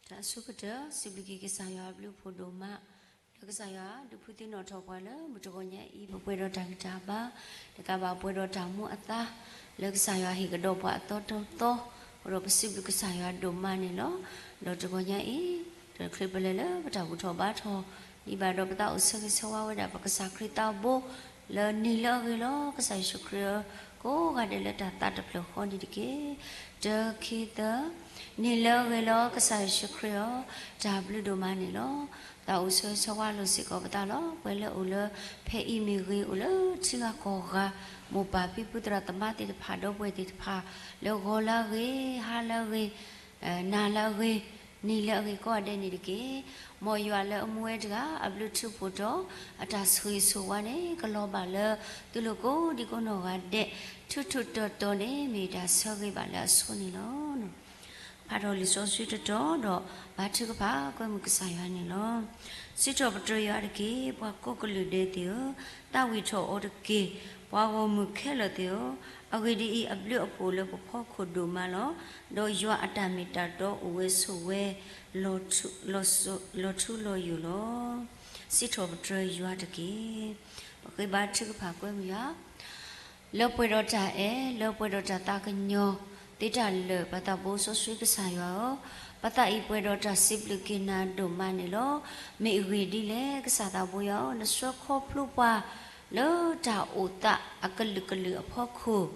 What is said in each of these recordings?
တၢ်အဆိကတၢၢ် စံးဘျုးက့ၤကစၢ်ယွၤအဘျုးအဖှိၣ်ဒိၣ်မး, လၢကစၢ်ယွၤဒုးဖှူသံနီၣ်ထီၣ်ပှၤလၢမုၢ်တဂီၤညါအံၤ ပပှဲၤဒီးတၢ်ဂံၢ်တၢ်ဘါ, တကးဘၣ်ပှဲၤဒီးတၢ်မူအသါ, လၢကစၢ်ယွၤဟ့ၣ်ကဒီးပှၤအသီတသီ, အဃိဒီးပစံးဘျုးကစၢ်ယွၤဒိၣ်မးန့ၣ်လီၤ. ဒီးတဂီၤညါအံၤ တချုးပလဲၤလၢပတၢ်ဘူၣ်ထီၣ်ဘါထီၣ်, ဒ်ဘၣ်ဒီးပသးအိၣ်ဆၢဂ့ၤဆၢဝါဝဲဒၣ် ပကစၢ်ခရံာ်သးဘိ, လၢနံၤလၢအဂ့ၤလီၤ ကစၢ်ယ့ၣ်ၡူးခရံာ်ဧၢ, ကိးဂၤဒဲးလၢတၢ်သးတဖျၢၣ်ဃီန့ၣ်တက့ၢ်. တၢ ခံ သၢ, နံၤလၢအဂ့ၤလီၤ ကစၢ်ယ့ၣ်ၡူးခရံာ်ဧၢ, တၢ်ဘျုးဒိၣ်မးန့ၣ်လီၤ. သးအိၣ်ဆၢဂ့ၤဆၢဝါလိာ်စ့ၢ်ကီးပသးလီၤ. ပှၤလၢအိၣ်လၢဖဲအံၤမ့ၢ်ဂ့ၤ, အိၣ်လၢထံဂၤကီၢ်ဂၤ, မိၢ်ပၢ်ဖံဖုသရၣ်သမါသ့ၣ်တဖၣ် ဒီပုၢ်ဝဲၢ်သ့ၣ်တဖၣ်, လၢဂီၤလၢအဂ့ၤ, ဟါလၢအဂ့ၤ, နၤလၢအဂ့ၤ, နံၤလၢအဂ့ၤကိးဂၤဒဲးန့ၣ်တက့ၢ်. မ်ယွၤလၢအမူဝဲတဂၤ အဘျုးထူးဖှိၣ်တီၤ, အတၢ်ဆိၣ်ဂ့ၤဆိၣ်ဝါန့ၣ် ကလီၤဘၣ်လၢသုလိၤကိးဒံကိးနီၢ်ဂၤဒဲး, ထူးထူးတီၤတီၤန့ၣ် မ့ၢ်တၢ်ဆၢဂ့ၤဘၣ်လၢအဆိန့ၣ်လီၤ. ဖးထီၣ်လံာ်စီဆှံတတီၤဒီး ဘါထုကဖၣ်ကွဲမုာ်ကစၢ်ယွၤန့ၣ်လီၤ. စံးထီၣ်ပတြၢၤယွၤတက့ၢ်, ပှၤကိးကလုာ်ဒဲးသ့ၣ်ဧၢ, သးဝံၣ်ထီၣ်အီၤတက့ၢ်, ပှၤဂီၢ်မုၢ်ခဲလၢာ်သ့ၣ်ဧၢ, အဂ့ၢ်ဒ်အံၤ, အဘျုးအဖှိၣ်လၢပဖီခိၣ်ဒိၣ်မးလီၤ. ဒီးယွၤအတၢ်မ့ၢ်တၢ်တီအိၣ်ဝဲဆိးဝဲ လီၤထူလီၤယိာ်လီၤ. စံးထီၣ်ပတြၢၤယွၤတက့ၢ်. ပဃ့ဘါထုကဖၣ်ကွဲမုာ်ယွၤ လၢပှဲၤဒီးတၢ်အဲၣ်, လၢပှဲၤဒီးတၢ်သးကညီၤသ့တၢ်လၢာ်, ပသးဘိစီဆှံကစၢ်ယွၤဧၢ, ပသးအံၤပှဲၤဒီးတၢ်စံးဘျုးက့ၤနၤဒိၣ်မးန့ၣ်လီၤ. မ့ၢ်အဂ့ၢ်ဒ်လဲၣ်, ကစၢ်သးဘိယွၤဧၢ, နဆှၢခီဖျိပှၤလၢတၢ်အိၣ်သးအကလုာ်ကလုာ်အဖီခိၣ်,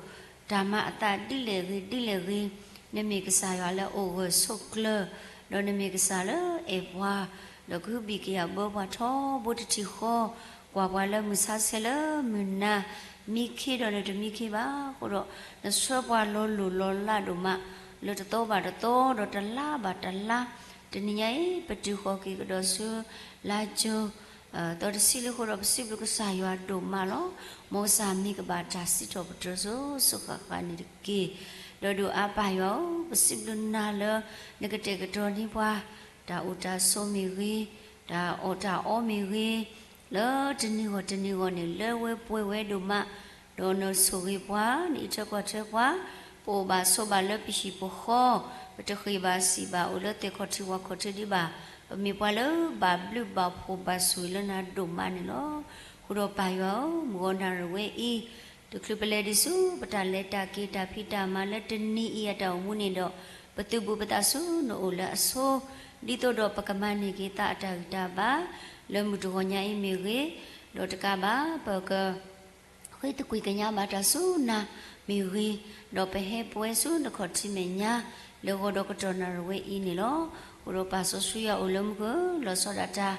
တၢ်မၤအသးဒ်လဲၣ်ဂ့ၤဒ်လဲၣ်ဂ့ၤ, နမ့ၢ်ကစၢ်ယွၤလၢအအိၣ်ဂၢၢ်ဆိးကျၢၤ, ဒီးနမ့ၢ်ကစၢ်လၢအအဲၣ်ပှၤ, ဒီးကဟုဘံၣ်ကယာ်ဘၢပှၤထီဘိတထံၣ်ဃီ, ကွၢ်ပှၤလၢမုၢ်ဆါဆဲးလၢမုၢ်နၤ, မံခ့ဒီးနတမံခ့ဘၣ်. အဃိဒီး နဆှၢပှၤလီၤလိၢ်လီၤလးဒိၣ်မး, လၢတသီဘၣ်တသီ, ဒီးတလါဘၣ်တလါ, တနံၤညါအံၤ ပတုၤဃီၤက့ၤကဒီးဆူ လါကၠိ သီတဆံလံအဃိဒီး ပစံးဘျုးကစၢ်ယွၤဒိၣ်မးလီၤ. မ်ကစၢ်မံကဘၣ်တၢ်စံးထီၣ်ပတြၢၤစိၤစိၤဃၣ်ဃၣ်န့ၣ်တက့ၢ်. ဒီးဒိၣ်အါပၢ်ယွၤဧၢ, ပစံးဘျုးနၤလၢ နကတဲာ်ကတီၤန့ၢ်ပှၤ တၢ်အိၣ်တၢ်ဆိးမ့ၢ်ဂ့ၤ, တၢ်အီၣ်တၢ်အီမ့ၢ်ဂ့ၤ, လၢတနံၤဂီၢ်တနံၤဂီၢ်န့ၣ် လၢဝဲပှဲၤဝဲဒိၣ်မး, ဒီးနဆိၣ်ဂ့ၤပှၤ, နအံးထွဲကွၢ်ထွဲပှၤ, ပအိၣ်ဘၣ်ဆိးဘၣ်လၢပဟံၣ်ပဃီ, ပတဃ့ၢ်ဘၣ်စံၣ်ဘၣ် အိၣ်လၢသ့ၣ်ခီၣ်ထံးဝၣ်ခီၣ်ထံးဒံးဘၣ်, ပမ့ၢ်ပှၤလၢဘၣ်ဘျုးဘၣ်ဖှိၣ်ဘၣ်ဆိၣ်ဂ့ၤလၢနၤဒိၣ်မးန့ၣ်လီၤ. အဃိဒီးပၢ်ယွၤဧၢ, မုၢ်ဂီၤနၣ်ရံၣ်ဝဲအံၤ တချုးပလဲၤဒံးဆူ ပတၢ်လဲၤတၢ်က့ၤတၢ်ဖံးတၢ်မၤလၢတနံၤအံၤအတၢ်အိၣ်မူန့ၣ်ဒီး, ပသုးဘူးပသးဆူနအိၣ်လၢအဆိ, ဒ်သိးဒီးပကမၤန့ၢ်က့ၤသးအတၢ်ဂံၢ်တၢ်ဘါ, လၢမုၢ်တဂီၤညါအံၤမ့ၢ်ဂ့ၤ, ဒီးတကးဘၣ် ပက ဃ့သကွံာ်ကညးဘၣ်တၢ်ဆူနၤမ့ၢ်ဂ့ၤ, ဒီးပဟဲပဝဲဆူနခီၣ်ထံးမဲာ်ညါ လၢဂီၤဒီးကတီၢ်နၣ်ရံၣ်ဝဲအံၤန့ၣ်လီၤ. အဃိဒီးပၢ်စီဆှံယွၤအိၣ်လၢမူခိၣ်ဧၢ, လီၤဆီဒၣ်တၢ်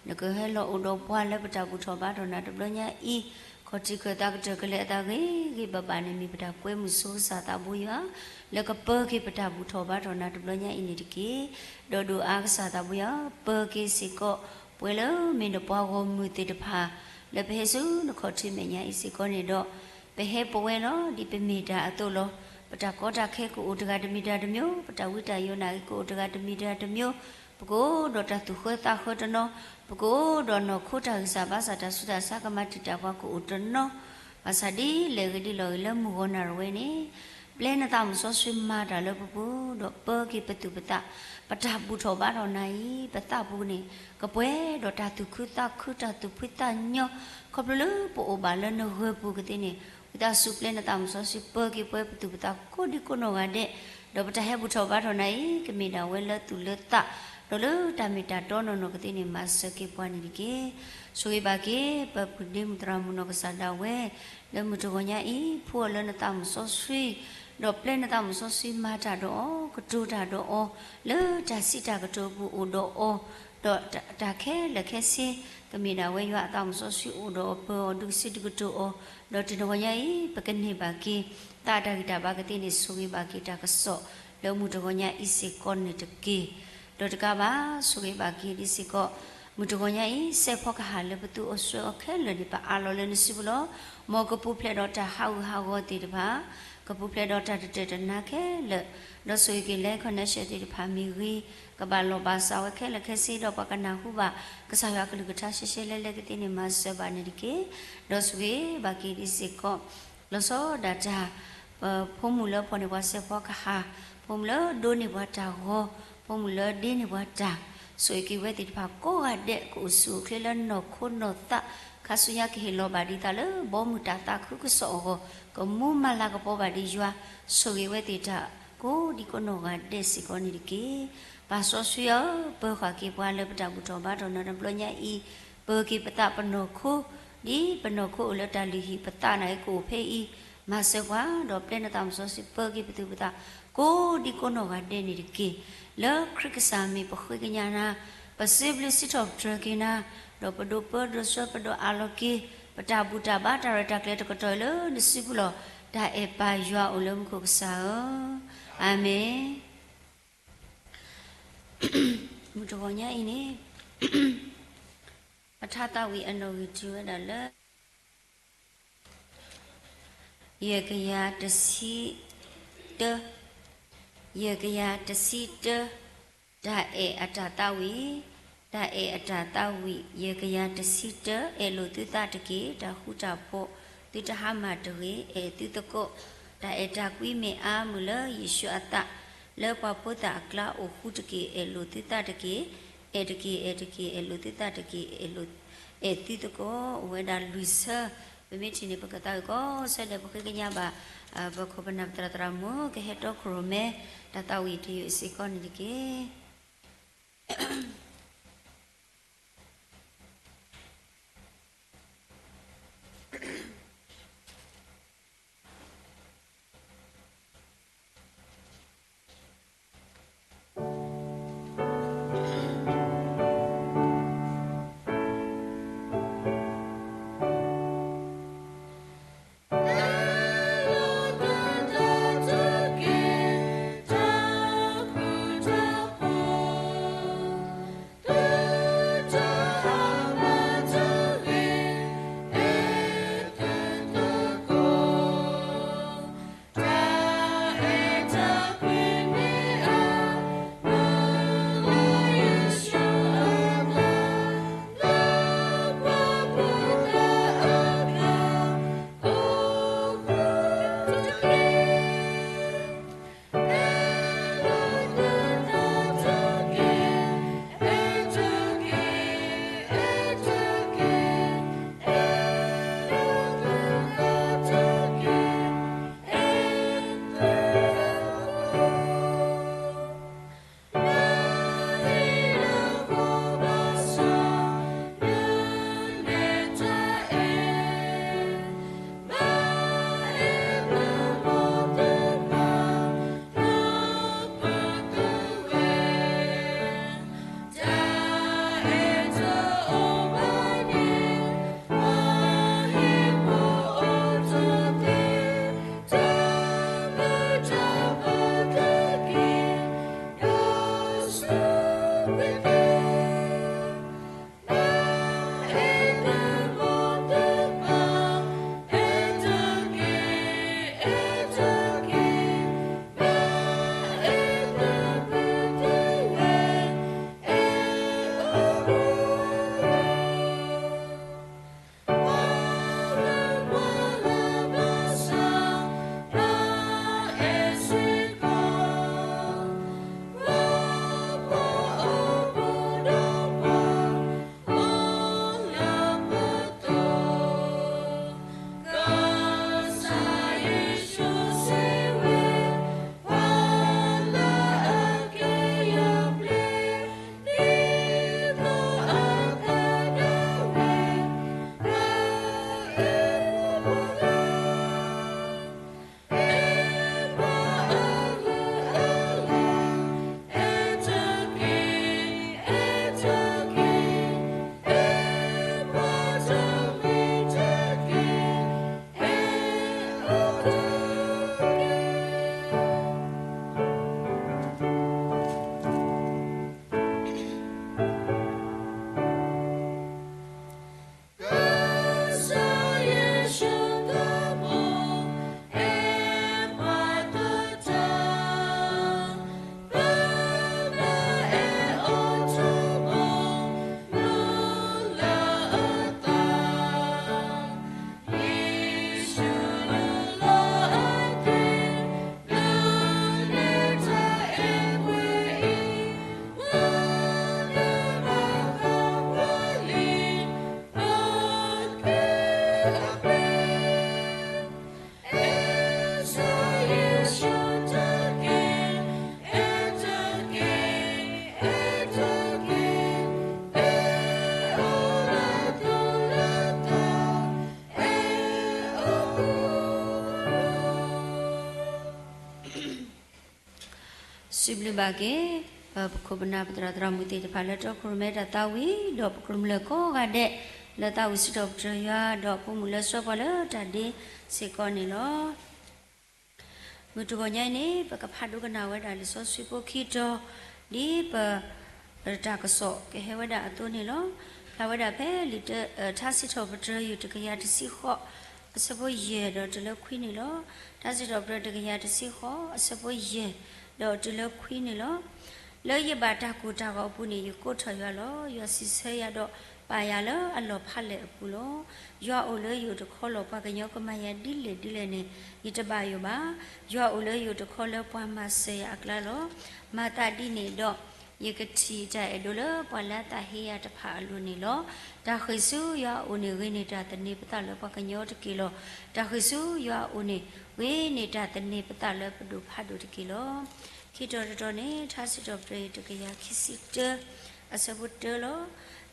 နကဟဲလီၤအိၣ်ဒီးပှၤလၢပတၢ်ဘူၣ်ထီၣ်ဘါထီၣ်နၤတဘျီညါအံၤ, ခီၣ်ထံးခၢၣ်သးကတၢၢ်ကလဲာ်အသးဂ့ၤဂ့ၤဘၣ်ဘၣ်န့ၣ် မ့ၢ်ပတၢ်ကွဲမုာ်ဆိကစၢ်သးဘိယွၤ လၢကပၢၤက့ၤပတၢ်ဘူၣ်ထီၣ်ဘါထီၣ်နၤတဘျီညါအံၤန့ၣ်တက့ၢ်. ဒီးဒိၣ်အါကစၢ်သးဘိယွၤ ပၢၤက့ၤစ့ၢ်ကီး ပှဲၤလၢမ့ၢ်နပှၤဂီၢ်မုၢ်သ့ၣ်တဖၣ် လၢပဟဲဆူနခီၣ်ထံးမဲာ်ညါအံၤစ့ၢ်ကီးန့ၣ်ဒီး, ပဟဲပဝဲလီၤ. ဒ်ပမ့ၢ်တၢ်အသိးလီၤ. ပတၢ်ကီတၢ်ခဲကအိၣ်တဂၤတမံၤတဂၤတမံၤ, ပတၢ်ဝံတၢ်ယိးနာ်က့ကအိၣ်တဂၤတမံၤတဂၤတမံၤ, ပကအိၣ်ဒီးတၢ်သူၣ်ဃၢသးဃၢတနီၤ, ပကအိၣ်ဒီးနီၢ်ခိတၢ်ဂံၢ်စၢ်ဘါစၢ် တၢ်ဆူးတၢ်ဆါကမၤတံာ်တာ်ပှၤကအိၣ်တနီၤ, ဘၣ်ဆၣ်ဒ်လဲၣ်ဂ့ၤဒ်လဲၣ်ဂ့ၤလၢမုၢ်ဂီၤနၣ်ရံၣ်ဝဲန့ၣ် ပျဲနသးမုၣ်စီဆှံမၤတၢ်လၢပပူၤ, ဒီးပၢၤက့ၤပသူၣ်ပသး, ပတၢ်ဘူၣ်ထီၣ်ဘါထီၣ်နၤအံၤ ပသးပူၤန့ၣ် ကပှဲၤဒီးတၢ်သူၣ်ခုသးခု တၢ်သူၣ်ဖှံသးညီ, ခီဖျိလၢပအိၣ်ဘၣ်လၢနဂၢၤပူၤကသ့န့ၣ်, ဝံသးစူၤပျဲနသးမုၣ်စီဆှံ ပၢၤက့ၤပှဲၤပသူၣ်ပသးကိးဒံကိးနီၢ်ဂၤဒဲး, ဒီးပတၢ်ဟဲဘူၣ်ထီၣ်ဘါထီၣ်နၤအံၤ ကမ့ၢ်ဒၣ်ဝဲလၢသူၣ်လၢသး, ဒီးလၢတၢ်မ့ၢ်တၢ်တီနီၢ်နီၢ်ကသ့န့ၣ် မၤစၢၤက့ၤပှၤန့ၣ်တက့ၢ်. ဆိၣ်ဂ့ၤဘၣ်က့ၤ ပပုၢ်ဒ့မုၣ်သရၣ်မုၣ်နီၢ်ကစၢ်ဒၣ်ဝဲ လၢမုၢ်တဂီၤညါအံၤ ဖှူအီၤလၢနသးမုၣ်စီဆှံ, ဒီးပျဲနသးမုၣ်စီဆှံမၤတၢ်ဒီးအီၤ, ကတိၤတၢ်ဒီးအီၤ, လၢတၢ်စံးတၢ်ကတိၤအပူၤအိၣ်ဒီးအီၤ, ဒီးတၢ်ခဲလၢာ်ခဲဆ့ ကမ့ၢ်ဒၣ်ဝဲယွၤအသးမုၣ်စီဆှံအိၣ်ဒီးအီၤ ပၢၤအီၤဒုးကစံးဒုးကတိၤအီၤ, ဒီးတနံၤတဂီၤညါအံၤ ပကန့ၢ်ဘၣ်က့ၤ သးအတၢ်ဂံၢ်တၢ်ဘါကသ့န့ၣ် ဆိၣ်ဂ့ၤဘၣ်က့ၤတၢ်ကစီၣ် လၢမုၢ်တဂီၤညါအံၤစ့ၢ်ကီးန့ၣ်တက့ၢ်. ဒီးတကးဘၣ် ဆိၣ်ဂ့ၤဘၣ်က့ၤဒ်စ့ၢ်ကီး မုၢ်တဂီၤညါအံၤ စဲးဖီကဟၣ်လၢပသူအီၤဆှၢအီၤခဲလၢာ်န့ၣ် ပအးလီၤလၢနစုပူၤလီၤ. မ်ကပူၤဖျဲးဒီးတၢ်ဟးဂူာ်ဟးဂီၤသ့ၣ်တဖၣ်, ကပူၤဖျဲးဒီးတၢ်တတၢၢ်တနါခဲလၢာ်, ဒီးဆိၣ်ဂ့ၤက့ၤလၢ connection သ့ၣ်တဖၣ်မ့ၢ်ဂ့ၤ, ကဘၣ်လီၢ်ဘၣ်စးဝဲခဲလၢာ်ခဲဆ့ ဒီးပှၤကနၢ်ဟူဘၣ် ကစၢ်ယွၤအကလုၢ်ကထါရှဲရှဲလဲလဲကသ့န့ၣ် မၤစၢၤဘၣ်န့ၣ်တက့ၢ်. ဒီးဆိၣ်ဂ့ၤဘၣ်က့ၤဒ်စ့ၢ်ကီး လီၤဆီဒၣ်တၢ် ပဖိမုၣ်လၢဖီၣ်န့ၢ်ပှၤစဲးဖီကဟၣ်, ဖိမုၣ်လၢဒိးန့ၢ်ပှၤတၢ်ဂီၤ, ပိာ်မုၣ်လၢဒ့န့ၢ်ပှၤတၢ်, ဆိၣ်ဂ့ၤက့ၤဝဲသ့ၣ်တဖၣ်ကိးဂၤဒဲး ကအိၣ်ဆူၣ်အိၣ်ချ့လၢနီၢ်ခိနီၢ်သး, ခါဆူညါကဟ့ၣ်လီၤဘၣ်ဒံးသးလၢဘီမုၢ်တၢ်သးခုကစီၣ်အဂီၢ်, ကမူမၤလၤကပီၤဘၣ်ဒံးယွၤ, ဆိၣ်ဂ့ၤဝဲသ့ၣ်တၢ်ကိးဒံကိးနီၢ်ဂၤဒဲးစ့ၢ်ကီးန့ၣ်တက့ၢ်. ပၢ်စီဆှံဧၢ, ပၢဃာ်က့ၤပှၤလၢပတၢ်ဘူၣ်ထီၣ်ဘါထီၣ်နၤတဘျီညါအံၤ, ပၢၤက့ၤပသးပနီၢ်ခိ, ဒ်ပနီၢ်ခိအိၣ်လၢတၢ်လုၢ်ဟံၣ် ပသးနာ်က့ကအိၣ်ဖဲအံၤ, မၤစၢၤပှၤ, ဒီးပျဲနသးမုၣ်စီဆှံ ပၢၤက့ၤပသူၣ်ပသး ကိးဒံကိးနီၢ်ဂၤဒဲးန့ၣ်တက့ၢ်. လၢခရံာ်ကစၢ်မံၤပဃ့ကညးနၤ, ပစံးဘျုးစံးထီၣ်ပတြၢၤက့ၤနၤ, ဒီးပဒိးပၢဒိးဆှၢပဒိးအးလီၤက့ၤ ပတၢ်ဘူၣ်တၢ်ဘါတၢ်ရဲၣ်တၢ်ကျဲၤတကတီၢ်အံၤလၢနစုပူၤလီၤ. တၢ်အဲၣ်ပၢ်ယွၤအိၣ်လၢမူခိၣ်ကစၢ်ဧၢ, အၤမ့ၣ်. မုၢ်တဂီၤညါအံၤန့ၣ် ပထါသးဝံၣ်အနီၣ်ဂံၢ်တုၤဝဲဒၣ်လၢ ယဲၢ်ကယၤတဆံတၢ, ယဲၢ်ကယၤတဆံတၢ, တၢ်အဲၣ်အတၢ်သးဝံၣ်, တၢ်အဲၣ်အတၢ်သးဝံၣ် ယဲၢ်ကယၤတဆံတၢ, အဲၣ်လိာ်သုသးတက့ၢ်. တၢ်ဃူတၢ်ဖိး သုတဟါမၢ်တဂ့ၤ, အဲၣ်သုသကိး, တၢ်အဲၣ်တၢ်ကွံမ့ၢ်အါမုၢ်လၢယ့ၣ်ၡူးအသး, လၢပှၤဖိသၣ်အကျါအိၣ်ဃူတက့ၢ်. အဲၣ်လိာ်သုသးတက့ၢ်, အဲၣ်တက့ၢ်, အဲၣ်တက့ၢ်, အဲၣ်လိာ်သုသးတက့ၢ်, အဲၣ်လိာ်, အဲၣ်သုသကိး, အိၣ်ဝဲဒၣ်လွံၢ်ဆၢ, ပမ့ၢ်ထံၣ်န့ၣ် ပကသးဝံၣ်ကိးဆၢဒဲး ပဃ့ကညးဘၣ် ပခိၣ်ပနၢ်ပသရၣ်သရၣ်မုၣ် ကဟဲတီခိၣ်ရိၣ်မဲ တၢ်သးဝံၣ်တယုၢ်စ့ၢ်ကီးန့ၣ်တက့ၢ်. စံးဘျုးဘၣ်က့ၤ ပခိၣ်ပနၢ်ပသရၣ်သရၣ်မုၣ်သ့ၣ်တဖၣ်လၢတီခိၣ်ရိၣ်မဲတၢ်သးဝံၣ် ဒီးပကမျၢၢ်ကိးဂၤဒဲး လၢသးဝံၣ်စံးထီၣ်ပတြၢၤယွၤ ဒီးပိာ်မုၣ်လၢစီၤပှၤလၢတၢ်ဒ့စ့ၢ်ကီးန့ၣ်လီၤ. မုၢ်တဂီၤညါအံၤန့ၣ် ပကဖးဒိကနၣ်ဝဲဒၣ်လံာ်စီဆှံဖိခံတီၤ ဒ်ပ တၢ်ကစီၣ်ကဟဲဝဲဒၣ်အသိးန့ၣ်လီၤ. ဖျါဝဲဒၣ်ဖဲလံာ် ထါစံးထီၣ်ပတြၢၤယွၤတကယၤတဆံဃိး အဆၢဖိယဲၢ်ဒီးတုၤလၢခွံန့ၣ်လီၤ. ထါစံးထီၣ်ပတြၢၤတကယၤတဆံဃိး အဆၢဖိယဲၢ် ဒီးတုၤလၢခွံန့ၣ်လီၤ. လၢယဘၣ်တၢ်ကိၢ်တၢ်ဂီၤအပူၤန့ၣ် ယကိးထီၣ်ယွၤလီၤ. ယွၤစံးဆၢယၤဒီးပာ်ယၤလၢအလီၢ်ဖးလဲၢ်အပူၤလီၤ. ယွၤအိၣ်လၢယအိၣ်တခီလီၤ. ပှၤကညီကမၤယၤဒ်လဲၣ်ဒ်လဲၣ်န့ၣ် ယတဘၣ်ယိၣ်ဘၣ်. ယွၤအိၣ်လၢယအိၣ်တခီလၢပှၤမၤစၢၤယၤအကျါလီၤ. မၤသးဒ်န့ၣ်ဒီး ယကထံၣ်တၢ်အဲၣ်ဒိးလၢပှၤလၢအသးဟ့ယၤတဖၣ်အလိၤန့ၣ်လီၤ. တၢ်ဃ့ၢ်ဆူယွၤအအိၣ်န့ၣ် ဂ့ၤန့ၢ်တၢ်သန့ၤပသးလၢပှၤကညီတက့ၢ်လီၤ. တၢ်ဃ့ၢ်ဆူယွၤအအိၣ်န့ၣ် ဂ့ၤန့ၢ်တၢ်သန့ၤပသးလၢပဒိၣ်ဖးဒိၣ်တက့ၢ်လီၤ. ခံတီၤတတီၤန့ၣ် ထါစံးထီၣ်ပတြၢၤယွၤတကယၤခံဆံတၢ အဆၢဖိတၢလီၤ.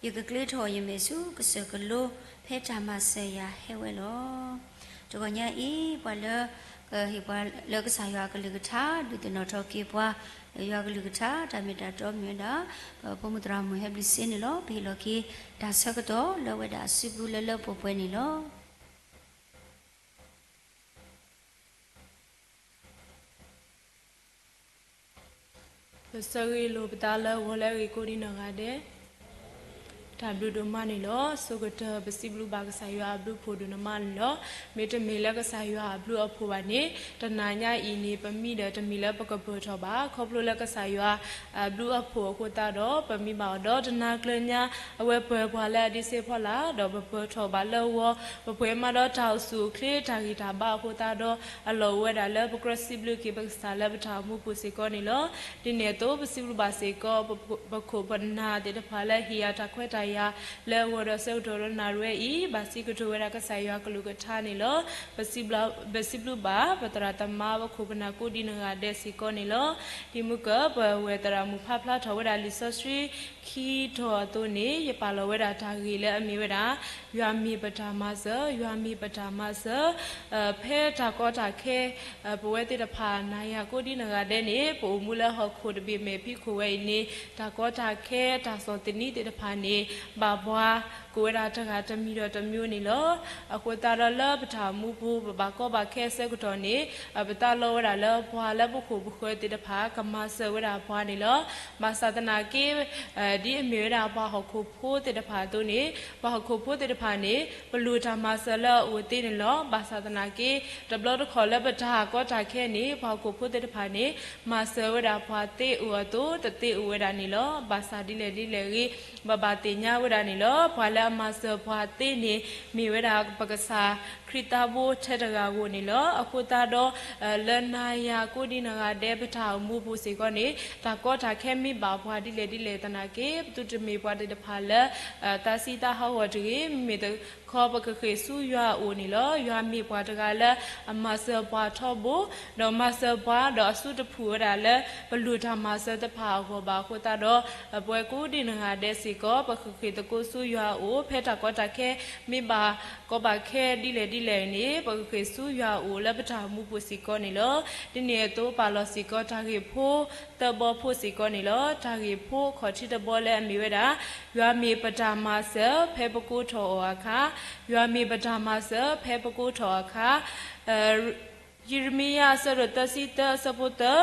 ယကကျ့ထီၣ်ယမဲာ်ဆူကစၢၢ်ကလိ ဖဲတၢ်မၤစၢၤယၤဟဲဝဲလီၤ. တဂီၤညါအံၤ ပှၤလၢ ကဟ့ၣ်ပှၤလၢကစၢ်ယွၤအကလုၢ်ကထါ ဒုးသ့ၣ်နီၣ်ထီၣ်က့ၤပှၤ လၢယွၤကလုၢ်ကထါ တၢ်မ့ၢ်တၢ်တီမ့ၢ်ဝဲဒၣ် ပဖိမုၣ်သရၣ်မုၣ်ဟဲဘျုးစ့န့ၣ်လီၤ. ပဟ့ၣ်လီၤက့ၤတၢ်ဆၢကတီၢ်လၢအဝဲဒၣ်အစုပူၤလၢလၢပှဲၤပှဲၤန့ၣ်လီၤ. ပဆၢဂ့ၤလိာ်ပသးလၢဂီၤလၢအဂ့ၤကိးဒံးနီၢ်ဂၤဒဲး, တၢ်ဘျုးဒိၣ်မးန့ၣ်လီၤ. ဆိကတၢၢ်ပစံးဘျုးဘၣ်ကစၢ်ယွၤအဘျုးအဖှိၣ်ဒိၣ်န့ၣ်မးန့ၣ်လီၤ. မ့တမ့ၢ်လၢကစၢ်ယွၤအဘျုးအဖှိၣ်ဘၣ်န့ၣ် တနၤညါအံၤန့ၣ် ပမံဒီးတမံၤလၢပကပၢၢ်ထီၣ်ဘၣ်. ခီဖျိလၢကစၢ်ယွၤအဘျုးအဖှိၣ်အဃိသတးဒီး ပမံဘၣ်အီၤဒီးတနၤကျၢၤညါ အဝဲပၢၤပှၤလၢအဒ့စ့ဖီလာ် ဒီးပပၢၢ်ထီၣ်ဘၣ်လၢဂီၤ ပပှဲၤမးဒီးတၢ်အိၣ်ဆူၣ်အိၣ်ချ့တၢ်ဂံၢ်တၢ်ဘါအဃိသတးဒီး အလီၢ်အိၣ်ဝဲဒၣ်လၢပကြၢးစံးဘျုးက့ၤပကစၢ်လၢပတၢ်အိၣ်မူပူၤစ့ၢ်ကီးန့ၣ်လီၤ. ဒ်န့ၣ်အသိး ပစံးဘျုးဘၣ်စ့ၢ်ကီး ပခိၣ်ပနၢ်သ့ၣ်တဖၣ်လၢဟ့ၣ်ယၤတၢ်ခွဲးတၢ်ယာ်လၢအဂီၢ်ဒီးဆၢကတီၢ်ဒီးနၣ်ရံၣ်ဝဲအံၤ ဘၣ်စံးကတိၤဝဲဒၣ်ကစၢ်ယွၤကလုၢ်ကထါန့ၣ်လီၤ. ပစံးဘျုးဘၣ်ပသရၣ်သမါပခိၣ်ပနၢ်ကိးဒံးနီၢ်ဂၤဒဲးစ့ၢ်ကီးန့ၣ်လီၤ. ဒ်မုၢ်ကၢၢ်ပဝဲၢ်သရၣ်မုၣ်ဖးဖျါထီၣ်ဝဲဒၣ်လံာ်စီဆှံခံတီၤအသိးန့ၣ် ယပာ်လီၤဝဲဒၣ်တၢ်ဂ့ၢ်လၢအမ့ၢ်ဝဲဒၣ် ယွၤမ့ၢ်ပတၢ်မၤစၢၤ, ယွၤမ့ၢ်ပတၢ်မၤစၢၤ, ဖဲတၢ်ကီတၢ်ခဲ ပဝဲသ့ၣ်တဖၣ်နၤယၤကိးဒံးနီၢ်ဂၤဒဲးန့ၣ် ပအိၣ်မူလၢဟီၣ်ခိၣ်တဘ့ၣ်မဲာ်ဖံးခိၣ်ဝဲအံၤန့ၣ် တၢ်ကီတၢ်ခဲ တၢ်ဆီၣ်သနံးသ့ၣ်တဖၣ်န့ၣ် ဘၣ်ပှၤကိးဝဲဒၣ်တဂၤတမံၤဒီးတမံၤန့ၣ်လီၤ. အဃိသတးဒီးလၢပတၢ်အိၣ်မူပူၤ ပဘၣ်ကီဘၣ်ခဲအဆၢကတီၢ်န့ၣ် ပသးလီဝဲဒၣ်လၢပှၤလၢပခိၣ်ပဃၢၤသ့ၣ်တဖၣ် ကမၤစၢၤဝဲဒၣ်ပှၤန့ၣ်လီၤ. ဘၣ်ဆၣ်သနာ်က့ ဒ်အမ့ၢ်ဝဲဒၣ်ပှၤဟီၣ်ခိၣ်ဖိသ့ၣ်တဖၣ်အသိးန့ၣ် ပှၤဟီၣ်ခိၣ်ဖိသ့ၣ်တဖၣ်န့ၣ် ပလိၣ်တၢ်မၤစၢၤလၢအအိၣ်သ့န့ၣ်လီၤ. ဘၣ်ဆၣ်သနာ်က့ တဘျီတခီၣ်လၢပတၢ်ကီတၢ်ခဲန့ၣ် ပှၤဟီၣ်ခိၣ်ဖိသ့ၣ်တဖၣ်န့ၣ် မၤစၢၤဝဲဒၣ်ပှၤသ့အိၣ်အသိး တသ့အိၣ်ဝဲဒၣ်န့ၣ်လီၤ. ဘၣ်ဆၣ်ဒ်လဲၣ်ဒ်လဲၣ်ဂ့ၤ ပဘၣ်သ့ၣ်ညါဝဲဒၣ်န့ၣ်လီၤ. ပှၤလၢအမၤစၢၤပှၤသ့န့ၣ် မ့ၢ်ဝဲဒၣ်ပကစၢ်ခရံာ်သးဘိထဲတဂၤဧိၤန့ၣ်လီၤ. အဃိသတးဒီး လၢနၤယၤကိးဒံးနီၢ်ဂၤဒဲး ပတၢ်အိၣ်မူပူၤစ့ၢ်ကီးန့ၣ် တၢ်ကီတၢ်ခဲမ့ၢ်ဘၣ်ပှၤဒ်လဲၣ်ဒ်လဲၣ်သနာ်က့ ပသုတမ့ၢ်ပှၤသ့ၣ်တဖၣ်လၢ သးစံးသးဟးဂီၤတဂ့ၤ. မ့မ့ၢ်တခီ ပကဃ့ၢ်ဆူယွၤအအိၣ်န့ၣ်လီၤ. ယွၤမ့ၢ်ပှၤတဂၤလၢအမၤစၢၤပှၤထီဘိ, ဒီးမၤစၢၤပှၤ ဒီးအစုတဖုၣ်ဝဲဒၣ်လၢ ပလိၣ်တၢ်မၤစၢၤတဖၣ်အဂီၢ်ဘၣ်အဃိသတးဒီး ပဝဲကိးဒံးနီၢ်ဂၤဒဲးစ့ၢ်ကီး ပကဃ့ၢ်သကိးဆူယွၤအအိၣ် ဖဲတၢ်ကီတၢ်ခဲမ့ၢ်ဘၣ်ကီဘၣ်ခဲဒ်လဲၣ်ဒ်လဲၣ်န့ၣ် ပကဃ့ၢ်ဆူယွၤအအိၣ်လၢပတၢ်အိၣ်မူပူၤစ့ၢ်ကီးန့ၣ်လီၤ. ဒ်န့ၣ်အသိးပာ်လီၤစ့ၢ်ကီးတၢ်ဂ့ၢ်ဖိသၢဘီဖိစ့ၢ်ကီးန့ၣ်လီၤ. တၢ်ဂ့ၢ်ဖိခီၣ်ထံးတဘီလၢအမ့ၢ်ဝဲဒၣ် ယွၤမ့ၢ်ပတၢ်မၤစၢၤဖဲပကိးထီၣ်အီၤအခါ, ယွၤမ့ၢ်ပတၢ်မၤစၢၤဖဲပကိးထီၣ်အခါ ယံးရမံယၤအဆၢဒိၣ်သၢဆံသၢအဆၢဖိသၢ,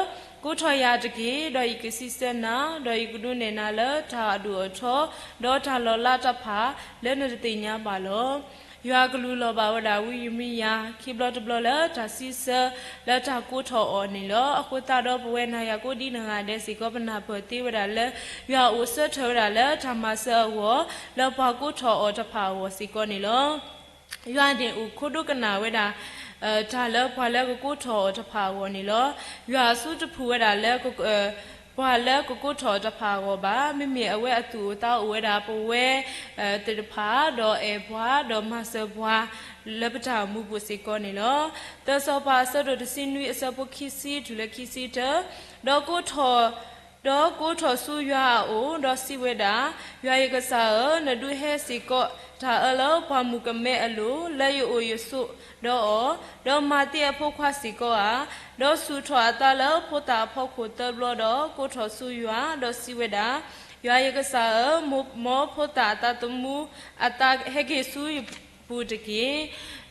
ကိးထီၣ်ယၤတက့ၢ်, ဒီးယကစံးဆၢနၤ, ဒီးယကဒုးနဲၣ်နၤလၢတၢ်အဒိၣ်အထီ, ဒီးတၢ်လီၤလးတဖၣ်လၢနတသ့ၣ်ညါဘၣ်လီၤ. ယွၤကလူၤလီၤဘၣ်ဝဲဒၣ်ဝံယံးရမံယၤ ခံဘျီတဘျီလၢတၢ်စံးဆၢလၢတၢ်ကိးထီၣ်အီၤန့ၣ်လီၤ. အဃိသတးဒီးပဝဲနၤယၤကိးဒံးနီၢ်ဂၤဒဲးစ့ၢ်ကီး ပနၢ်ပၢၢ်သ့ဝဲဒၣ်လၢ ယွၤအိၣ်ဆၢထၢၣ်ဝဲဒၣ်လၢတၢ်မၤစၢၤအဂီၢ် လၢပှၤကိးထီၣ်အီၤတဖၣ်အဂီၢ်စ့ၢ်ကီးန့ၣ်လီၤ. ယွၤန့ၣ်အိၣ်ခိးဒိကနၣ်ဝဲဒၣ် တၢ်လၢပှၤလၢကကိးထီၣ်အီၤတဖၣ်အဂီၢ်န့ၣ်လီၤ. ယွၤအစုတဖုၣ်ဝဲဒၣ်လၢ ပှၤလၢကကိးထီၣ်အီၤတဖၣ်အဂီၢ်ဘၣ်. မ့မ့ၢ်အဝဲအသူၣ်အိၣ်သးအိၣ်ဝဲဒၣ်ပဝဲသ့ၣ်တဖၣ် ဒီးအဲၣ်ပှၤ ဒီးမၤစၢၤပှၤ လၢပတၢ်အိၣ်မူပူၤစ့ၢ်ကီးန့ၣ်လီၤ. သၢစီၤပၤအဆၢဒိၣ်တဆံနွံအဆၢဖိခံဆံတုၤလၢခံဆံတၢ, ဒီးကိးထီၣ် ဒီးကိးထီၣ်ဆူယွၤအအိၣ်, ဒီးစံးဝဲဒၣ်, ယွၤယကစၢ်ဧၢ, နဒုးဟဲစ့ၢ်ကီး တၢ်အၢလၢပှၤမုၣ်ကမဲအလိၤ, လၢယအိၣ်ယဆိးဒီးအီၤ, ဒီးမၤသ့အဖိခွါစ့ၢ်ကီးဧါ. ဒီးဆူၣ်ထီၣ်အသးလၢဖိသၣ်အဖီခိၣ်သၢဘျီဒီး, ကိးထီၣ်ဆူယွၤ, ဒီးစံးဝဲဒၣ်, ယွၤယကစၢ်ဧၢ, မ်ဖိသၣ်အသးသမူအသးဟဲက့ၤဆူယပူၤတက့ၢ်.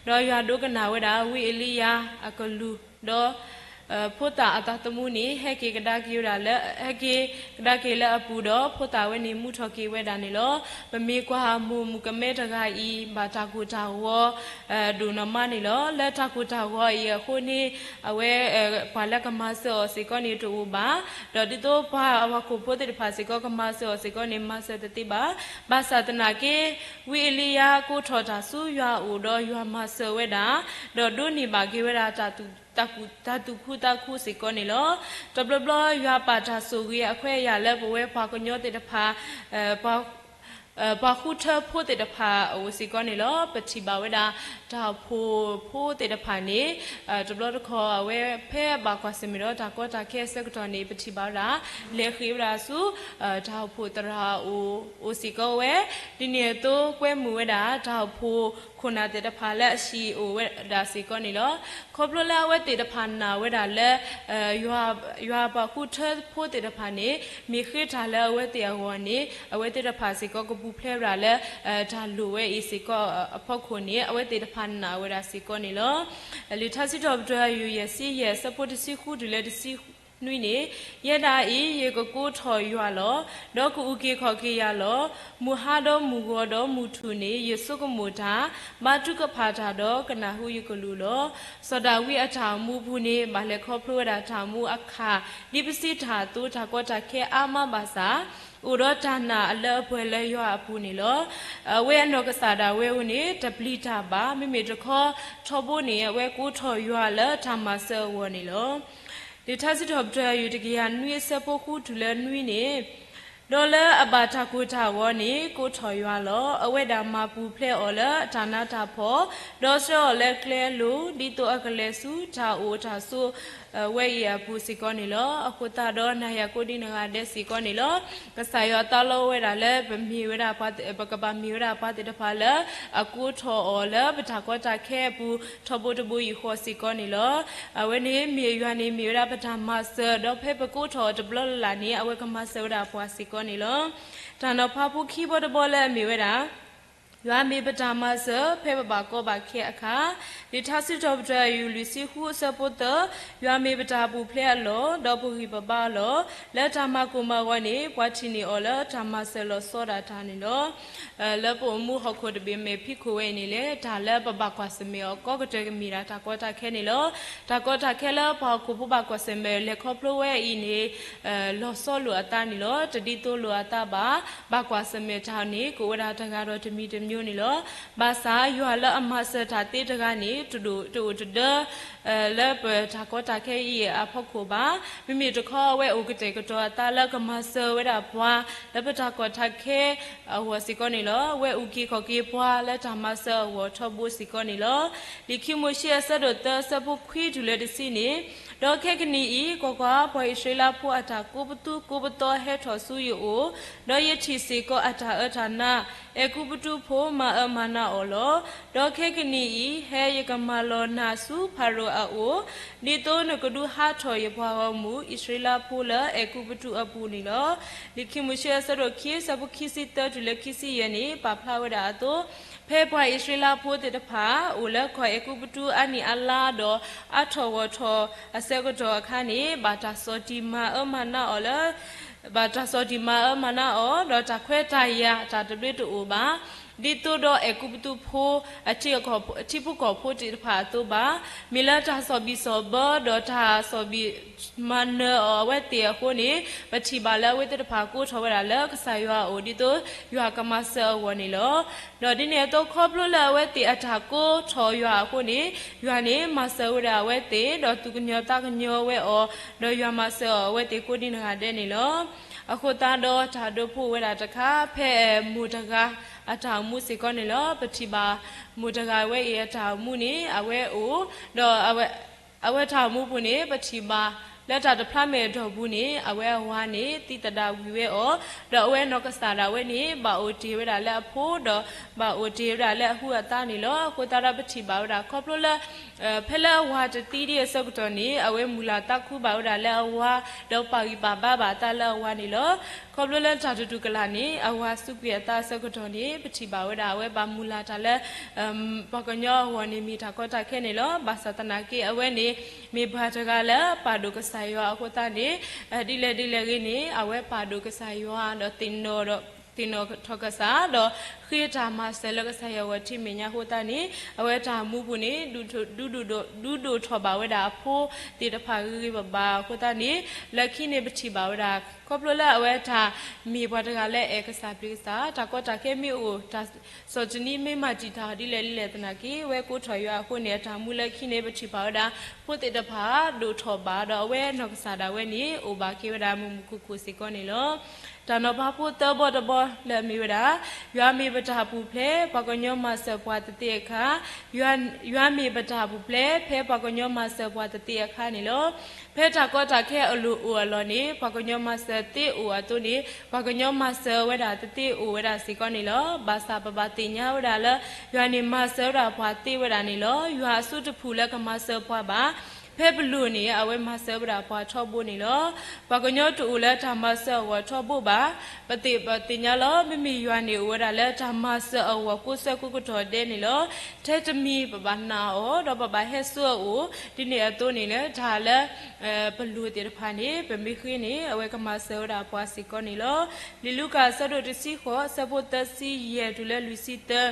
ဒီးယွၤဒိကနၣ်ဝဲဒၣ် ဝံအ့လံယၤအကလူး, ဒီး ဖိသၣ်အသးသမူန့ၣ် ဟဲက့ၤကဒါက့ၤဝဲဒၣ်လၢ, ဟဲက့ၤကဒါက့ၤလၢအပူၤဒီး ဖိသၣ်ဝဲန့ၣ်မူထီၣ်က့ၤဝဲဒၣ်န့ၣ်လီၤ. ပမ့ၢ်ကွၢ်မိၢ်မုၣ်ကမဲတဂၤအံၤ ဘၣ်တၢ်ကိၢ်တၢ်ဂီၤ ဒိၣ်နီၢ်မးန့ၣ်လီၤ. လၢတၢ်ကိၢ်တၢ်ဂီၤအံၤအဃိန့ၣ် အဝဲ ပှၤလၢကမၤစၢၤအီၤစ့ၢ်ကီးန့ၣ်တအိၣ်ဘၣ်. ဒီးဒ်သိးပှၤဟီၣ်ခိၣ်ဖိသ့ၣ်တဖၣ်စ့ၢ်ကီး ကမၤစၢၤအီၤစ့ၢ်ကီးန့ၣ် မၤစၢၤတသ့ဘၣ်. ဘၣ်ဆၣ်သနာ်က့ ဝံအ့လံယၤကိးထီၣ်တၢ်ဆူယွၤအအိၣ်ဒီးယွၤမၤစၢၤဝဲဒၣ်, ဒီးဒိးန့ၢ်ဘၣ်က့ၤဝဲဒၣ် တၢ်သူၣ်ခုသးခုစ့ၢ်ကီးန့ၣ်လီၤ. တဘျီဘျီယွၤပာ်တၢ်ဆိၣ်ဂ့ၤအခွဲးအယာ်လၢပဝဲပှၤကညီသ့ၣ်တဖၣ်, ပှၤ, ပှၤဃုထၢဖိသ့ၣ်တဖၣ်အအိၣ်စ့ၢ်ကီးန့ၣ်လီၤ. ပထံၣ်ဘၣ်ဝဲဒၣ် တၢ်အိၣ်ဖှိၣ်ဖိသ့ၣ်တဖၣ်န့ၣ် တဘျီတခီၣ်အဝဲဖဲအဘၣ်ကွၢ်ဆၢၣ်မဲာ်ဒီးတၢ်ကီတၢ်ခဲအဆၢကတီၢ်န့ၣ် ပထံၣ်ဘၣ်ဝဲဒၣ် လဲၤဃ့ဝဲဒၣ်ဆူ တၢ်အိၣ်ဖှိၣ်သရၣ်အအိၣ်စ့ၢ်ကီးဝဲ, ဒ်န့ၣ်အသိးကွဲမုာ်ဝဲဒၣ် တၢ်အိၣ်ဖှိၣ်ခိၣ်နၢ်သ့ၣ်တဖၣ်လၢအဟံၣ်အိၣ်ဝဲဒၣ်စ့ၢ်ကီးန့ၣ်လီၤ. ခီဖျိလၢအဝဲသ့ၣ်တဖၣ်နာ်ဝဲဒၣ်လၢ ယွၤပှၤဃုထၢဖိသ့ၣ်တဖၣ်န့ၣ် မ့ၢ်ဃ့တၢ်လၢအဝဲသ့ၣ်အဂီၢ်န့ၣ် အဝဲသ့ၣ်တဖၣ်စ့ၢ်ကီးကပူၤဖျဲးဝဲဒၣ်လၢ တၢ်လိၣ်ဝဲအံၤစ့ၢ်ကီးအဖီခိၣ်န့ၣ် အဝဲသ့ၣ်တဖၣ်နာ်ဝဲဒၣ်စ့ၢ်ကီးန့ၣ်လီၤ. လံာ်ထါစံးထီၣ်ပတြၢၤ ယုၢ်ယဲၢ်ဆံယဲၢ် အဆၢဖိတဆံဃုတုၤလၢတဆံနွံန့ၣ်, ယဲဒၣ်အံၤ ယကကိးထီၣ်ယွၤလီၤ. ဒီးကအုၣ်က့ၤခီၣ်က့ၤယၤလီၤ. မုၢ်ဟါဒီးမုၢ်ဂီၤဒီးမုၢ်ထူၣ်န့ၣ် ယဆိကမိၣ်တၢ်, ဘါထုကဖၣ်တၢ်ဒီးကနၢ်ဟူယကလုၢ်လီၤ. စီၤဒၤဝံးအတၢ်အိၣ်မူအပူၤန့ၣ် ဘၣ်လဲၤခီဖျိဝဲဒၣ်တၢ်အိၣ်မူအခါ ဒ်ပစံးတၢ်အသိး တၢ်ကီတၢ်ခဲအါမးဘၣ်ဆၣ် အိၣ်ဒီးတၢ်နာ်အလၢအပှဲၤလၢယွၤအပူၤန့ၣ်လီၤ. အဝဲအနီၢ်ကစၢ်ဒၣ်ဝဲအအိၣ်န့ၣ် တပျံၤတၢ်ဘၣ်. မ့မ့ၢ်တခီ ထီဘိန့ၣ် အဝဲကိးထီၣ်ယွၤလၢတၢ်မၤစၢၤအဂီၢ်န့ၣ်လီၤ. လံာ်ထါစံးထီၣ်ပတြၢၤ ယုၢ်တကယၤနွံ အဆၢဖိဃုတုၤလၢနွံန့ၣ်, ဒီးလၢအဘၣ်တၢ်ကိၢ်တၢ်ဂီၤန့ၣ် ကိးထီၣ်ယွၤလီၤ. အဝဲဒၣ်မၤပူၤဖျဲးအီၤလၢတၢ်နးတၢ်ဖှီၣ်, ဒီးဆှၢအီၤလၢကျဲအလိၤ, ဒ်သိးအကလဲၤဆူတၢ်အိၣ်တၢ်ဆိးဝဲအံၤအပူၤစ့ၢ်ကီးန့ၣ်လီၤ. အဃိသတးဒီး နၤယၤကိးဒံနဂၤဒဲးစ့ၢ်ကီးန့ၣ်လီၤ. ကစၢ်ယွၤတၢ်လီဝဲဒၣ်လၢ ပမ့ၢ်ဝဲဒၣ်ပှၤ, ပကဘၣ်မ့ၢ်ဝဲဒၣ်ပှၤသ့ၣ်တဖၣ်လၢ အကိးထီၣ်အီၤလၢပတၢ်ကီတၢ်ခဲအပူၤ ထီဘိတဘိယူၢ်ဃီစ့ၢ်ကီးန့ၣ်လီၤ. အဝဲန့ၣ်မ့ၢ်ယွၤန့ၣ်မ့ၢ်ဝဲဒၣ်ပတၢ်မၤစၢၤ, ဒီးဖဲပကိးထီၣ်အီၤတဘျီလၢ်လၢ်န့ၣ် အဝဲကမၤစၢၤဝဲဒၣ်ပှၤစ့ၢ်ကီးန့ၣ်လီၤ. တၢ်နီၤဖးဖိခံဘီတဘီလၢအမ့ၢ်ဝဲဒၣ် ယွၤမ့ၢ်ပတၢ်မၤစၢၤ ဖဲပဘၣ်ကီဘၣ်ခဲအခါ, လံာ်ထါစံးထီၣ်ပတြၢၤ ယုၢ်လွံၢ်ဆံဃု အဆၢဖိသၢ, ယွၤမ့ၢ်ပတၢ်ပူၤဖျဲးအလီၢ်, ဒီးပဂံၢ်ပဘါအလီၢ်, လၢတၢ်မၤကိၢ်မၤဂီၤန့ၣ် ပှၤထံၣ်န့ၢ်အီၤလၢတၢ်မၤစၢၤလီၤဆီဒၣ်တၢ်န့ၣ်လီၤ. လၢပအိၣ်မူဟီၣ်ခိၣ်တဘ့ၣ်မဲာ်ဖံးခိၣ်ဝဲအံၤန့ၣ်လဲၣ်, တၢ်လၢပဘၣ်ကွၢ်ဆၢၣ်မဲာ်အီၤကိးကတၢၢ်ကမ့ၢ်ဒၣ်တၢ်ကီတၢ်ခဲန့ၣ်လီၤ. တၢ်ကီတၢ်ခဲလၢပှၤဟီၣ်ခိၣ်ဖိဘၣ်ကွၢ်ဆၢၣ်မဲာ်လဲၤခီဖျိဝဲအံၤန့ၣ် လီၤဆီလိာ်အသးန့ၣ်လီၤ. တဒ်သိးလိာ်အသးဘၣ်, ဘၣ်ကွၢ်ဆၢၣ်မဲာ်တၢ်န့ၣ် ကအိၣ်ဝဲဒၣ်တဂၤဒီးတမံၤတမံၤန့ၣ်လီၤ. ဘၣ်ဆၣ်ယွၤလၢအမၤစၢၤတၢ်သ့တဂၤန့ၣ် တဒိၣ်တအိၣ်တဒၢ လၢပတၢ်ကီတၢ်ခဲအံၤအဖီခိၣ်ဘၣ်. မ့မ့ၢ်တခီ အဝဲအိၣ်ကတဲာ်ကတီၤအသးလၢကမၤစၢၤဝဲဒၣ်ပှၤ လၢပတၢ်ကီတၢ်ခဲအဂီၢ်စ့ၢ်ကီးန့ၣ်လီၤ. အဝဲအုၣ်က့ၤခီၣ်က့ၤပှၤလၢတၢ်မၤစၢၤအဂီၢ်ထီဘိစ့ၢ်ကီးန့ၣ်လီၤ. လံာ်ခံမိၤၡ့အဆၢဒိၣ်သၢ အဆၢဖိခွံတုၤလၢတဆံန့ၣ်, ဒီးခဲကနံၣ်အံၤ, ကွၢ်ကွၢ်, ပှၤအံၣ်စရ့လးဖိအတၢ်ကိးပသူကိးပသီဟဲထီၣ်ဆူယအိၣ်, ဒီးယထံၣ်စ့ၢ်ကီးအတၢ်အၢတၢ်နး, အဲၤကူပတူးဖိမၤအၢမၤနးအီၤလီၤ. ဒီးခဲကနံၣ်အံၤ, ဟဲယကမၤလီၤနၤဆူဖၤရိၤအအိၣ်, ဒ်သိးနကဒုးဟးထီၣ်ယပှၤဂီၢ်မုၢ်အံၣ်စရ့လးဖိလၢအဲၤကူပတူးအပူၤန့ၣ်လီၤ. လံာ်ခံမိၤၡ့အဆၢဒိၣ်ခံ အဆၢဖိခံဆံသၢတုၤလၢခံဆံယဲၢ်န့ၣ် ပာ်ဖျါဝဲဒၣ်အသိး, ဖဲပှၤအံၣ်စရ့လးဖိသ့ၣ်တဖၣ် အိၣ်လၢကီၢ်အဲၤကူပတူးအါနံၣ်အါလါဒီး အါထီၣ်ဂီၢ်ထီၣ်အဆၢကတီၢ်အခါန့ၣ်, ဘၣ်တၢ်ဆီၣ်တံၢ်မၤအၢမၤနးအီၤလၢ ဘၣ်တၢ်ဆီၣ်တံၢ်မၤအၢမၤနးအီၤ, ဒီးတၢ်ခွဲးတၢ်ယာ်တၢ်တဘျ့တအိၣ်ဘၣ်, ဒ်သိးဒီးအဲၤကူပတူးဖိ အထံဖိကီၢ်ဖိသ့ၣ်တဖၣ်အသိးဘၣ်. မ့ၢ်လၢတၢ်ဆီၣ်ဘံၣ်ဆီၣ်ဘၢ ဒီးတၢ်ဆီၣ်ဘံၣ်မၤနၢၤအီၤအဝဲသ့ၣ်အဃိန့ၣ်, ပထံၣ်ဘၣ်လၢအဝဲသ့ၣ်တဖၣ်ကိးထီၣ်ဝဲဒၣ်လၢကစၢ်ယွၤအအိၣ် ဒ်သိးယွၤကမၤစၢၤအဂီၢ်န့ၣ်လီၤ. ဒီးဒ်န့ၣ်အသိး ခီဖျိလၢအဝဲသ့ၣ်အတၢ်ကိးထီၣ်ယွၤအဃိန့ၣ်, ယွၤန့ၣ်မၤစၢၤဝဲဒၣ်အဝဲသ့ၣ်, ဒီးသူၣ်ကညီၤသးကညီၤဝဲအီၤ, ဒီးယွၤမၤစၢၤအီၤအဝဲသ့ၣ်ကိးဒံနဂၤဒဲးန့ၣ်လီၤ. အဃိသတးဒီးတၢ်ဒိဖိဝဲဒၣ်တခါ ဖဲမိၢ်တဂၤအတၢ်အိၣ်မူစ့ၢ်ကီးန့ၣ်လီၤ. ပထံၣ်ဘၣ်မိၢ်တဂၤဝဲအံၤအတၢ်အိၣ်မူန့ၣ် အဝဲအိၣ်, ဒီး အဝဲတၢ်အိၣ်မူပူၤန့ၣ် ပထံၣ်ဘၣ် လၢတၢ်တဖျါမဲာ်အတီၢ်ပူၤန့ၣ် အဝဲအဝၤန့ၣ် သံသဒၣ်ဝံၤဝဲအီၤ, ဒီးအဝဲနီၢ်ကစၢ်ဒၣ်ဝဲန့ၣ် ဘၣ်အိၣ်တ့ၢ်ဝဲဒၣ်လၢအဖိ, ဒီးဘၣ်အိၣ်တ့ၢ်ဝဲဒၣ်လၢအဟုအသါန့ၣ်လီၤ. အဃိသတးဒီးပထံၣ်ဘၣ်ဝဲဒၣ် ခီဖျိလၢ ဖဲလၢအဝၤတသံဒံးအဆၢကတီၢ်န့ၣ် အဝဲမုၢ်လၢ်သးခုဘၣ်ဝဲဒၣ်လၢအဝၤ, ဒီးပာ်ဂံၢ်ပာ်ဘါဘၣ်အသးလၢအဝၤန့ၣ်လီၤ. ခီဖျိလၢတၢ်တတူၢ်ကလာ်န့ၣ် အဝၤစူးကွံာ်အသးအဆၢကတီၢ်န့ၣ် ပထံၣ်ဘၣ်ဝဲဒၣ် အဝဲဘၣ်မုၢ်လၢ်တၢ်လၢ ပှၤကညီအဂီၢ်န့ၣ် မ့ၢ်တၢ်ကီတၢ်ခဲန့ၣ်လီၤ. ဘၣ်ဆၣ်သနာ်က့ အဝဲန့ၣ် မ့ၢ်ပှၤတဂၤလၢပာ်ဒိၣ်ကစၢ်ယွၤအဃိသတးန့ၣ် ဒ်လဲၣ်ဒ်လဲၣ်ဂ့ၤန့ၣ် အဝဲပာ်ဒိၣ်ကစၢ်ယွၤဒီး သ့ၣ်နီၣ်ထီၣ်ကစၢ် ဒီးဃ့တၢ်မၤစၢၤလၢကစၢ်ယွၤအဂီၢ်ထံမဲာ်ညါအဃိသတးန့ၣ် အဝဲတၢ်မူပူၤန့ၣ် ဒုးဒိၣ်ထီၣ်ဘၣ်ဝဲဒၣ်အဖိသ့ၣ်တဖၣ်ဂ့ၤဂ့ၤဘၣ်ဘၣ်အဃိသတးန့ၣ် လၢခံန့ၣ်ပထံၣ်ဘၣ်ဝဲဒၣ် ခီဖျိလၢအဝဲတၢ်မ့ၢ်ပှၤတဂၤလၢအအဲၣ်ကစၢ်ပျံၤကစၢ် တၢ်ကီတၢ်ခဲမ့ၢ်အိၣ် တၢ်စီၤတနံၤမ့ၢ်မၤတံာ်တာ်ဒ်လဲၣ်ဒ်လဲၣ်သနာ်က့ အဝဲကိးထီၣ်ယွၤအဃိန့ၣ် အတၢ်မူလၢခံန့ၣ် ပထံၣ်ဘၣ်ဝဲဒၣ် ဖိသ့ၣ်တဖၣ်ဒိၣ်ထီၣ်ဘၣ် ဒီးအဝဲနီၢ်ကစၢ်ဒၣ်ဝဲန့ၣ် အိၣ်ဘၣ်က့ၤဝဲဒၣ်မုာ်မုာ်ခုၣ်ခုၣ်စ့ၢ်ကီးန့ၣ်လီၤ. တၢ်နီၤဖးဖိသၢဘီတဘီလၢအမ့ၢ်ဝဲဒၣ် ယွၤမ့ၢ်ပတၢ်ပူၤဖျဲး ပှၤကညီမၤစၢၤပှၤတသ့အခါ, ယွၤမ့ၢ်ပတၢ်ပူၤဖျဲး ဖဲပှၤကညီမၤစၢၤပှၤတသ့အခါန့ၣ်လီၤ. ဖဲတၢ်ကီတၢ်ခဲအလိၤအိၣ်အလီၢ်န့ၣ် ပှၤကညီမၤစၢၤသ့အိၣ်အသိးန့ၣ် ပှၤကညီမၤစၢၤဝဲဒၣ်တသ့အိၣ်ဝဲဒၣ်စ့ၢ်ကီးန့ၣ်လီၤ. ဘၣ်ဆၣ်ပဘၣ်သ့ၣ်ညါဝဲဒၣ်လၢ ယွၤန့ၣ်မၤစၢၤဝဲဒၣ်ပှၤသ့ဝဲဒၣ်န့ၣ်လီၤ. ယွၤအစုတဖုၣ်လၢကမၤစၢၤပှၤဘၣ်. ဖဲပလိၤန့ၣ် အဝဲမၤစၢၤဝဲဒၣ်ပှၤထီဘိန့ၣ်လီၤ. ပှၤကညီတအိၣ်လၢတၢ်မၤစၢၤအဂီၢ်ထီဘိဘၣ်. ပသ့ၣ်ပသ့ၣ်ညါလီၤ မ့မ့ၢ်ယွၤန့ၣ်အိၣ်ဝဲဒၣ်လၢတၢ်မၤစၢၤအဂီၢ်ကိးဆၢကိးကတီၢ်ဒဲးန့ၣ်လီၤ. ထဲတမံၤပဘၣ်နာ်အီၤ ဒီးပဘၣ်ဟဲစိာ်အအိၣ် ဒ်န့ၣ်အသိးန့ၣ်လၢတၢ်လၢ ပလိၤသ့ၣ်တဖၣ်န့ၣ် ပမ့ၢ်ဃ့န့ၣ် အဝဲကမၤစၢၤဝဲဒၣ်ပှၤစ့ၢ်ကီးန့ၣ်လီၤ. လံာ်လူၤကၣ်အဆၢဒိၣ်တဆံဃိး အဆၢဖိသၢဆံယဲၢ်တုၤလၢလွံၢ်ဆံသၢ,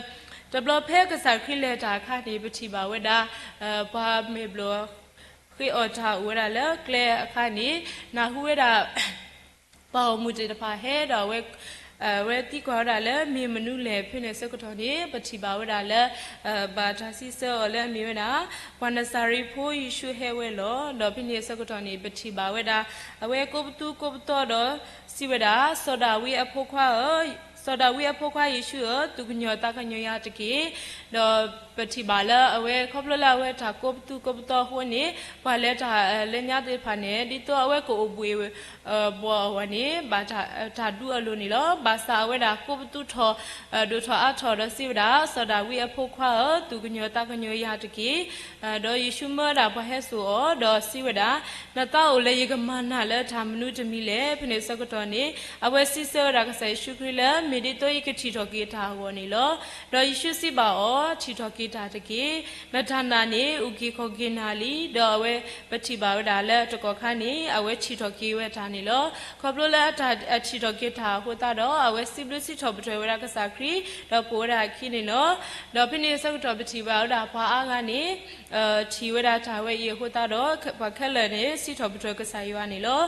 တဘျီဖဲကစၢ်ခရံာ်လဲၤတၢ်အခါန့ၣ် ပထံၣ်ဘၣ်ဝဲဒၣ် ပှၤမဲာ်ဘျီၣ် ဃ့အီၣ်တၢ်အိၣ်ဝဲဒၣ်လၢကျဲအခါန့ၣ် နၢ်ဟူဝဲဒၣ် ပှၤဂီၢ်မုၢ်သ့ၣ်တဖၣ်ဟဲဒီး အဝဲသံကွၢ်ဝဲဒၣ်လၢမ့ၢ်မနုၤလဲၣ် ဖဲန့ၣ်အဆၢကတီၢ်န့ၣ် ပထံၣ်ဘၣ်ဝဲဒၣ်လၢ ဘၣ်တၢ်စံးဆၢအီၤလၢအမ့ၢ်ဝဲဒၣ် ပှၤနစၤရ့းဖိယ့ၣ်ၡူးဟဲဝဲလီၤ. ဒီးဖဲန့ၣ်အဆၢကတီၢ်န့ၣ် ပထံၣ်ဘၣ်ဝဲဒၣ် အဝဲကိးပသူကိးပသီဒီးစံးဝဲဒၣ် စီၤဒၤဝံးအဖိခွါဧၢ, စီၤဒၤဝံးအဖိခွါယ့ၣ်ၡူးဧၢ, သူၣ်ကညီၤသးကညီၤယၤတက့ၢ်. ဒီးပထံၣ်ဘၣ်လၢအဝဲခီဖျိလၢအဝဲတၢ်ကိးပသူကိးပသီအဃိန့ၣ် ပှၤလၢတၢ်လၢညါသ့ၣ်တဖၣ်န့ၣ် ဒ်သိးအဝဲကအိၣ်ဘှံး ဘှီၣ်အဂီၢ်န့ၣ် ဘၣ်တၢ်ဒူအလိၤန့ၣ်လီၤ. ဘၣ်ဆၣ်အဝဲဒၣ်ကိးပသူထီၣ် ဒိၣ်ထီၣ်အါထီၣ်ဒီးစံးဝဲဒၣ် စီၤဒၤဝံးအဖိခွါဧၢ, သူၣ်ကညီၤသးကညီၤယၤတက့ၢ်. ဒီးယ့ၣ်ၡူးမၢဝဲဒၣ်ပှၤဟဲစိာ်အီၤ ဒီးစံးဝဲဒၣ် နသးအိၣ်လၢယကမၤနၤလၢတၢ်မနုၤတမံၤလဲၣ်. ဖဲန့ၣ်အဆၢကတီၢ်န့ၣ် အဝဲစံးဆၢဝဲဒၣ်ကစၢ်ယ့ၣ်ၡူးခရံာ်လၢ မ့ၢ်ဒ်သိးယကထံၣ်ထီၣ်က့ၤတၢ်အဂီၢ်န့ၣ်လီၤ. ဒီးယ့ၣ်ၡူးစံးဘၣ်အီၤ ထံၣ်ထီၣ်က့ၤတၢ်တက့ၢ်. နတၢ်နာ်န့ၣ် အုၣ်က့ၤခီၣ်က့ၤနၤလံ. ဒီးအဝဲပထံၣ်ဘၣ်ဝဲဒၣ်လၢတကီၢ်ခါန့ၣ် အဝဲထံၣ်ထီၣ်က့ၤဝဲတၢ်န့ၣ်လီၤ. ခီဖျိလၢအထံၣ်ထီၣ်က့ၤတၢ်အဃိသတးဒီး အဝဲစံးဘျုးစံးထီၣ်ပတြၢၤဝဲဒၣ်ကစၢ်ခရံာ် ဒီးပိာ်ဝဲဒၣ်အခံန့ၣ်လီၤ. ဒီးဖဲန့ၣ်အဆၢကတီၢ်ပထံၣ်ဘၣ်ဝဲဒၣ်ပှၤအါဂၤန့ၣ် ထံၣ်ဝဲဒၣ်တၢ်ဝဲအံၤအဃိသတးဒီး ပှၤခဲလၢာ်န့ၣ် စံးထီၣ်ပတြၢၤကစၢ်ယွၤန့ၣ်လီၤ.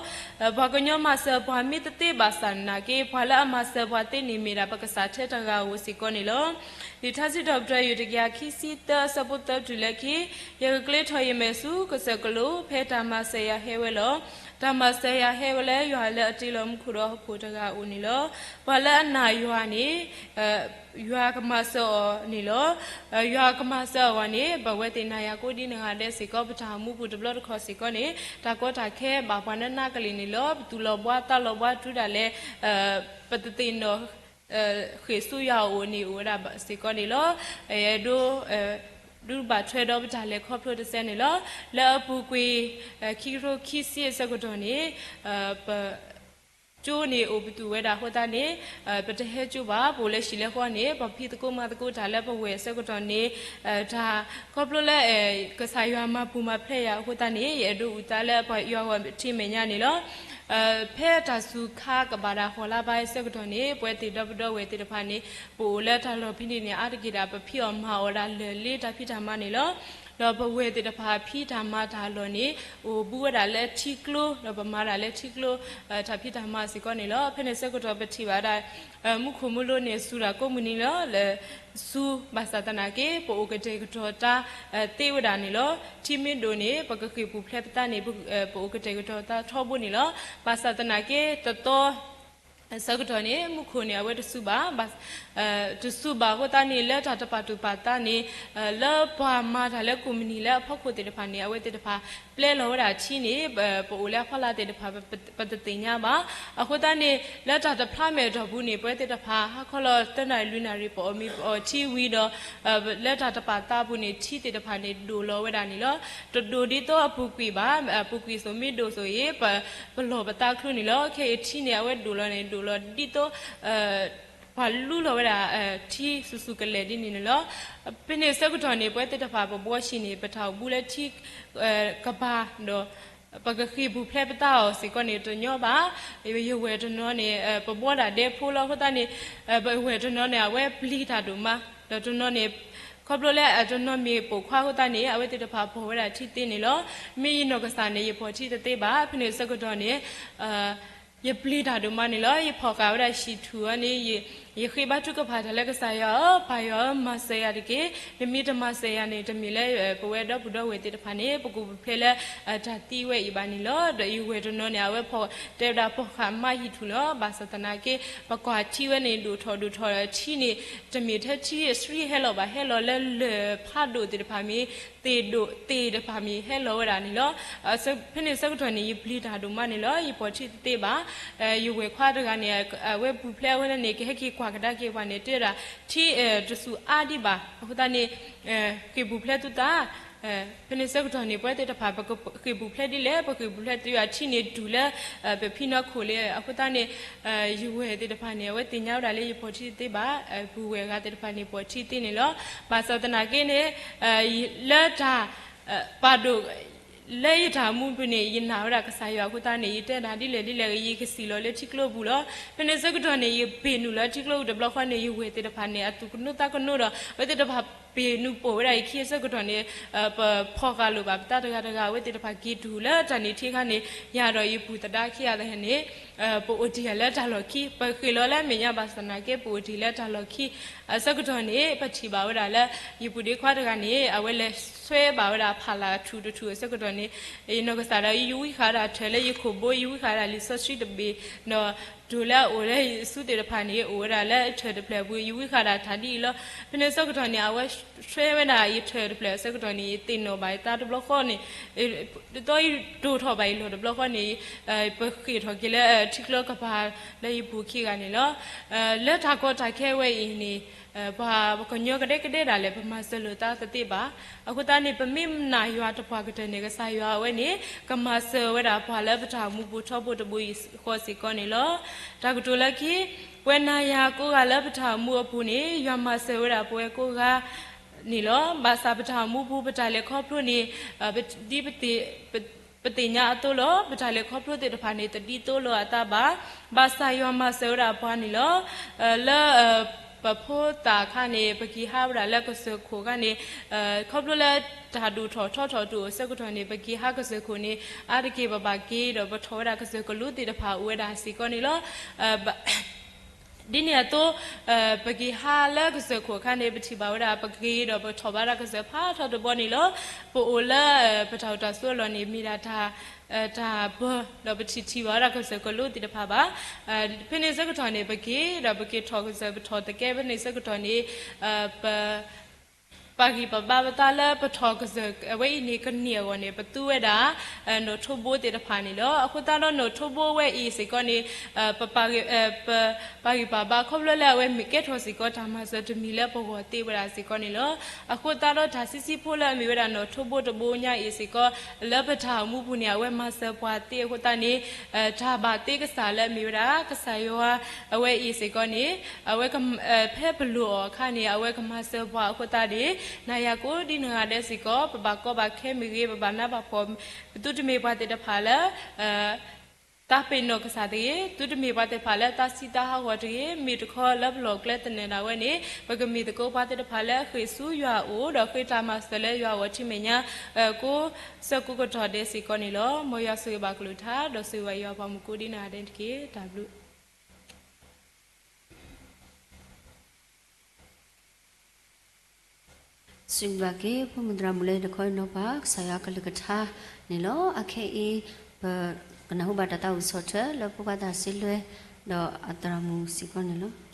ပှၤကညီမၤစၢၤပှၤမ့ၢ်တသ့ဘၣ်ဆၣ်နာ်က့ ပှၤလၢအမၤစၢၤပှၤသ့န့ၣ်မ့ၢ်ဒၣ်ပကစၢ်ထဲတဂၤဧိၤစ့ၢ်ကီးန့ၣ်လီၤ. လံာ်ထါစံးထီၣ်ပတြၢၤ ယုၢ်တကယၤခံဆံသၢ အဆၢဖိသၢတုၤလၢခံ, ယကကျ့ထီၣ်ယမဲာ်ဆူကစၢၢ်ကလိ ဖဲတၢ်မၤစၢၤယၤဟဲဝဲလီၤ. တၢ်မၤစၢၤယၤဟဲဝဲလၢယွၤလၢအတ့လီၤမူခိၣ်ဒီးဟီၣ်ခိၣ်တဂၤအအိၣ်န့ၣ်လီၤ. ပှၤလၢအနာ်ယွၤန့ၣ် ယွၤကမၤစၢၤအီၤန့ၣ်လီၤ. ယွၤကမၤစၢၤအီၤန့ၣ် ပဝဲသ့ၣ်နာ်ယၤကိးဒ်နဂၤဒဲးစ့ၢ်ကီး ပတၢ်အိၣ်မူပူၤတဘျီတခီၣ်စ့ၢ်ကီးန့ၣ် တၢ်ကီတၢ်ခဲဘၣ်ပှၤနးနးကလဲာ်န့ၣ်လီၤ. ပသူၣ်လီၤဘှါသးလီၤဘှါတုၤဒၣ်လဲာ် ပတသ့ၣ်နီၣ် ဃ့ၢ်ဆူယွၤအအိၣ်န့ၣ်အိၣ်ဝဲဒၣ်စ့ၢ်ကီးန့ၣ်လီၤ. အဲၣ်ဒိး ဒုးဘၣ်ထွဲဒီးပတၢ်လဲၤခီဖျိတစဲးန့ၣ်လီၤ. လၢအပူၤကွံာ် ခံကထိခံဆံအဆၢကတီၢ်န့ၣ် ပ ကၠိန့ၣ်အိၣ်ပသူၣ်ဝဲဒၣ်အဃိသတးန့ၣ် ပတဟဲကၠိဘၣ်. ပအိၣ်လၢဟံၣ်လၢဃီန့ၣ် ပဖံးသကိးမၤသကိးတၢ်လၢပဝဲၢ်အဆၢကတီၢ်န့ၣ် တၢ်ခီဖျိလၢ ကစၢ်ယွၤမၤပူၤမၤဖျဲးယၤအဃိသတးန့ၣ် ယအဲၣ်ဒိးအုၣ်သးလၢပှၤယွၤဂီၢ်ထံမဲာ်ညါန့ၣ်လီၤ. ဖဲတၢ်စူၤခါကဘၣ်တၢ်ဃီၤလါဘါအဆၢကတီၢ်န့ၣ် ပဝဲသ့ၣ်ဒီပုၢ်ဒီဝဲၢ်သ့ၣ်တဖၣ်န့ၣ် ပအိၣ်လၢတၢ်လီၢ်ဖဲန့ၣ်န့ၣ် အါတက့ၢ်ဒၣ် ပဖံးအီၣ်မၤအီၣ်ဒၣ်လၢာ်လ့တၢ်ဖံးတၢ်မၤန့ၣ်လီၤ. ဒီးပဝဲၢ်သ့ၣ်တဖၣ်ဖံးတၢ်မၤတၢ်အလီၢ်န့ၣ် အိၣ်ဘူးဝဲဒၣ်လၢထံကျိ ဒီးပမၤဒၣ်လၢထံကျိ တၢ်ဖံးတၢ်မၤစ့ၢ်ကီးန့ၣ်လီၤ. ဖဲန့ၣ်ဆၢကတီၢ်ပထံၣ်ဘၣ်ဒၣ် မူခိၣ်မူလိၤန့ၣ် စူၤတၢ်ကိးမုၢ်နံၤလီၤ. လၢစူၤဘၣ်ဆၣ်သနာ်က့ ပအိၣ်ကတဲာ်ကတီၤတၢ်သ့ဝဲဒၣ်န့ၣ်လီၤ. ထံမ့ၢ်ဒိၣ်န့ၣ် ပကဃ့ၢ်ပူၤဖျဲးပသးန့ၣ် ပအိၣ်ကတဲာ်ကတီၤတၢ်ထီဘိန့ၣ်လီၤ. ဘၣ်ဆၣ်သနာ်က့ တသီ ဆၢကတီၢ်န့ၣ် မူခိၣ်န့ၣ် အဝဲတစူၢ်ဘၣ်, တစူၢ်ဘၣ်အဃိသတးန့ၣ် လၢတၢ်တပာ်သူၣ်ပာ်သးန့ၣ် လၢပှၤမၤတၢ်လၢကိးမုၢ်နံၤလၢအဖီခိၣ်သ့ၣ်တဖၣ်န့ၣ် အဝဲသ့ၣ်တဖၣ်ပျဲလီၤဝဲဒၣ်ထံန့ၣ် ပအိၣ်လၢအဖီလာ်သ့ၣ်တဖၣ် ပတသ့ၣ်ညါဘၣ်. အဃိသတးန့ၣ် လၢတၢ်တဖျါမဲာ်အတီၢ်ပူၤန့ၣ် ပဝဲသ့ၣ်တဖၣ် ဟါခီလီၤသၢနၣ်ရံၣ်လွံၢ်နၣ်ရံၣ် ပအီၣ်မ့ၤပအီထံဝံၤဒီး လၢတၢ်တပာ်သးပူၤန့ၣ် ထံသ့ၣ်တဖၣ်န့ၣ် ဒိၣ်လီၤဝဲဒၣ်န့ၣ်လီၤ. တဒိၣ်ဒ်သိးအပူၤကွံာ်ဘၣ်. အပူၤကွံာ်သိးမ့ၢ်ဒိၣ်သိးအံၤ ပလီၢ်ပသးချိန့ၣ်လီၤ. ခဲအံၤထံန့ၣ် အဝဲဒိၣ်လီၤန့ၣ် ဒိၣ်လီၤဒ်သိး ပှၤလူလီၤဝဲဒၣ် ထံစူၤစူၤကလဲာ်ဒ်န့ၣ်န့ၣ်လီၤ. ဖဲန့ၣ်ဆၢကတီၢ်န့ၣ် ပဝဲသ့ၣ်တဖၣ်ပဘှီဆံးန့ၣ် ပတၢ်အိၣ်ဘူးလၢထံ ကဘၣ်ဒီး ပကဃ့ၢ်ပူၤဖျဲးပသးအီၤစ့ၢ်ကီးန့ၣ် တညီဘၣ်. ယဝဲၢ်တနီၤန့ၣ် ပဘှီဒၣ်ဒဲဖိလီၤ. အဃိသတးန့ၣ် ပဝဲၢ်တနီၤန့ၣ် အဝဲပျံၤတၢ်ဒိၣ်မး, ဒီးတနီၤန့ၣ် ခီဖျိလၢတနီၤမ့ၢ်ပိာ်ခွါအဃိသတးန့ၣ် အဝဲသ့ၣ်တဖၣ်ဖီၣ်ဝဲဒၣ်ထံသ့န့ၣ်လီၤ. မ့ၢ်ယနီၢ်ကစၢ်န့ၣ် ယဖီၣ်ထံတသ့ဘၣ်. ဖဲန့ၣ်ဆၢကတီၢ်န့ၣ် ယပျံၤတၢ်ဒိၣ်မးန့ၣ်လီၤ. ယဖီၣ်ဃာ်ဝဲဒၣ်ဟံၣ်ထူၣ်အီၤန့ၣ် ယဃ့ဘါထုကဖၣ်တၢ်လၢကစၢ်ယွၤဧၢ, ပၢ်ယွၤဧၢ, မၤစၢၤယၤတက့ၢ်. နမ့ၢ်တမၤစၢၤယၤန့ၣ် တမ့ၢ်လၢပဝဲဒီပုၢ်ဒီဝဲၢ်သ့ၣ်တဖၣ်န့ၣ် ပကအိၣ်ဖျဲၣ်လၢတၢ်သံဝဲအံၤဘၣ်န့ၣ်လီၤ. ဒီးယဝဲၢ်တနီၤန့ၣ် အဝဲဖီၣ်တဲဝဲဒၣ်ဖီၣ်ဃာ်မါဟံၣ်ထူၣ်လီၤ. ဘၣ်ဆၣ်သနာ်က့ ပကွၢ်ထံဝဲန့ၣ် ဒိၣ်ထီၣ်ဒိၣ်ထီၣ်ဒီးထံန့ၣ် တမ့ၢ်ထဲထံအဆှံဟဲလီၤဘၣ်, ဟဲလီၤလၢလၢၢ်ဖးဒိၣ်သ့ၣ်တဖၣ်မ့ၢ် သ့ၣ်ဒိၣ်သ့ၣ်တဖၣ်မ့ၢ်ဟဲလီၤဝဲဒၣ်န့ၣ်လီၤ. ဖဲန့ၣ်ဆၢကတီၢ်န့ၣ် ယပျံၤတၢ်ဒိၣ်မးန့ၣ်လီၤ. ယဖီၣ်ထံတသ့ဘၣ်. ယဝဲၢ်ခွါတဂၤန့ၣ် အဝဲပူၤဖျဲးအဝဲန့ၣ် ကဟဲက့ၤကွၢ်ကဒါက့ၤပှၤန့ၣ် တဲဝဲဒၣ် ထံတစူၢ်အါဒံးဘၣ်. အဃိသတးန့ၣ် ဃ့ၢ်ပူၤဖျဲးသုသး ဖဲန့ၣ်ဆၢကတီၢ်န့ၣ် ပဝဲသ့ၣ်တဖၣ် ပကဃ့ၢ်ပူၤဖျဲးဒ်လဲၣ်, ပဃ့ၢ်ပူၤဖျဲးသ့ယွၤထံန့ၣ် တုၤလၢပဖံနီၢ်ခိၣ်လံ. အဃိသတးန့ၣ် ယဝဲၢ်သ့ၣ်တဖၣ်န့ၣ် အဝဲသ့ၣ်ညါဝဲဒၣ်လၢယဖီၣ်ထံတသ့ဘၣ်. ပုၢ်ဝဲၢ်ဂၤသ့ၣ်တဖၣ်န့ၣ် ဖီၣ်ထံသ့န့ၣ်လီၤ. ဘၣ်ဆၣ်သနာ်က့န့ၣ် လၢတၢ် ပာ်ဒိၣ် လၢယတၢ်အိၣ်မူပူၤန့ၣ် ယနာ်ဝဲဒၣ်ကစၢ်ယွၤအဃိသတးန့ၣ် ယတဲဒၣ်ဒ်လဲၣ်ဒ်လဲၣ် ယကစံၣ်လီၤလၢထံကျိပူၤလီၤ. ဖဲန့ၣ်ဆၢကတီၢ်န့ၣ် ယပ့ၢ်နုာ်လီၤထံကျိပူၤတဘျီဃီန့ၣ် ယဝဲၢ်သ့ၣ်တဖၣ်န့ၣ် အသူၣ်ကနိးသးကနိးဒီး အဝဲသ့ၣ်တဖၣ်ပ့ၢ်နုာ်ပိာ်ဝဲဒၣ်ယခံအဆၢကတီၢ်န့ၣ် ပဖီၣ်ဃာ်လိာ်ဘၣ်ပသးတဂၤတဂၤ အဝဲသ့ၣ်တဖၣ်က့ၤတုၤလၢတၢ်န့ၣ်ထံခါန့ၣ် ယၤဒီးယပုၢ်သဒါခံဂၤန့ၣ် ပအိၣ်တ့ၢ်လၢတၢ်လီၢ်ခံ, ပဃ့ၢ်လီၤလၢအမဲာ်ညါဘၣ်ဆၣ်သနာ်က့ ပအိၣ်တ့ၢ်လၢတၢ်လီၢ်ခံ အဆၢကတီၢ်န့ၣ် ပထံၣ်ဘၣ်ဝဲဒၣ်လၢ ယပုၢ်ဒ့ခွါတဂၤန့ၣ် အဝဲလဲၤဆွဲဘၣ်ဝဲဒၣ်ဖးလၢ်ထူၣ်တထူၣ်အဆၢကတီၢ်န့ၣ် ယနီၢ်ကစၢ်ဒီး ယဝံဃာ်ဒၣ်ထၢၣ်လၢယခိၣ်ဘိ ယဝံဃာ်ဒၣ်လံာ်စီဆှံတဘ့ၣ် ဒီးတိၤလၢအအိၣ်လၢယစုသ့ၣ်တဖၣ်န့ၣ် အိၣ်ဝဲဒၣ်လၢထၢၣ်တဖျၢၣ်အပူၤ ယဝံဃာ်ဒၣ်တၢ်ဒ်အံၤလီၤ. ဖဲန့ၣ်ဆၢကတီၢ်န့ၣ် အဝဲဆွဲဝဲဒၣ်ယထၢၣ်တဖျၢၣ်အဆၢကတီၢ်န့ၣ် ယသ့ၣ်နီၣ်ဘၣ်ယသးတဘျီဃီန့ၣ် ဒ်သိးယတိၤထီၣ်ဘၣ်ယလီၢ်တဘျီဃီန့ၣ် ပဃ့ၢ်ထီၣ်က့ၤလၢထံကျိကပၤလၢယပုၢ်ခံဂၤန့ၣ်လီၤ. လၢတၢ်ကီတၢ်ခဲဝဲအံၤန့ၣ် ပှၤကညီကဒဲကဒဲဒၣ်လဲာ် ပမၤစၢၤလိာ်သးတသ့ဘၣ်. အဃိသတးန့ၣ် ပမ့ၢ်နာ်ယွၤတပှၢ်ကတၢၢ်န့ၣ် ကစၢ်ယွၤအဝဲန့ၣ် ကမၤစၢၤဝဲဒၣ်ပှၤလၢပတၢ်အိၣ်မူပူၤထီဘိတဘိယူၢ်ဃီစ့ၢ်ကီးန့ၣ်လီၤ. တၢ်ကတိၤလၢခံ ပဝဲနၤယၤကိးဂၤလၢပတၢ်အိၣ်မူအပူၤန့ၣ် ယွၤမၤစၢၤဝဲဒၣ်ပဝဲကိးဂၤ န့ၣ်လီၤ. ဘၣ်ဆၣ်ပတၢ်အိၣ်မူပူၤ ပတၢ်လဲၤခီဖျိန့ၣ် ဒ်ပသ့ၣ် ပသ့ၣ်ညါအသိးလီၤ. ပတၢ်လဲၤခီဖျိသ့ၣ်တဖၣ်န့ၣ် တဒ်သိးလိာ်အသးဘၣ်. ဘၣ်ဆၣ်ယွၤမၤစၢၤဝဲဒၣ်ပှၤန့ၣ်လီၤ. လၢ ပဖိသၣ်အခါန့ၣ် ပက့ၤဟးဝဲဒၣ်လၢကစၢၢ်ခိၣ်အခါန့ၣ် ခီဖျိလၢတၢ်ဒိၣ်ထီၣ်ထီထီၣ်တအိၣ်အဆၢကတီၢ်န့ၣ် ပက့ၤဟးကစၢၢ်ခိၣ်န့ၣ် အါတက့ၢ်ပဘၣ်က့ၤဒီးပထီၣ်ဝဲဒၣ်ကစၢၢ်ကလိသ့ၣ်တဖၣ်အိၣ်ဝဲဒၣ်စ့ၢ်ကီးန့ၣ်လီၤ. ဒ်န့ၣ်အသိး ပက့ၤဟးလၢကစၢၢ်ခိၣ်အခါန့ၣ် ပထံၣ်ဘၣ်ဝဲဒၣ် ပက့ၤဒီးပထီၣ်ဘၣ်ဒၣ်ကစၢၢ်ဖးထီတဘီန့ၣ်လီၤ. ပအိၣ်လၢ ပတၢ်အိၣ်တၢ်ဆိးအလီၢ်န့ၣ် မ့ၢ်ဒၣ်တၢ် တၢ်ဘၢ ဒီးပထံၣ်ထံၣ်ဘၣ်ဝဲဒၣ်ကစၢၢ်ကလိသ့ၣ်တဖၣ်ဘၣ်. ဖဲန့ၣ်ဆၢကတီၢ်န့ၣ် ပက့ၤဒီးပက့ၤထီၣ်ကစၢၢ် ပထီၣ်သကဲ ဖဲန့ၣ်ဆၢကတီၢ်န့ၣ် ပ ပာ်ဂံၢ်ပာ်ဘါပသးလၢပထီၣ်ကစၢၢ်အဝဲအံၤန့ၣ် ကန့ၢ်အဂီၢ်န့ၣ် ပသူဝဲဒၣ် နီၣ်ထိးဘိသ့ၣ်တဖၣ်န့ၣ်လီၤ. အဃိသတးဒီးနီၣ်ထိးဘိဝဲအံၤစ့ၢ်ကီးန့ၣ် ပပာ်ဂံၢ်ပာ်ဘါခီဖျိလၢအဝဲမ့ၢ်ကဲထီၣ်စ့ၢ်ကီးတၢ်မၤစၢၤတမံၤလၢပဂီၢ်သ့ဝဲဒၣ်စ့ၢ်ကီးန့ၣ်လီၤ. အဃိသတးဒီးတၢ်ဆံးဆံးဖိလၢအမ့ၢ်ဝဲဒၣ်နီၣ်ထိးဘိတဘိညါအံၤစ့ၢ်ကီး လၢပတၢ်အိၣ်မူပူၤန့ၣ် အဝဲမၤစၢၤပှၤသ့အဃိသတးန့ၣ် တၢ်ဘၣ်သ့ကစၢ်လၢအမ့ၢ်ဝဲဒၣ် ကစၢ်ယွၤအဝဲအံၤစ့ၢ်ကီးန့ၣ် အဝဲ ဖဲပလိၣ်အီၤအခါန့ၣ် အဝဲကမၤစၢၤပှၤအဃိသတးန့ၣ် နၤယၤကိးဒ်နဂၤဒဲးစ့ၢ်ကီး ပဘၣ်ကီဘၣ်ခဲမ့ၢ်ဂ့ၤ ပဘၣ်နးဘၣ်ဖှီၣ် ပသုတမ့ၢ်ပှၤသ့ၣ်တဖၣ်လၢ သးပ့ၤနီၣ်ကစၢ်တဂ့ၤ, သုတမ့ၢ်ပှၤသ့ၣ်တဖၣ်လၢသးဆံးသးဟးဂီၤတဂ့ၤ, မ့ၢ်တခီလၢပလီၢ်ကျဲသနၢၣ်ဒၣ်ဝဲန့ၣ် ပကမ့ၢ်သကိးပှၤသ့ၣ်တဖၣ်လၢအဃ့ၢ်ဆူယွၤအအိၣ် ဒီးဃ့တၢ်မၤစၢၤလၢယွၤအဂီၢ်ထံမဲာ်ညါ ကိးဆၢကိးကတီၢ်ဒဲးစ့ၢ်ကီးန့ၣ်လီၤ. မ်ယွၤဆိၣ်ဂ့ၤဘၣ်ကလုၢ်ကထါ ဒီးဆိၣ်ဂ့ၤဘၣ်ယွၤပှၤမုၣ်ကိးဒ်နဂၤဒဲးတက့ၢ်. တၢ်ဘျုး စံးဘျုးက့ၤ ဖိမုၣ်သရၣ်မုၣ်လၢတခီအံၤနီၤပၤ ကစၢ်ယွၤကလုၢ်ကထါန့ၣ်လီၤ. အခဲအံၤ ပကနၢ်ဟူဘၣ်တၢ်သးဝံၣ်ဆီၣ်ထွဲလၢဖိခွါသးစ့လွဲ ဒီးအသရၣ်မုၣ်စ့ၢ်ကီးန့ၣ်လီၤ.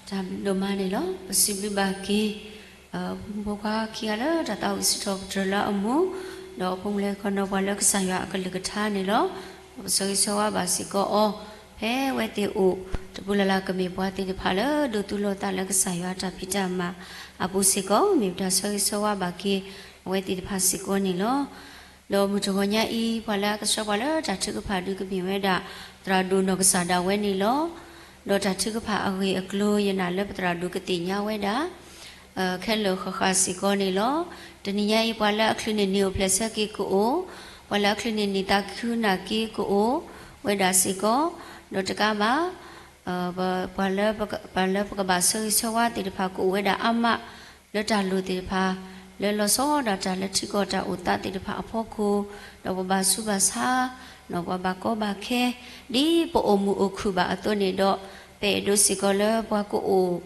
တၢ်ဘျုးဒိၣ်မးန့ၣ်လီၤ. ပစံးဘျုးဘၣ်က့ၤ ဖိမုၣ်ဖိခွါခံဂၤလၢတၢ်သးဝံၣ်စံးထီၣ်ပတြၢၤလၢအမူ, ဒီးဖိမုၣ်လၢကီၢ်နီၢ်ပှၤလၢကစၢ်ယွၤအကလုၢ်ကထါန့ၣ်လီၤ. ပဆၢဂ့ၤဆၢဝါဘၣ်စ့ၢ်ကီးအီၤ ဖဲအဝဲသ့ၣ်အိၣ် တပူၤလၢ်လၢ်ကမ့ၢ်ပှၤသ့ၣ်တဖၣ်လၢဒိးသူၣ်လီၤသးလၢကစၢ်ယွၤတၢ်ဖံးတၢ်မၤအပူၤစ့ၢ်ကီး မ့ၢ်ပတၢ်ဆၢဂ့ၤဆၢဝါဘၣ်က့ၤ အဝဲသ့ၣ်တဖၣ်စ့ၢ်ကီးန့ၣ်လီၤ. ဒီးမုၢ်တဂီၤညါအံၤ ပှၤလၢအကဆှၢပှၤလၢတၢ်ထုကဖၣ်ဒုးကမ့ၢ်ဝဲဒၣ် သရၣ်ဒိၣ်နီၢ်ကစၢ်ဒၣ်ဝဲန့ၣ်လီၤ. ဒီးတၢ်ထုကဖၣ်အဂ့ၢ်အကျိၤ ယနာ်လၢပသရၣ်ဒိၣ်ကသ့ၣ်ညါဝဲဒၣ် ခဲလၢာ်ဃၣ်ဃၣ်စ့ၢ်ကီးန့ၣ်လီၤ. တနံၤညါအံၤ ပှၤလၢအချုးန့ၢ်န့ၢ်အိၣ်ဖျဲၣ်ဆၢက့ၤကအိၣ်, ပှၤလၢအချုးန့ၢ်န့ၢ်သးခုနာ်က့ကအိၣ်ဝဲဒၣ်စ့ၢ်ကီး, ဒီးတကးဘၣ် ပှၤလၢပကဘၣ်ဆၢဂ့ၤဆၢဝါသ့ၣ်တဖၣ်ကအိၣ်ဝဲဒၣ်အါမး လၢတၢ်လိၣ်သ့ၣ်တဖၣ် လၢလီၤဆီဒၣ်တၢ်လၢထံကီၢ်တၢ်အိၣ်သးသ့ၣ်တဖၣ်အဖီခိၣ်, ဒီးပဘၣ်ဆူးဘၣ်ဆါ, ဒီးပှၤဘၣ်ကီဘၣ်ခဲ, ဒ်ပအိၣ်မုာ်အိၣ်ခုၣ်ဘၣ်အသိးန့ၣ်ဒီး ပအဲၣ်ဒိးစ့ၢ်ကီးလၢပှၤကအိၣ်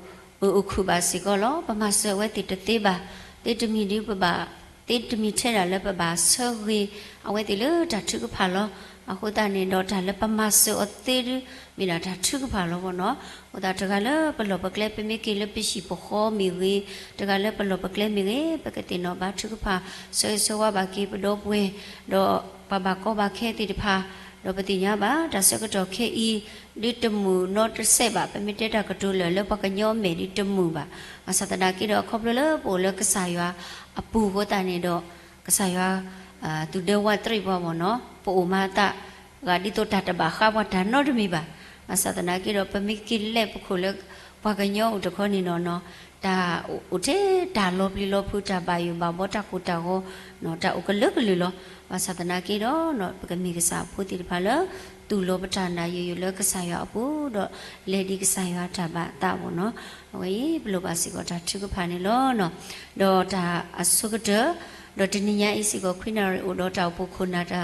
မုာ်အိၣ်ခုၣ်ဘၣ်စ့ၢ်ကီးလီၤ. ပမၤစၢၤအဝဲသ့ၣ်တသ့ဘၣ်. သ့တမံၤဒ်ပဘၣ်, သ့တမံၤထဲဒၣ်လၢပဘၣ်ဆၢဂ့ၤအဝဲသ့ၣ်လၢတၢ်ထုကဖၣ်လီၤ. အဃိသတးန့ၣ်ဒီး တၢ်လၢပမၤစၢၤအီၤသ့ဒ် မ့ၢ်ဒၣ်တၢ်ထုကဖၣ်လီၤမ့ၢ်နီၤ. အဃိသတးတဂၤလၢပလီၢ်ပကျဲ ပမ့ၢ်က့ၤလၢပဟံၣ်ပဃီမ့ၢ်ဂ့ၤ, တဂၤလၢပလီၢ်ပကျဲမ့ၢ်ဂ့ၤ, ပကသ့ၣ်နီၣ်ဘါထုကဖၣ် ဆၢဂ့ၤဆၢဝါဘၣ်က့ၤပဒီပုၢ်ဝဲၢ်, ဒီးပှၤဘၣ်ကီဘၣ်ခဲသ့ၣ်တဖၣ်, ဒီးပသ့ၣ်ညါဘၣ် တၢ်ဆၢကတီၢ်ခဲအံၤ ဒုးတမုာ်နီတစဲးဘၣ်. ပမ့ၢ်တဲတၢ်ကတိၤလၢာ်လၢပှၤကညီမဲာ်ဒုးတမုာ်ဘၣ်. ဘၣ်ဆၣ်သနာ်က့ဒီး အခီဖျိလၢပအိၣ်လၢကစၢ်ယွၤအပူၤအဃိသတးန့ၣ်ဒီး ကစၢ်ယွၤ သူၣ်ဒၢဝးတရံးပှၤမ့ၢ်နီၤ. ပအိၣ်မၤအသး ဂၤဒ်သိးတၢ်တဘၣ်ဃးပှၤတၢ်နီတမံၤဘၣ်. ဘၣ်ဆၣ်သနာ်က့ဒီး ပမ့ၢ်က့ၤလဲၤပခိၣ်လၢပှၤကညီအိၣ်တခီန့ၣ်နီၤနီၤ, တၢ်အိၣ်ထဲတၢ်လီၤပျံၤလီၤဖုး တၢ်ဘၣ်ယိၣ်ဘၣ်ဘီ တၢ်ကိၢ်တၢ်ဂီၤ, တၢ်အိၣ်ကလုာ်ကလုာ်လီၤ. ဘၣ်ဆၣ်သနာ်က့ဒီး ပကမ့ၢ်ကစၢ်အဖိသ့ၣ်တဖၣ်လၢ သူၣ်လီၤပတၢ်နာ်ယိာ်ယိာ်လၢကစၢ်ယွၤအပူၤဒီး လဲၤဒ်ကစၢ်ယွၤတၢ်ဘၣ်အသးမ့ၢ်နီၤ. အဝဲအံၤ ပလိၣ်ဘၣ်စ့ၢ်ကီးတၢ်ထုကဖၣ်န့ၣ်လီၤ. ဒီးတၢ်အဆိကတၢၢ်, ဒီးတနံၤညါအံၤစ့ၢ်ကီး ခွံနၣ်ရံၣ်အိၣ်ဒီးတၢ်အိၣ်ဖှိၣ်ခိၣ်နၢ်တၢ်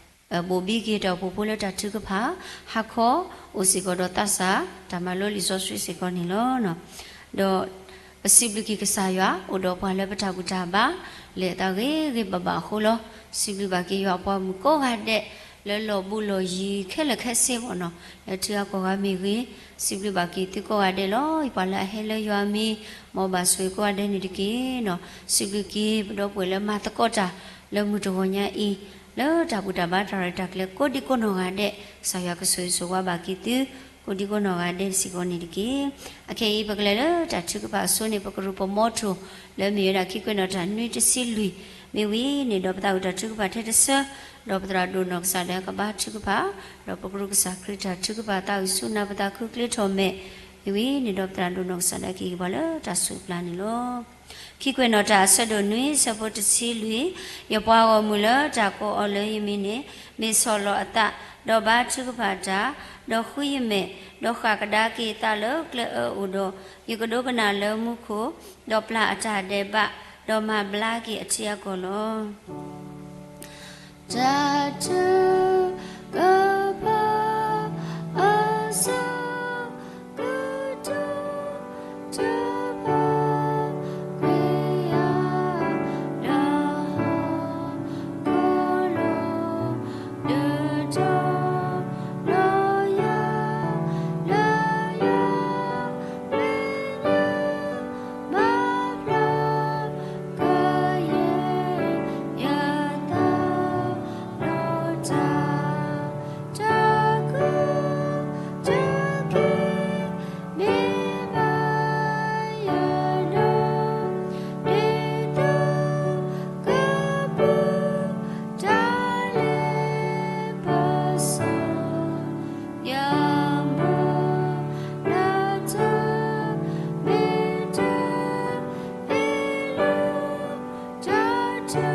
ဘိၣ်ဘံက့ၤတၢ်အိၣ်ဖှိၣ်ဖိလၢတၢ်ထုကဖၣ်, ဟါခီအိၣ်စ့ၢ်ကီးဒီးသးစၢ် တၢ်မၤလိလံာ်စီဆှံစ့ၢ်ကီးန့ၣ်လီၤ. ဒီးပစံးဘျုးက့ၤကစၢ်ယွၤ အိၣ်ဒီးပှၤလၢပတၢ်ဘူၣ်တၢ်ဘါ လဲၤအသးဂ့ၤဂ့ၤဘၣ်ဘၣ်အဃိလီၤ. စံးဘျုးဘၣ်က့ၤယွၤအပှၤမုၣ်ကိးဂၤဒဲး လၢလီၢ်ဘူးလီၢ်ယံၤခဲလၢာ်ခဲဆ့မ့ၢ်နီၤ, လၢထံဂၤကီၢ်ဂၤမ့ၢ်ဂ့ၤ, စံးဘျုးဘၣ်က့ၤသုကိးဂၤဒဲးလီၤ. ယပှၤလၢအဟဲလၢယွၤအမံၤ မ်အဘၣ်ဆိၣ်ဂ့ၤကိးဂၤဒဲးန့ၣ်တက့ၢ်နီၤ. စံးဘျုးက့ၤပဒီပုၢ်ဝဲၢ်လၢမၤသကိးတၢ် လၢမုၢ်တဂီၤညါအံၤ လၢတၢ်ဘူၣ်တၢ်ဘါတၢ်ရဲၣ်တၢ်ကျဲၤ ကိးဒံကိးနီၢ်ဂၤဒဲး, ကစၢ်ယွၤကဆိၣ်ဂ့ၤဆိၣ်ဝါဘၣ်က့ၤသု ကိးဒံကိးနီၢ်ဂၤဒဲးစ့ၢ်ကီးန့ၣ်တက့ၢ်. အခဲအံၤ ပကလဲၤလၢတၢ်ထုကဖၣ်အဆိန့ၣ် ပကရူၢ်ပမီထိၣ် လၢမ့ၢ်ဝဲဒၣ်ခံကွဲးနီၣ်တၢ်နွံတဆံလွံၢ်, မ့ၢ်ဝံၤန့ၣ်ဒီးပသးဝံၣ်တၢ်ထုကဖၣ်ထဲတဆၢ, ဒီးပသရၣ်ဒိၣ်နီၢ်ကစၢ်ဒၣ်ကဘါထုကဖၣ်, ဒီးပကရူၢ်ကစၢ်ခရံာ်တၢ်ထုကဖၣ်သးဝံၣ်ဆူနၢ်ပသးခုချ့ထီၣ်မဲာ်, မ့ၢ်ဝံၤန့ၣ်ဒီးပသရၣ်ဒိၣ်နီၢ်ကစၢ်ဒၣ်က့ၤပှၤလၢတၢ်စူၢ်ပျၢ်န့ၣ်လီၤ. ခံကွဲးနီၣ်တၢ်အဆၢဒိၣ်နွံ ဆၢဖိတဆံလွံၢ်, ယပှၤဂီၢ်မုၢ်လၢတၢ်ကိးအီၤလၢယမံၤန့ၣ် မ့ၢ်ဆီၣ်လီၤအသး, ဒီးဘါထုကဖၣ်တၢ်, ဒီးဃုယမဲာ်, ဒီးဃၣ်ကဒါက့ၤအသးလၢကျဲအၢအိၣ်ဒီး, ယကဒိကနၣ်လၢမူခိၣ်, ဒီးပျၢ်အတၢ်ဒဲးဘး, ဒီးမၤဘျါက့ၤအထံအကီၢ်လီၤ. တၢ်ထုကဖၣ်အဆၢကတီၢ် တၢ်ဘၣ်ကွဲးယၤ လၢဟီၣ်ခိၣ်လိၤ ဒုးတီၤလီၤယၤ လၢယွၤ လၢညါ ဘၣ်ဖျါ ကယဲၢ်ယသး လီၤတၢ် တၢ်ကူၣ်တၢ်က့ၤ မ့ၢ်ဘၣ်ယၤဒီး ဒ်သိးကပူၤ တၢ်လဲၤပစီ ယမိၢ်လၢတၢ်မ့ၢ်တၢ်ဖံးလိာ် တၢ်ထု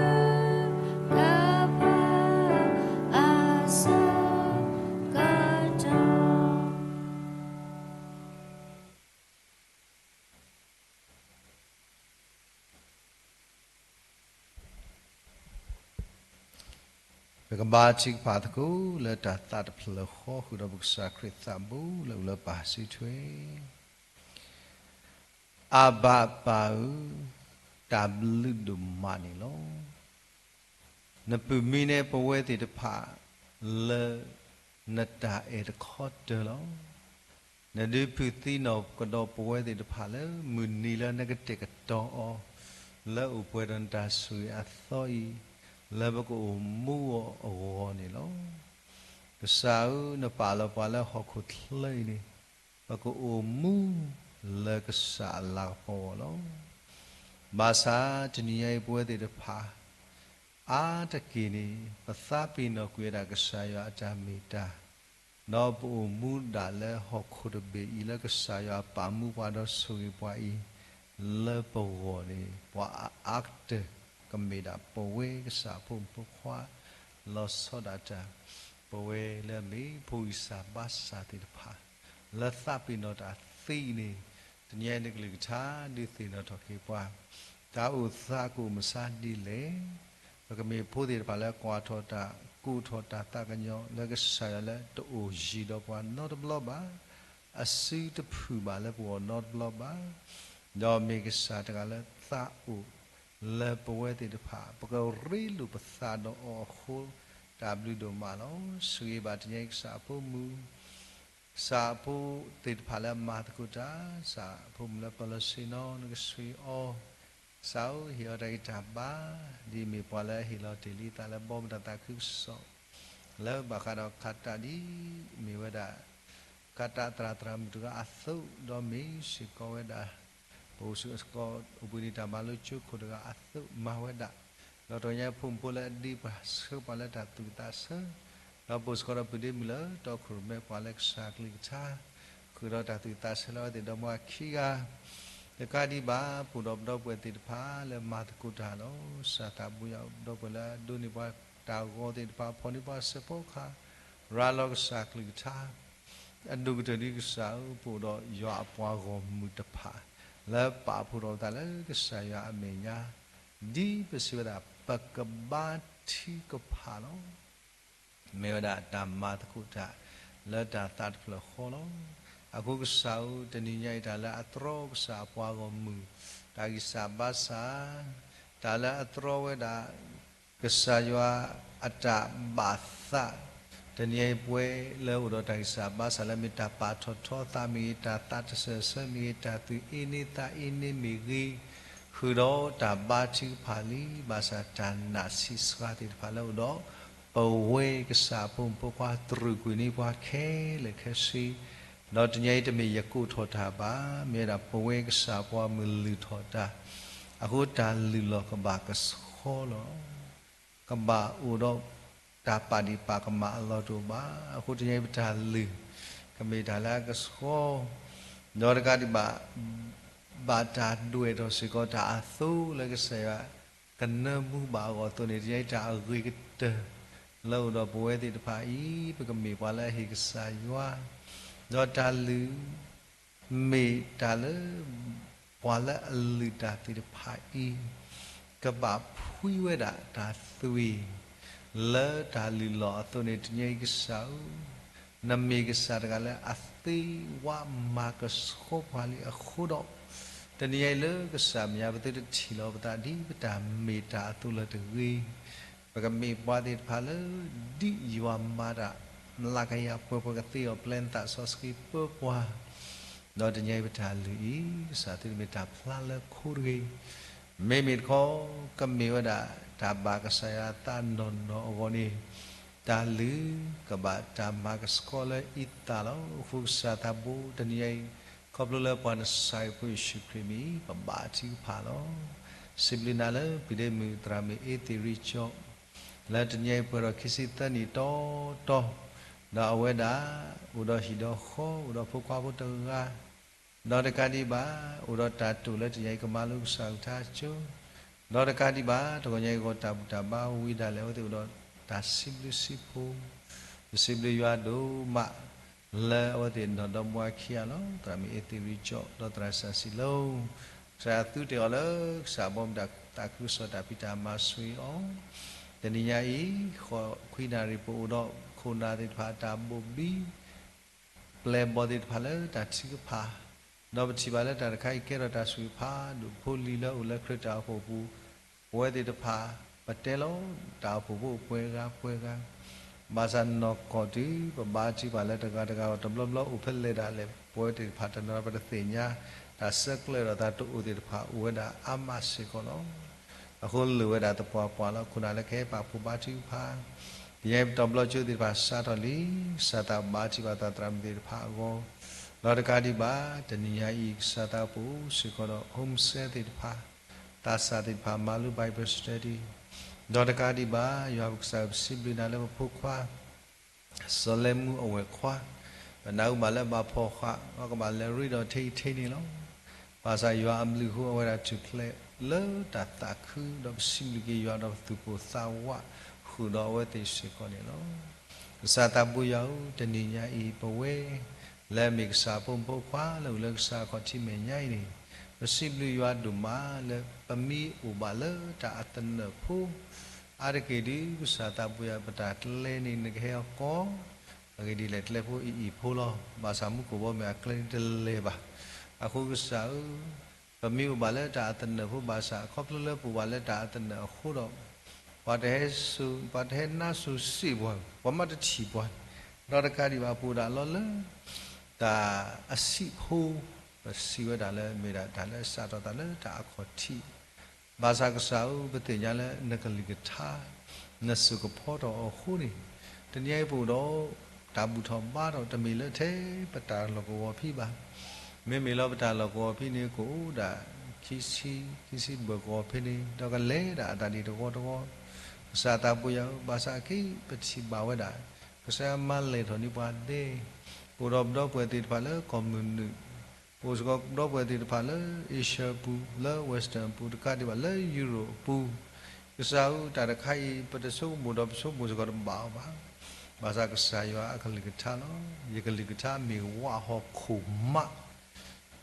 ကဖၣ်အဆၢကတီၢ် ပကဘါထုကဖၣ်သကိး လၢတၢ်သးတဖျၢၣ်ဃီ ဃုာ်ဒီးပကစၢ်ခရံာ်သးဘိ လၢအအိၣ်လၢပၢ်စုထွဲ. အဘၤပၢ်ဧၢ, တၢ်ဘျုးဒိၣ်မးန့ၣ်လီၤ. နပုၢ်မံနဲပဝဲသ့ၣ်တဖၣ် လၢနတၢ်အဲၣ်တခီတၢၤလီၤ. နဒုးဖုးသံနီၣ်ကဒီးပဝဲသ့ၣ်တဖၣ်လၢ မုၢ်နံၤလၢနကတဲာ်ကတီၤအီၤ လၢအိၣ်ပှဲၤဒီးနတၢ်ဆိၣ်ဂ့ၤအသီအံၤ လၢပကအိၣ်မူအီၤအဂီၢ်န့ၣ်လီၤ. ကစၢ်ဧၢ, နပာ်လီၤပှၤလၢဟီၣ်ခိၣ်ချၢအံၤန့ၣ် ပကအိၣ်မူလၢကစၢ်အလၤကပီၤအဂီၢ်လီၤ. ဘၣ်ဆၣ်တနံၤညါအံၤပဝဲသ့ၣ်တဖၣ် အါတက့ၢ်န့ၣ် ပသးပ့ၤနီၣ်ကွံာ်ဝဲဒၣ်ကစၢ်ယွၤအတၢ်မ့ၢ်တၢ်, ဒီးပအိၣ်မူဒၣ်လၢဟီၣ်ခိၣ်တဘ့ၣ်အံၤ လၢကစၢ်ယွၤပာ်မူပှၤဒီးဆိၣ်ဂ့ၤပှၤအံၤ လၢပဂီၢ်န့ၣ် ပှၤအါအါကတၢၢ် ကမ့ၢ်ဒၣ်ပဝဲကစၢ်အဖိမုၣ်ဖိခွါ လီၤဆီဒၣ်တၢ်, ပဝဲလၢအမ့ၢ်ဖိဂံၢ်စၢ်ဘါစၢ်သ့ၣ်တဖၣ် လၢသးပ့ၤနီၣ်တၢ်သ့အံၤန့ၣ် တနံၤညါအံၤနကလုၢ်ကထါဒုးသ့ၣ်နီၣ်ထီၣ်က့ၤပှၤ တၢ်အိၣ်သးကအိၣ်မုာ်ဆါဒ်လဲၣ်. ပကမ့ၢ်ဖိသ့ၣ်တဖၣ်လၢကွၢ်ထီၣ်တၢ် ကိးထီၣ်တၢ်သးကညီၤ လၢကစၢ်ယွၤလၢတအိၣ်ယံၤဒီးပှၤနီတဘျီဘၣ်, အစုတဖုၣ်ဘၣ်လၢပဂီၢ်နီတဘျီဘၣ်, ဒီးမ့ၢ်ကစၢ်တဂၤလၢသးအိၣ်လၢပဝဲသ့ၣ်တဖၣ် ပကရ့လိာ်ပသးဒီးအီၤအဃိ တၢ်ဘျုးဒိၣ်မးလီၤ. ဆိၣ်ဂ့ၤဘၣ်တနံၤညါအံၤကစၢ်အဖိမုၣ် ကစၢ်အဖိသ့ၣ်တဖၣ်လၢအမၤသကိးတၢ်, ကစၢ်အဖိမုၣ်လၢပၢၤလီၢ်ဆ့ၣ်နီၤ နကဆိၣ်ဂ့ၤအီၤ, ကစၢ်ဧၢ ဟ့ၣ်အီၤတၢ်ဂံၢ်တၢ်ဘါ, ဒ်အမ့ၢ်ပှၤလၢအဟ့ၣ်လီၤတ့ၢ်လံအသးလၢဘီမုၢ်တၢ်သးခုကစီၣ် လၢဘၣ်ဃးဒီးခးတၢ်ဒ်အမ့ၢ်ဝဲဒၣ် ခးတၢ်သရၣ်သရၣ်မုၣ်တဂၤအသိး ဒီးမ့ၢ်စ့ၢ်ကီးဝဲဒၣ် ပအိၣ်ဆူၣ်အိၣ်ချ့အိၣ်ဘှံးနံၤတၢ်မၤလိကၠိခိၣ်တဂၤအသိးမၤဝဲဒၣ်, ဒီးတနံၤညါအံၤဖိမုၣ်ဖိလၢအဒ့ပှၤဆှၢပှၤလၢတၢ်သူၣ်ဝံၣ်သးဆၢ, ဒီးပအိၣ်စ့ၢ်ကီးဒီးပုၢ်ဒ့မုၣ်လၢတီခိၣ်ရိၣ်မဲပှၤလၢကစၢ်ကလုၢ်ကထါ ဃုာ်ဒီးတၢ်သူၣ်ဝံၣ်သးဆၢလၢအဝဲသ့ၣ်ဒီမါခံဂၤ တကးဒံးဘၣ် ပအိၣ်ဒီးပဒီပုၢ်ဝဲၢ်သ့ၣ်တဖၣ်လၢမၤသကိးတၢ်လီၤ. ကစၢ်သးဘိယွၤဒီပုၢ်ဝဲၢ်လၢအဒိးန့ၢ်ပှၤတၢ်ဂီၤသ့ၣ်တဖၣ် ဖီၣ်န့ၢ်ပှၤစဲးဖီကဟၣ် ရၤလီၤကစၢ်ကလုၢ်ကထါ အဒိၣ်ကတၢၢ်ဒ်ကစၢ်ဧၢ ပအိၣ်ဒီးယွၤအပှၤဂီၢ်မုၢ်တဖၣ် လၢပာ်ဖှိၣ်ထီၣ်ပသးလၢကစၢ်ယွၤအမဲာ်ညါ ဒ်ပစံးဝဲဒၣ် ပကဘါထုကဖၣ်လီၤ. မ့ၢ်ဝဲဒၣ်တၢ်မၤသကိးတၢ် လၢတၢ်သးတဖျၢၣ်ဃီလီၤ. အဃိကစၢ်ဧၢ တနံၤညါအံၤတၢ်လၢအတြီကစၢ်အပှၤဂီၢ်မုၢ် တၢ်ဂံၢ်စၢ်ဘါစၢ် တၢ်လၢအတြီဝဲဒၣ် ကစၢ်ယွၤအတၢ်ဘၣ်သး တနံၤအံၤပဝဲလၢအိၣ်ဒီးတၢ်ဂံၢ်စၢ်ဘါစၢ်လၢ မ့ၢ်တၢ်ပာ်ထီၣ်ထီသးမ့ၢ်ဂ့ၤ, တၢ်သးတစၢၢ်ဆၢမ့ၢ်ဂ့ၤ, တၢ်သူၣ်အ့န့သးအ့န့မ့ၢ်ဂ့ၤ, ဃုာ်ဒီးတၢ်ဘါထုကဖၣ်လံ, ဘၣ်ဆၣ်တၢ်နာ်ဆံးစှၤသ့ၣ်တဖၣ်လၢအိၣ်ဒီး ပဝဲကစၢ်အဖိမုၣ်ဖိခွါတြူာ်ကွံာ်န့ၢ်ပှၤခဲလၢာ်ခဲဆ့, ဒီးတနံၤအံၤတမ့ၢ်ယကိးထီၣ်တၢ်ဘၣ်, မ့ၢ်ဝဲဒၣ်ပဝဲကစၢ်ပှၤမုၢ်လုၢ်ထီၣ်တၢ်, အဃိတၢ်လုၢ်လီၢ်ကဘၣ်ကဆှီလီၤ. ကဘၣ်အိၣ်ဒီးတၢ်ပာ်ဒံးပာ်ကမၣ်အလီၢ်တအိၣ်ဘၣ်. အဃိတနံၤအံၤပတၢ်လုၢ် ကမ့ၢ်တၢ်လၢအကဆှီ, ဒီးတကးဒံးဘၣ် ဘၣ်တၢ်ဒွဲၣ်ထီၣ်စ့ၢ်ကီးတၢ်အသိလၢကစၢ်ယွၤကနၢမူဘၣ်အဂီၢ်အသိးန့ၣ် တနံၤအံၤတၢ်အဂ့ၤကတၢၢ် လၢအိၣ်ဒီးပဝဲသ့ၣ်တဖၣ်အံၤ ပကမ့ၢ်ပှၤလၢအဟ့ၣ်ကစၢ်ယွၤ ဒီးတၢ်လုၢ် မ့ၢ်တၢ်လၢ ပှၤလၢအလုၢ်တၢ်သ့ၣ်တဖၣ်အံၤ ကဘၣ်ဖှံဝဲဒၣ်တၢ်သွံၣ် လၢတၢ်လုၢ်လီၢ်အသိးန့ၣ် တနံၤအံၤကစၢ်ဧၢ, နမ့ၢ်ကစၢ်တဂၤလၢအသ့ဝးမၤကဆှီပှၤလံအဃိဒီး တနံၤအံၤလၢကစၢ်မဲာ်ညါ ပသုတထံၣ်လီၤပသးဒ်ပတၢ်မ့ၢ်တၢ်အသိးလၢၤတဂ့ၤ. ပကမ့ၢ်ပှၤသ့ၣ်တဖၣ်လၢ ဒ်ယွၤမၤတၢ် မျးကယၤပှဲၤပှဲၤ ကသ့အီၤ ပျဲနသးစီဆှံပၢပှၤ, ဒီးတနံၤအံၤပတၢ်လုၢ်အံၤ ကစၢ်သုတမ့ၢ်တၢ်ဖျါလၢခိတဂ့ၤ. မ့မ့ၢ်တခီ ကမ့ၢ်ဝဲဒၣ်တၢ်ဘၣ်ကစၢ်ယွၤအသးနီၢ်နီၢ်အဂီၢ်န့ၣ် တၢ်လုၢ်ကဘၣ်တၢ်မၤကဆှီလၢအံသးလီၤ. အဃိကစၢ်သးဘိတနံၤအံၤ ခီဖျိလၢပှၤနစၤရ့းဖိယ့ၣ်ၡူးခရံာ်မံၤ ပဘါထုကဖၣ်လီၤ. စံးဘျုးနၤလၢပုၢ်ဒ့မုၣ်သရၣ်မုၣ်အ့သ့ၣ်ရံကၠီၣ် လၢတနံၤအံၤပှဲၤဒီးခံဆံသၢနံၣ်တီတီ, ဒီးအဝဲဒၣ် အိၣ်ဒီးဟံၣ်ဒီးဃီ အိၣ်ဒီးဖိခွါဖိတဂၤ, ဒီးတကးဒံးဘၣ် အိၣ်ဒီးတၢ်တိာ်လၢတနံၤအံၤကမၤလိကစၢ်အကလုၢ်ကထါကၠိ, ဒီးတကးဒံးဘၣ် တဂီၤညါအံၤဂီၤတၢ်ဘူၣ်တၢ်ဘါဝံၤဒၣ်လဲာ် အဝဲသ့ၣ်အိၣ်ဒီးတၢ်စံးဘျုးစံးဖှိၣ်, ပစံးဘျုးယွၤဒိၣ်မး လၢအဝဲသ့ၣ်နီၢ်ဒီမါခံဂၤလီၤ. သရၣ်မုၣ်အ့သ့ၣ်ရံကၠီၣ် ဒီးသရၣ်စၢ်စံးလိ ကစၢ်ယွၤသုတ့ၢ်အီၤလၢ ကစၢ်အဘီမုၢ်တၢ်သးခုကစီၣ်တၢ်ဖံးတၢ်မၤဆိၣ်ဂ့ၤအီၤ, တနံၤညါအံၤ ဃိးခွံနၣ်ရံၣ် ပအိၣ်ဒီးခိၣ်နၢ်သ့ၣ်တဖၣ်အတၢ်ဘိၣ်ဘံ ပျဲၢ်ဘီၣ်သ့ၣ်တဖၣ်လၢတၢ်ထုကဖၣ်, ဒီးပထံၣ်ဘၣ်လၢတၢ်တခါအံၤကဲထီၣ်တၢ်ဆိၣ်ဂ့ၤဖးဒိၣ် ဖိလံၤလၢအိၣ်လၢခရံာ်တၢ်အိၣ်ဖှိၣ်ပူၤ, ပဝဲသ့ၣ်တဖၣ် ပတဲလီၤတၢ်အိၣ်ဖှိၣ်ဖိပှဲၤဂၤပှဲၤဂၤ, ဘၣ်ဆၣ်နီၢ်ကီၢ်တုၤ ပဘါထုကဖၣ်လၢတဂၤတဂၤအဂီၢ် တဘျီဘျီအိၣ်ဖဲလဲၣ်ဒၣ်လဲာ် ပဝဲသ့ၣ်တဖၣ်တနီၤ ပတသ့ၣ်ညါ, တၢ်ဆဲးကျၢဒီးသးတအိၣ်သ့ၣ်တဖၣ်အိၣ်ဝဲဒၣ်အါမးစ့ၢ်ကီးလီၤ. အဃိလိၣ်ဝဲဒၣ်သပှၢ်ပှၢ်လီၤ. ခိၣ်နၢ်လၢကဟဲပာ်ဖှိၣ်ဘါထုကဖၣ် ကယဲၢ်ပတီၢ်ဘျီကၠိသ့ၣ်တဖၣ်စးထီၣ်လံ, ကစၢ်သးဘါထုကဖၣ်သးသရၣ်မုၣ်သ့ၣ်တဖၣ်အဂီၢ်, ဒီးတကးဒံးဘၣ် တနံၤညါအံၤ ကစၢ်သးပအိၣ်စ့ၢ်ကီးဒီး home cell သ့ၣ်တဖၣ်, သးစၢ်သ့ၣ်တဖၣ်မၤလိ Bible study, ဒီးတကးဒံးဘၣ် ယွၤပကစၢ်ပစံးဘျုးနၤလၢ ပဖိခွါ စီၤလဲမူအဝဲၢ်ခွါ, ပနၢ်ဟူဘၣ်လၢဘၣ်ဖီၣ်ဃာ် အကဘၣ်လဲၤရ့ဒီးထဲအံၤထဲန့ၣ်လီၤ. ဘၣ်ဆၣ်ယွၤအဘျုးအဃိ အဝဲဒၣ်ထူၣ်ဖျဲးလၢတၢ်သးခု ဒီးပစံးဘျုးက့ၤယွၤဒီးပသူၣ်ပိၢ်သးဝးဃုာ်ဒီးအဝဲသ့ၣ်စ့ၢ်ကီးန့ၣ်လီၤ. ကစၢ်သးပှၢ်ယွၤဧၢ, တနံၤညါအံၤ ပဝဲလၢအမ့ၢ်ကစၢ်ဖိမုၣ်ဖိခွါလၢအိၣ်လၢကစၢ်အခီၣ်ထံးမဲာ်ညါအံၤန့ၣ်, ပစံးဘျုးယွၤဒိၣ်မးလၢပမ့ၢ်အိၣ်ဘၣ်လၢတၢ်အသနၢၣ်ဖိ အါတက့ၢ်ဒုး ကစၢ်သးပှၢ်ယွၤ ပတၢ်ကျဲန့ၣ် နကဟဲအီၤကီး, အဂ့ၢ်ဒ်လဲၣ် ကျဲဖိအံၤအံၤဖိလီၤ. ဘၣ်ဆၣ်မူခိၣ်ဘီမုၢ်အကျဲန့ၣ်တလဲၤဘၣ်. အဃိကစၢ်ဧၢ, ပမ့ၢ်အိၣ်ဘၣ်လၢတၢ်အသနၢၣ်ဖိဘၣ်ဆၣ် ခီဖျိလၢပအိၣ်ဘၣ်လၢတၢ်အသနၢၣ်အဃိဒီး ပှၤတဟဲစိာ်, ပှၤတဟဲနါစိၤစ့ၢ်ပှၤ, ပှၤမ့ၢ်တထံၣ်ပှၤ, ဒီးတကးဒံးဘၣ် ပအိၣ်ဒၣ်လီၤလၢ တၢ်အဆံးဖိ, ပစံးဝဲဒၣ်လၢမ့ၢ်ဒၣ်တၢ်လၢအစးထီၣ်သးလၢတၢ်အခီၣ်ထံး, ဘၣ်ဆၣ်ကစၢ်ဧၢ, ပသ့ၣ်ညါလၢနကလုၢ်ကထါ နစိာ်ကဖီထီၣ်အီၤအဃိန့ၣ်, တနံၤအံၤပအိၣ်ဒီး တၢ်ဘူၣ်ထီၣ်ဘါထီၣ် တမ့ၢ်လၢထဲပတၢ်လီၢ်ကဝီၤဖံးဘၣ်. မ့မ့ၢ်လၢပတၢ်လီၢ်ကဝီၤဖံးန့ၣ် ကအိၣ်ဒၣ် ခံဆံ, ခံဆံဘၢၣ်ကဝီၤဖဲန့ၣ် ဒီးကလဲၤဒၣ်အတၢ်ဒ်တဝီတဝီ, ကစၢ်သးပှၢ်ယွၤဧၢ, ဘၣ်ဆၣ်အခဲအံၤ ပထံၣ်ဘၣ်ဝဲဒၣ် ကစၢ်ယွၤမၤလဲၢ်ထီၣ်န့ၢ်ပှၤဒဲး, ပအိၣ်ဒီးပဒီပုၢ်ဝဲၢ်သ့ၣ်တဖၣ်လၢကီၢ်မုၢ်နုာ်, ပအိၣ်စ့ၢ်ကီးပဒီပုၢ်ဝဲၢ်သ့ၣ်တဖၣ်လၢ Asia အပူၤ, လၢ Western အပူၤ, တကးဒံးဘၣ်လၢ Europe အပူၤ, ကစၢ်ဧၢ, တၢ်တခါအံၤ ပတဆိကမိၣ်ဒီး ပဆိကမိၣ်စ့ၢ်ကီးတဘၣ်အီၤဘၣ်. ဘၣ်ဆၣ်ကစၢ်ယွၤအကလုၢ်ကထါလီၤ. ယကလုၢ်ကထါမ့ၢ်ဝးဟီၣ်ခိၣ်မး.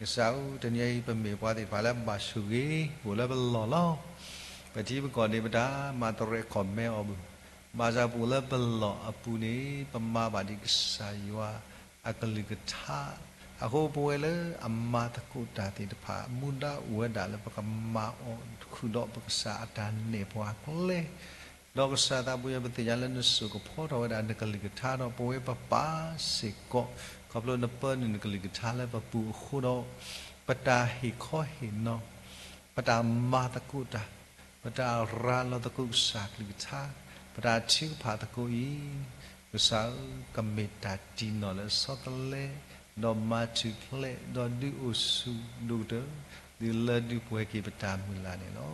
ကစၢ်ဧၢ, တနံၤအံၤ ပမ့ၢ်ပှၤသ့ၣ်တဖၣ်လၢဘၣ်ဆိၣ်ဂ့ၤ, ပအိၣ်လၢပလီၢ်လီၤ. ပထံပကီၢ်န့ၣ် ပတၢ်မၤတရဲၣ်ခီၣ်မဲအီၤဘၣ်. ဘၣ်ဆၣ်ပအိၣ်လၢပလီၢ်အပူၤန့ၣ် ပမၤဘၣ်ဒ်ကစၢ်ယွၤအကလုၢ်ကထါ, အဃိပဝဲလၢအမၤသကိးတၢ်သ့ၣ်တဖၣ် မူဒါအိၣ်ဝဲဒၣ်လၢပကမၤအီၤ ဃုာ်ဒီးပကစၢ်အတၢ်နဲၣ်ပှၤကျဲ ဒီးကစၢ်သးပှၢ်ယွၤ ပသ့ၣ်ညါလၢနစိာ်ကဖီထီၣ်ဝဲဒၣ်နကလုၢ်ကထါဒီး ပဝဲပပၢ်စ့ၢ်ကီး, ခီဖျိနပၢနုာ်နကလုၢ်ကထါလၢပပူၤအဃိဒီး, ပတၢ်ဟ့ၣ်ခီဟ့ၣ်နီၤ, ပတၢ်မၤသကိးတၢ်, ပတၢ်ရၤလီၤသကိးကစၢ်ကလုၢ်ကထါ, ပတၢ်ထုကဖၣ်သကိးအံၤ, ကစၢ်ဧၢ, ကမ့ၢ်တၢ်တံၢ်နီၢ်လၢဆီတလဲ, ဒီးမၤထူၣ်ဖျဲး, ဒီးဒုးအိၣ်ဆူၣ်ဒိၣ်ကတၢၢ်, ဒုးလၢဒုးပှဲၤက့ၤပတၢ်မုၢ်လၢ်န့ၣ်လီၤ.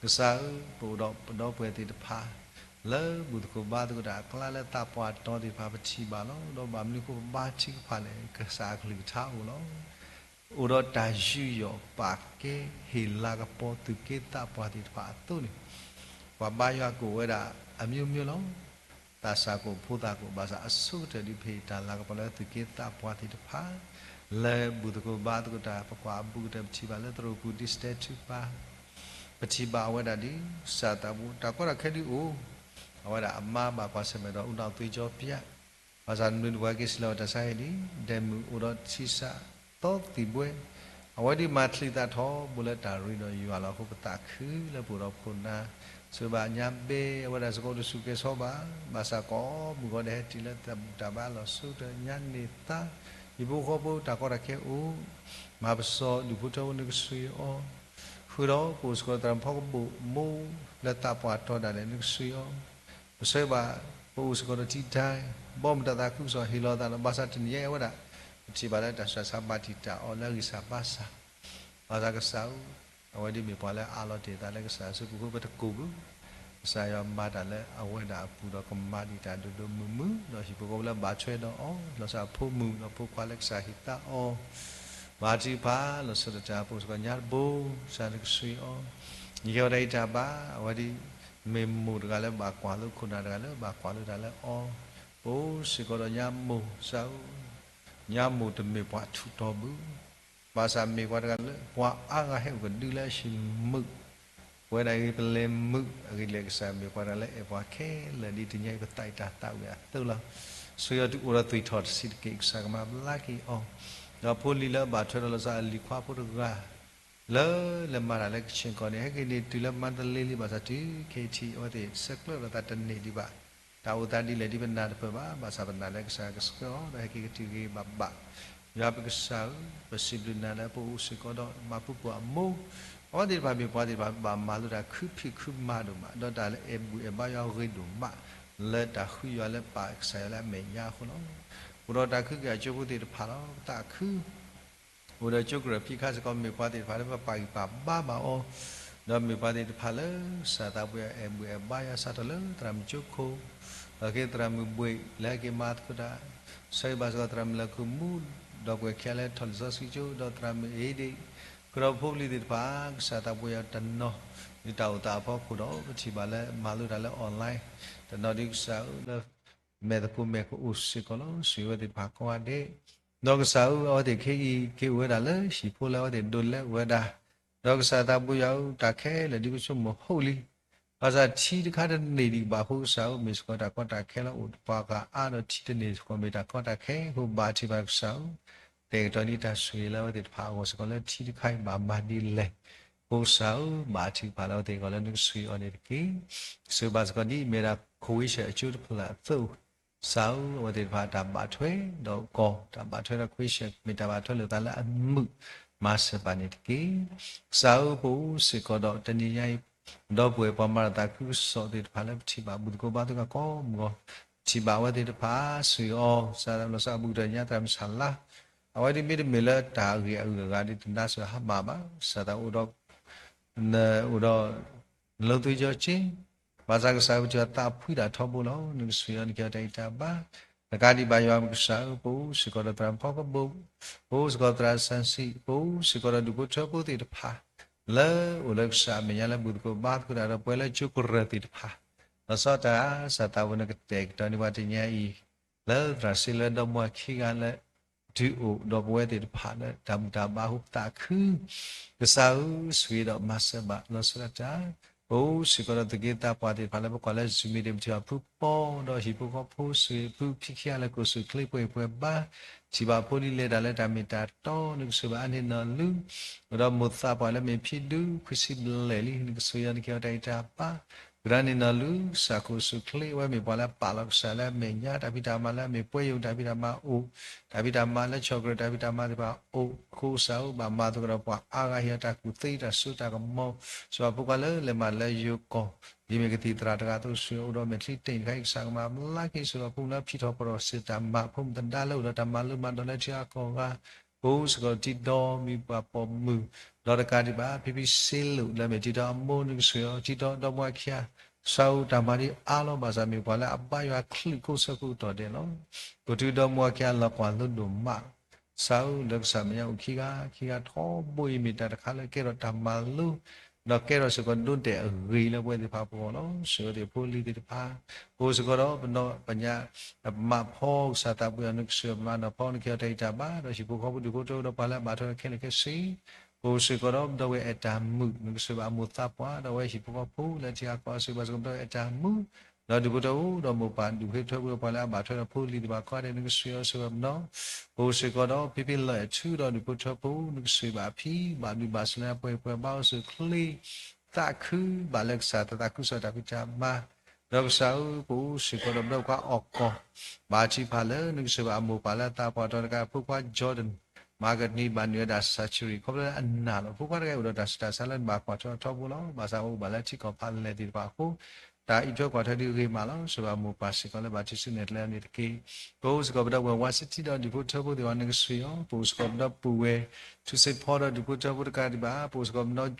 ကစၢ်ဧၢ, ပအိၣ်ဒီးပဒီပုၢ်ဝဲၢ်သ့ၣ်တဖၣ် လၢဘူၣ်သကိးဘါသကိးတၢ်အကျါလၢသးပှၢ်တီၤသ့ၣ်တဖၣ် ပထံၣ်ဘၣ်လီၤ. ဒီးဘၣ်မနုၤအဃိပဘါထုကဖၣ်လဲၣ်, ကစၢ်အကလုၢ်ကထါအိၣ်လီၤ. အိၣ်ဒီးတၢ်ယူးယီၣ်ပာ်ကဲ ဟ့ၣ်လၤကပီၤသူၣ်က့သးပှၢ်သ့ၣ်တဖၣ်အသိးန့ၣ်, ပှၤဘါယွၤကအိၣ်ဝဲဒၣ်အမျိုးမျိုးလီၤ. သးစၢ်ကအိၣ်ဖိသၣ်ကအိၣ်, ဘၣ်ဆၣ်အဆိကတၢၢ်ဒုးပဟ့ၣ်တၢ်လၤကပီၤလၢသူၣ်က့သးပှၢ်သ့ၣ်တဖၣ် လၢဘူၣ်သကိးဘါသကိးတၢ် ပကွၢ်အဘူးကတၢၢ် ပထံၣ်ဘၣ်လၢသရိာ်ပူၤ ဒ်စတဲထူပၢ်, ပထံၣ်ဘၣ်အဝဲဒၣ်ဒ် ကစၢ်သးဘိ တၢ်ကီတၢ်ခဲဒုးအိၣ်, အဝဲဒၣ်အမါဘၣ်ကွၢ်ဆၢၣ်မဲာ်ဒီးအိၣ်ဒီးသွံၣ်စီပျၢ်, ဘၣ်ဆၣ်နွံတပှၤက့ၤစံးလီၤတၢ်ဆါဟံၣ်လံ, ဒဲးမုၢ်အိၣ်ဒီးထံစးသီသံၣ်ဘှဲ, အဝဲဒုးမၤချံသးထီဘိလၢတၢ်ရ့ဒီးယွၤလီၤ. အဃိပသးခုလၢပအိၣ်ဒီးခိၣ်နၢ်, ဆိဘၣ်ညါဘဲ အဝဲဒၣ်စ့ၢ်ကီးအိၣ်တဆူၣ်ကဲၤဆီဘၣ်, ဘၣ်ဆၣ်ကိးမုၢ်ဂီၤဒဲးဟဲတုၤလၢတၢ်ဘူၣ်တၢ်ဘါလီၤ. ဆိကတၢၢ်ညါန့ၢ်သါ, ဟံၣ်ဖိဃီဖိတၢ်ကီတၢ်ခဲအိၣ်, မၤပစီဒူၣ်ဖိထၢဖိနကဆှံအီၤ, ဃုာ်ဒီးပအိၣ်စ့ၢ်ကီးသရၣ်မုၣ်ဖီကဘိၣ်မိၢ်လၢသးပှၢ်တီၤဒၣ်လဲာ်နကဆှံအီၤ, ပဆၢဘၣ် ပအိၣ်စ့ၢ်ကီးဒီးထံတၢ်, ဘီမုၢ်တၢ်သးခုကစီၣ်ဟ့ၣ်လီၤသးဒီး ဘၣ်ဆၣ်တနံၤညါအံၤအဝဲဒၣ်, ပထံၣ်ဘၣ်လၢတၢ်ဆှၢဆါဘၣ်တံာ်တာ်အီၤလၢအဂံၢ်စၢ်ဘါစၢ်, ဘၣ်ဆၣ်ကစၢ်ဧၢ, အဝဲဒၣ်မ့ၢ်ပှၤလၢအးလီၤတ့ၢ်သးလၢကစၢ်အစုပူၤအဃိ ပတကိၢ်ဘၣ်, ကစၢ်ယွၤမၤတၢ်လၢအဝဲဒၣ်အပူၤဒီးကမၤဒံးတၢ်ဒိၣ်ဒိၣ်မုၢ်မုၢ်, ဒီးဟံၣ်ဖိဃီဖိလၢဘၣ်ထွဲဒီးအီၤ, လီၤစၢ်ဖိမုၣ်ဒီးဖိခွါလၢကစၢ်ဟ့ၣ်သါအီၤ ဘါထုကဖၣ်လီၤဆီဒၣ်တၢ် ပအိၣ်စ့ၢ်ကီးညါတဘိ, ကစၢ်နကဆှံအီၤ, နကဲဝဲဒၣ်အံၤတၢ်ဘၣ်, အဝဲဒၣ်မ့ၢ်မိၢ်တဂၤလၢဘၣ်ကွၢ်လိခိၣ်နၢ်တဂၤလၢ ဘၣ်ကွၢ်လိတၢ်လၢအီၤ, ပအိၣ်စ့ၢ်ကီးဒီးညါမိၢ်, ကစၢ်ဧၢ, ညါမိၢ်တမ့ၢ်ပှၤထူးတီၤဘၣ်, ဘၣ်ဆၣ်မ့ၢ်ပှၤတဂၤလၢ ပှၤအါဂၤဟဲအိၣ်ကဒုလၢအဟံၣ်မုာ်, ပဝဲဒၣ်အံၤပလဲၤမုာ်အဂ့ၢ်ဒ်လဲၣ်, ကစၢ်မ့ၢ်ပှၤတဂၤလၢအဲၣ်ပှၤခဲလၢာ်ဒ်တနံၤအံၤပသးအံၤတၢ်သးဝံၣ်အသိးလီၤ. ဆူယွၤတုၤအိၣ်ဒီးသွံၣ်ထီၣ်တဆံးတက့ၢ်, ကစၢ်ကမၤဘျါက့ၤအီၤ, ဒီးဖိလံၤလၢအဘၣ်ထွဲဒီးလီၤဆီအလံၤခွါဖိတဂၤ လၢလဲၤမၤတၢ်လၢကဆ့ၣ်ကီၢ်န့ၣ် ဟဲက့ၤန့ၢ်တုၤလၢမါတလ့လံ, ဘၣ်ဆၣ်တုၤခဲအံၤထံး အဝဲသ့ၣ်ဆဲးကျၢဒီးသးတန့ၢ်ဒံးဘၣ်, တ တၢ်အိၣ်သးဒ်လဲၣ်ဒ်ပနၢ်တပၢၢ်ဘၣ်, ဘၣ်ဆၣ်ပနာ်လၢကစၢ်ကဆှၢအီၤ ဒီးဟဲက့ၤကတုၤဂ့ၤဘၣ်ဘၣ်. ယွၤပကစၢ်ဧၢ, ပစံးဘျုးနၤလၢပအိၣ်စ့ၢ်ကီးဒီးမၤပူၤပှၤအမိၢ်, အဝဲသ့ၣ်တဖၣ်မ့ၢ်ပှၤသ့ၣ်တဖၣ်ဘၣ်မၤလိတၢ်ခုဖံးခုမၤဒိၣ်မး, ဒီးတၢ်လၢအဲၣ်ဘူၣ်အဲၣ်ဘါယွၤဂ့ၤဒိၣ်မး, လၢတၢ်ဃုယွၤလၢပၢ်ကစၢ်ယွၤလၢအမဲာ်ညါအဃိလီၤ. အိၣ်ဒီးတၢ်ခုကယာ်ကၠိဖိသ့ၣ်တဖၣ်လီၤ. သးခု အိၣ်ဒီးကၠိကရၢၢ်ဖံးခါစ့ၢ်ကီး မ့ၢ်ပှၤသ့ၣ်တဖၣ်လၢပပာ်ဂံၢ်ပာ်ဘါဘၣ်အီၤ, ဒီးမ့ၢ်ပှၤသ့ၣ်တဖၣ်လၢ ကစၢ်သးပှ့ၤအီၤအဲၣ်ဘူၣ်အဲၣ်ဘါယွၤစးထီၣ်လၢသရၣ်မုၣ်ကၠိခိၣ်, ဒီးက့ၤသရၣ်မုၣ်ဘှ့ၣ် လၢဟဲက့ၤမၤသကိးတၢ်, ဆၢဂ့ၤဘၣ်စ့ၢ်ကီးသရၣ်မုၣ်လၢၢ်ခိၣ်မူ, ဒီးပှဲၤခံဂၤလၢထီၣ်လံာ်စီဆှံကၠိ, ဒီးသရၣ်မုၣ်အ့ဒ့ၣ်, ကဒီးဖိပလံၤသ့ၣ်တဖၣ်, ကစၢ်သးပှ့ၤအီၤတနီၤ, ဒ်တၢ်အိၣ်သးအဖီခိၣ်ဒီး ပထံၣ်ဘၣ်လၢမၤလိတၢ်လၢ online, တနီၤဒ်ကစၢ်ဧၢလၢ မဲာ်သကိးမဲာ်ကအိၣ်စ့ၢ်ကီးလီၤ. ဆိၣ်ဂ့ၤဝဲသ့ၣ်တဖၣ်ကိးဂၤဒဲး, ဒီးကစၢ်ဧၢ အဝဲသ့ၣ်ခဲအံၤ က့ၤအိၣ်ဝဲဒၣ်လၢဟံၣ်ဖိလၢအဝဲသ့ၣ်ဒိးလဲအိၣ်ဝဲဒၣ်, ဒီးကစၢ်သးပှ့ၤယွၤဧၢ တၢ်ခဲလၢာ်ဒ်ကဆိကမိၣ်ဟီၣ်လံ, ဘၣ်ဆၣ်ထံတခါတန့ၢ်ဒံးဘၣ်အဃိ ကစၢ်ဧၢ မ့ၢ်စ့ၢ်ကီးတၢ်ကီတၢ်ခဲလၢအအိၣ်ပှၤဂၤအါ, ဒီးထံတန့ၢ်စ့ၢ်ကီးမ့ၢ်တၢ်ကီတၢ်ခဲအဃိ ဘၣ်ထံၣ်ဘၣ်ကစၢ်ဧၢ တဲာ်ကတီၤန့ၢ်တၢ်ဆိၣ်ဂ့ၤလၢအဝဲသ့ၣ်တဖၣ်အဂီၢ်စ့ၢ်ကီးလၢထံတခါအံၤဘၣ်မၤဒ်လဲၣ်, အဃိကစၢ်ဧၢ ဘၣ်ထံၣ်တဖၣ်လၢအဝဲသ့ၣ်အဂီၢ်လၢနကဆိၣ်ဂ့ၤအီၤန့ၣ်တက့ၢ်. ဆိၣ်ဂ့ၤဘၣ်စ့ၢ်ကီးဒ်အမ့ၢ်ဝဲဒၣ် Croatia အကၠိတဖျၢၣ်အသိး, ကစၢ်ဧၢ အဝဲသ့ၣ်တဖၣ်တၢ်ဘၣ်ထွဲဒီးကီၢ်, တၢ်ဘၣ်ထွဲဒီး Croatia မ့ၢ်တၢ်ဘၣ်ထွဲလိာ်သးလၢအမုာ်မၤစၢၤဘၣ်န့ၣ်တက့ၢ်. ကစၢ်ဧၢ ပအိၣ်စ့ၢ်ကီးဒီးတနံၤညါအံၤ, ဒီပုၢ်ဝဲၢ်ပှၤမၤတၢ်သးခုကစီၣ်သ့ၣ်တဖၣ်လၢပထံၣ်ဘၣ်ဘူၣ်သကိးဘါသကိးကိးမုၢ်ဂီၢ်, ထံၣ်ဘၣ်အဝဲသ့ၣ်တဖၣ် ဆိၣ်ဂ့ၤအီၤ, ကစၢ်လီၤဆီအဘူးကတၢၢ်ညါသရၣ်မုၣ်ဆၣ်လါ, အဝဲဒ်မ့တမ့ၢ်လၢတၢ်ဂ့ၢ်အဂုၤအဂၤဒ်တနါစၢၤဟါမၢ်ဘၣ်, ကစၢ်သးအိၣ်ဒီး အိၣ်ဒီး နလိသွံကၠီက့, ဘၣ်ဆၣ်ကစၢ်ဧၢ ပထံၣ်ဘၣ်သးဖှံတၢ်ထီဘိလီၤ. နကဆိၣ်ဂ့ၤအီၤ နကဟ့ၣ်အီၤတၢ်ဂံၢ်တၢ်ဘါ, တကးဒံးဘၣ်ယွၤပကစၢ်ဧၢ ပအိၣ်စ့ၢ်ကီးဒီးသရၣ်ဖီကဘိၣ်, ပအိၣ်စ့ၢ်ကီးသရၣ်စၣ်စံၣ်, ပအိၣ်စ့ၢ်ကီးဒီးဒူၣ်ဖိထၢဖိသ့ၣ်တဖၣ် လၢအိၣ်လၢကစၢ်အမဲာ်ညါလၢဘူၣ်သကိးဘါသကိးတၢ်ဒီးပှၤလၢကၠိကရၢၢ်သ့ၣ်တဖၣ်, လီၤဆီတၢ် ကစၢ်သးဝဲ နကတဲာ်ကတီၤန့ၢ်ပှၤတနံၤညါအံၤ လၢသရၣ်စ့လၢဒီမါဝၤခံဂၤလၢ ဒုးအိၣ်ဒီးပဝဲသ့ၣ်တဖၣ်လၢတၢ်ဘူၣ်တၢ်ဘါအဃိပသးခု, ကစၢ်ဧၢ ဆိၣ်ဂ့ၤဒီးမၤစၢၤဘၣ်လီၤဆီဒၣ်တၢ်, ပအိၣ်စ့ၢ်ကီးဒီးသူၣ်က့သးပှၢ်သ့ၣ်တဖၣ်လၢပကွၢ်လၢ Zoom မ့ၢ်ဒၣ် ပထံၣ်ဘၣ်ဖုပီၢ်ဒီးဟံၣ်ဖိဃီဖိ ဆိၣ်ဂ့ၤဖုခံခံဂၤလၢကိးဆူၣ်ချ့ပှဲၤပှဲၤဘါ, ထံၣ်ဘၣ်ဖိလံၤလဲၤတၢ်လၢတၢ်မ့ၢ်တၢ်တီ နကဆိၣ်ဂ့ၤဘၣ်အါန့ၢ်နီၢ်လုၢ်, ဒီးမိၢ်သးပှၢ်လၢမ့ၢ်ဖံဒူ ခွံဆံဘျဲၣ်လံ နကဆိၣ်ဂ့ၤအီၤ နကဟ့ၣ်အီၤတၢ်ဂံၢ်တၢ်ဘါ, ကရၢန့ၢ်နီၢ်လုၢ် ကစၢ်ကိးဆူၣ်ချ့ အဝဲမ့ၢ်ပှၤလၢအပာ်လီၤကစၢ်လၢအမဲာ်ညါ တၢ်ဖံးတၢ်မၤလၢအမ့ၢ်ပှဲၤယိာ် တၢ်ဖံးတၢ်မၤအိၣ်, တၢ်ဖံးတၢ်မၤလၢဆီၣ်ကရၢၢ် တၢ်ဖံးတၢ်မၤသ့ၣ်တဖၣ်အိၣ်, အဃိကစၢ်ဧၢ ဘၣ်မၤသကိးဒီးပှၤအါဂၤ ဟ့ၣ်အီၤတၢ်ကူၣ်သ့တၢ်စိတၢ်ကမီၤ, ဆိၣ်ဂ့ၤဖိခွါလၢလဲၤမးလၢယိၤကီၢ်, ဒ်မ့ၢ်ကသံၣ်သရၣ်တဂၤအသိး ဆိၣ်ဂ့ၤအိၣ်ဒီးမဲာ်ချံတ့ၢ်တခါအံၤ ကစၢ်ကမၤဘျါက့ၤ ဆိၣ်ဂ့ၤဖိလၢဖံးထီၣ်ပတြၢၤစ့ၢ်တၢ်မၤ ဖိမုၣ်သဒါလၢအိၣ်ဒီးတၢ်မၤလိမၤဒိးလၢထံအကီၢ်ဂၤ ပအိၣ်စ့ၢ်ကီးတံၤဒီမံၤပှၤပိာ်မုၣ်, ဒီးတကးဒံးဘၣ် ဖံဖံစ့လိၣ်လၢအမ့ၢ်တံၤဒီအမိၢ် နကဆိၣ်ဂ့ၤအီၤ တံၤဒီဒီမါဝၤခံဂၤ, ကစၢ်ဧၢ တၢ်မၤဒ်အါလီၤ ဘၣ်ဆၣ်မ့ၢ်ပှၤလၢအဘါယွၤချုးကိးဆၢကိးကတီၢ်ဒဲးလီၤ. ပတုၤဒီမါဝၤခံဂၤလီၤကွၢ်လိဒိၣ်မး, ကစၢ်ဧၢ လၢကစၢ်မဲာ်ညါအိၣ်ခံဂၤ, ခံဂၤထီဘိအံၤမ့ၢ်တၢ်တခါလၢကဲထီၣ်တၢ်မၤလိ ဒီးကဲထီၣ်စ့ၢ်ကီးဒိတဲာ်အဂ့ၤလၢပဝဲသ့ၣ်တဖၣ်အပူၤလီၤ. ဆိၣ်ဂ့ၤအဝဲသ့ၣ်ဖိလံၤသ့ၣ်တဖၣ်, ပအိၣ်စ့ၢ်ကီးဒီးပနီၢ်ပညါ ပမၤဖီ ကစၢ်သးပှ့ၤအီၤ နကဆိၣ်ဂ့ၤပမၤနီၢ်ဖီ နကဟ့ၣ်အီၤတၢ်ဂံၢ်တၢ်ဘါ ဒီးဟံၣ်ဖိဃီဖိဒူၣ်ဖိထၢဖိဒီးပှၤလၢအဘၣ်ထွဲဒီးခဲလၢာ်ခဲဆ့, ပအိၣ်စ့ၢ်ကီးဒီးပဒီပုၢ်ဝဲၢ်အဲၣ်တၢ်မုာ် နကဆိၣ်ဂ့ၤဘၣ်အမိၢ်သးပှၢ် ဒီးအဝဲဟံၣ်ဖိဃီဖိလၢထံဂၤကီၢ်ဂၤ ဆိၣ်ဂ့ၤဘၣ်စ့ၢ်ကီးပဒီပုၢ်ဝဲၢ်အဲၣ်တၢ်မုာ် ဒီးဒူၣ်ဖိထၢဖိဒီးမိၢ်ပၢ်ဒူၣ်ဖိထၢဖိဒီးပှၤလၢအဘၣ်ထွဲဒီးဖိလံၤသ့ၣ်တဖၣ်ကိးဂၤဒဲး နကဆိၣ်ဂ့ၤအီၤဆိၣ်ဂ့ၤပနီၢ်, ပအိၣ်စ့ၢ်ကီးဒီးဖံဖံလၢၢ်အဲၣ်ထူဒီးဒူၣ်ဖိထၢဖိ နကဆိၣ်ဂ့ၤဘၣ်အဖံ ဘၣ်ဘျုးဘၣ်ဆိၣ်လၢအပှဲၤပှဲၤဘါအိၣ်ဆူၣ်ချ့ သးခုဘၣ်လၢကစၢ်သးခုကစီၣ်တၢ်ဖံးတၢ်မၤ, ဒီးကစၢ်ဧၢ ပအိၣ်စ့ၢ်ကီးဒီးပဒီပုၢ်ဝဲၢ်အီၣ်ကီၢ်, ဘၣ်ထံးဖးလၢ နကဆိၣ်ဂ့ၤဘၣ်အမိၢ်ပၢ်လၢအသးပှၢ်တီၤတကး ဖိခွါ Jordan မၤကနံၤဘၣ်နုာ်ဝဲဒၣ် surgery ခီဖျိလၢအနာ်လီၤ. ဖိခွါတဂၤအံၤအိၣ်ဒီးတၢ်ဆူးတၢ်ဆါလၢနဘၣ်ကွၢ်ထွဲအီၤထီဘိလီၤ. ဘၣ်ဆၣ်အိၣ်ဘၣ်လၢထံကီၢ်ဖးလဲၢ်သ့ၣ်တဖၣ်အဃိ တၢ်အံးထွဲကွၢ်ထွဲဒုးဂ့ၤမးလီၤ. ဆိၣ်ဂ့ၤဘၣ်မိၢ်ပၢ်စ့ၢ်ကီးလၢဘၣ်ထံးဆူနဲၣ်ကျဲန့ၣ်တက့ၢ်. ပအိၣ်စ့ၢ်ကီးပဒီပုၢ်ဝဲၢ် ဝါစတံဒီးဒူၣ်ဖိထၢဖိသ့ၣ်တဖၣ် နကဆိၣ်ဂ့ၤအီၤ, ပအိၣ်စ့ၢ်ကီးပဒီပုၢ်ဝဲၢ် ထူစ့ဖီဒီးဒူၣ်ဖိထၢဖိတကးဒံးဘၣ်, ပအိၣ်စ့ၢ်ကီးပနီၢ်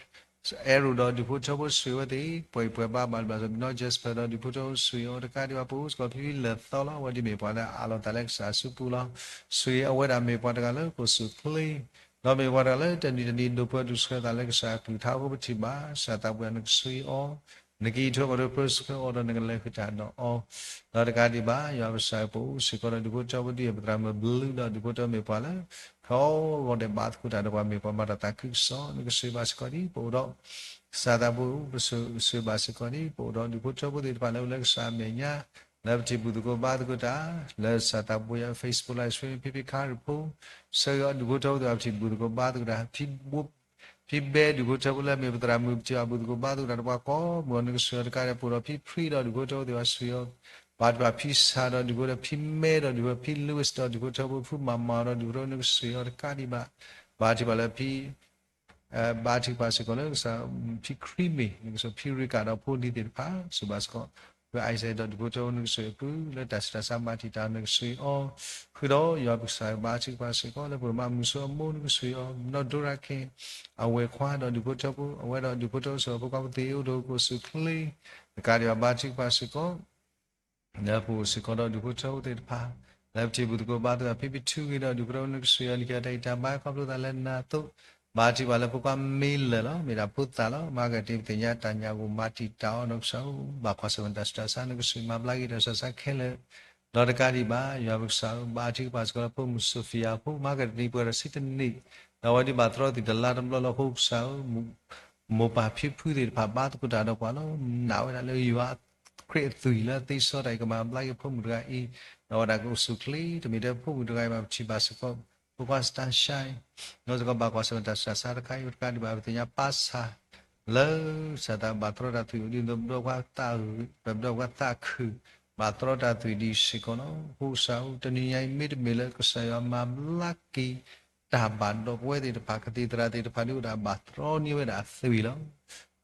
Arrow ဒီးဒူၣ်ဖိထၢဖိ ဆိၣ်ဂ့ၤအဝဲသ့ၣ် ပှဲၤပှဲၤဘါဘၣ်ဘျုးဘၣ်ဆိၣ် ပနီၢ် Jasper ဒီးဒူၣ်ဖိထၢဖိ ဆိၣ်ဂ့ၤအီၤတကးဒံးဘၣ်, ပအိၣ်စ့ၢ်ကီးဖံဖံလၢၢ်သီလီၤ. အဝဲဒ်မ့ၢ်ပှၤလၢအအးလီၤသးလၢကစၢ်အစုပူၤလီၤ. ဆိၣ်ဂ့ၤအဝဲဒၣ်မ့ၢ်ပှၤတဂၤလၢကိးဆူၣ်ချ့ ဒီးမ့ၢ်ပှၤတဂၤလၢတနံၤတနံၤဒိးပၢဒိးဆှၢသးလၢကစၢ်အကလုၢ်ကထါအဃိ ပထံၣ်ဘၣ် ကစၢ်သးပှ့ၤအီၤ နကဆိၣ်ဂ့ၤအီၤ, နကအံးထွဲကွၢ်ထွဲပၢဆှၢအီၤဒီးနကလဲၤဃုာ်တၢ်ဒီးအီၤ, ဒီးတကးဒံးဘၣ် ယွၤကစၢ်ပအိၣ်စ့ၢ်ကီးဒီးဒူၣ်ဖိထၢဖိဒ်အံၤ ပသရၣ်မုၣ်ဘျုးဒီးဒူၣ်ဖိထၢမ့ၢ်ပှၤလၢ ထီဂီၤဒဲးဘၣ်သကိးတၢ်ဒီးပှၤမ့ၢ်ပှၤမၤတၢ်သးခုကစီၣ် နကဆိၣ်ဂ့ၤဘၣ်စ့ၢ်ကီးဒ် ပအိၣ်ဒီး ကစၢ်သးပှ့ၤ ပဆိၣ်ဂ့ၤဘၣ်စ့ၢ်ကီးဒ် ပအိၣ်ဒီးဒူၣ်ဖိထၢဖိသ့ၣ်တဖၣ်လၢအိၣ်လၢကစၢ်အမဲာ်ညါ လၢပထံၣ်ဘူၣ်သကိးဘါသကိးတၢ် လၢကစၢ်သးပှ့ၤယွၤ Facebook Live Stream ဖံဖံခါရံၣ်ဖိ ဆၢဂ့ၤအီၤဒူၣ်ဖိထၢဖိသ့ၣ်တဖၣ်ပထံၣ်ဘူၣ်သကိးဘါသကိးတၢ် ဖံဘဲဒူၣ်ဖိထၢဖိလၢမ့ၢ်ပသရၣ်မုၣ်ပထံၣ်ဘၣ်ဘူၣ်သကိးဘါသကိးတၢ်ဒီးပှၤကိးမုၢ်အီၤ နကဆိၣ်ဂ့ၤအီၤတကးဒံး ပအိၣ်ဒီးဖံဖံဒီးဒူၣ်ဖိထၢဖိသ့ၣ်တဖၣ်ဆိၣ်ဂ့ၤအီၤ ဘါထုကဖၣ်ဖံဆၣ်ဒီးဒုးဖိထၢ ဖံမဲဒီးဒုးဖိ ဖံ Louis ဒီးဒုးဖိထၢဖိ ဖုမၤမၤဒီးဒုးဖိထၢ နကစၢ်ယွၤတကးဒံးဘၣ်, ဘါထုကဖၣ်လၢဖံ ဘါထုကဖၣ်စ့ၢ်ကီးလၢကစၢ် ဖံခရံာ်မ့ၢ် နကစၢ်ဖံရ့ကၤဒီးဖိလံၤသ့ၣ်တဖၣ် စံးဘၣ်စ့ၢ်ကီး ဖု Isaac ဒီးဒုးဖိထၢဖိ နကစၢ်ယွၤဖုလၢတၢ်ဆူးတၢ်ဆါဘၣ်တံာ်တာ်နကစၢ်အီၤ, ဃုာ်ဒီးယွၤပကစၢ် ဘါထုကဖၣ်စ့ၢ်ကီးလၢပကမၤမုာ်ဆိအမိၢ်နကစၢ်အီၤ နီၢ်ဒိရၤခဲ အဝဲၢ်ခွါဒီးဒုးဖိထၢဖိ အဝဲဒီးဒုးဖိထၢဖိစ့ၢ်ကီး ဖိခွါဖိသ့ၣ်အိၣ်ဒီးကအိၣ်ဆူၣ်ချ့ တကးဒံးဘၣ် ဘါထုကဖၣ်စ့ၢ်ကီး လၢပအိၣ်စ့ၢ်ကီးဒီးဒုးဖိထၢဖိသ့ၣ်တဖၣ် လၢပထံၣ်ဘူၣ်သကိးဘါသကိး ဖံဖံထူဂ့ၤဒီးဒုးဖိထၢဖိနကစၢ်ယွၤ နကစၢ်ယွၤတၢ်အံးတၢ်ဘါခီဖျိသးလၢနၤအသိး, ဘါထုကဖၣ်လၢဖိခွါမ့လၢာ်လီၤ မ့ၢ်ဒၣ်ဖိသၣ်လီၤ မၤကတ့ပသ့ၣ်ညါတၢ်ညၣ်ဂိၢ်မၤတံာ်တာ်အီၤ နကစၢ်ဧၢ ဘၣ်ကွၢ်ဆၢၣ်မဲာ်တၢ်ဆူးတၢ်ဆါ နကစၢ်မၤဘျါက့ၤတၢ်ဆူးတၢ်ဆါခဲလၢာ် ဒီးတကးဒံးဘၣ် ယွၤပကစၢ်ဧၢ ဘါထုကဖၣ်စ့ၢ်ကီးလၢဖိမုၣ် Sophia ဖိ မၤကတ့ပှဲၤဒီးဆံတနံၣ်, ဒီးအဝဲဒၣ်ဘၣ်တြီသံးတလါတဘျီလၢဟီၣ်ကစၢ်ဧၢ မိၢ်ပၢ်ဖံဖုသ့ၣ်တဖၣ်ဘါသကိးတၢ်ဒီးပှၤလီၤ နာ်ဝဲဒၣ်လၢယွၤခရံာ်အသွံၣ်လၢသ့စီတၢ်အံၤ ကမၤဘျါက့ၤဖိမုၣ်တဂၤအံၤ, ဒီးအဝဲဒၣ်ကအိၣ်ဆူၣ်ချ့ တမ့ၢ်ထဲဖိမုၣ်တဂၤအံၤဘၣ် ပထံၣ်ဘၣ်စ့ၢ်ကီး ဖိခွါစတၢ်ရှါအံၤ, ဒီးစ့ၢ်ကီးဘၣ်ကွၢ်ဆၢၣ်မဲာ်တၢ်ဆူးတၢ်ဆါတခါအံၤ တကးဒံးဘၣ် ပသ့ၣ်ညါပၢ်ဆၣ် လၢ စၢ်သးဘၣ်တြီတၢ်သွံၣ်အိၣ်ဒ်သိး ပဒီပုၢ်ဝဲၢ်သးခုၣ် ပဒီပုၢ်ဝဲၢ်သးခုၣ် ဘၣ်တြီတၢ်သွံၣ်ဒံးစ့ၢ်ကီးလီၤ. ဖိကစၢ်ဧၢ တနံၤညါအံၤမ့တမ့ၢ်လၢကစၢ်ယွၤမၤဘျါက့ၤ တၢ်ဘၣ်ဒီပုၢ်ဝဲၢ်သ့ၣ်တဖၣ် ကသံၣ်သရၣ်သ့ၣ်တဖၣ်ဒ်အိၣ်ဒီးဘၣ်တြီန့ၢ်ဝဲဒၣ်အသွံၣ်လီၤ.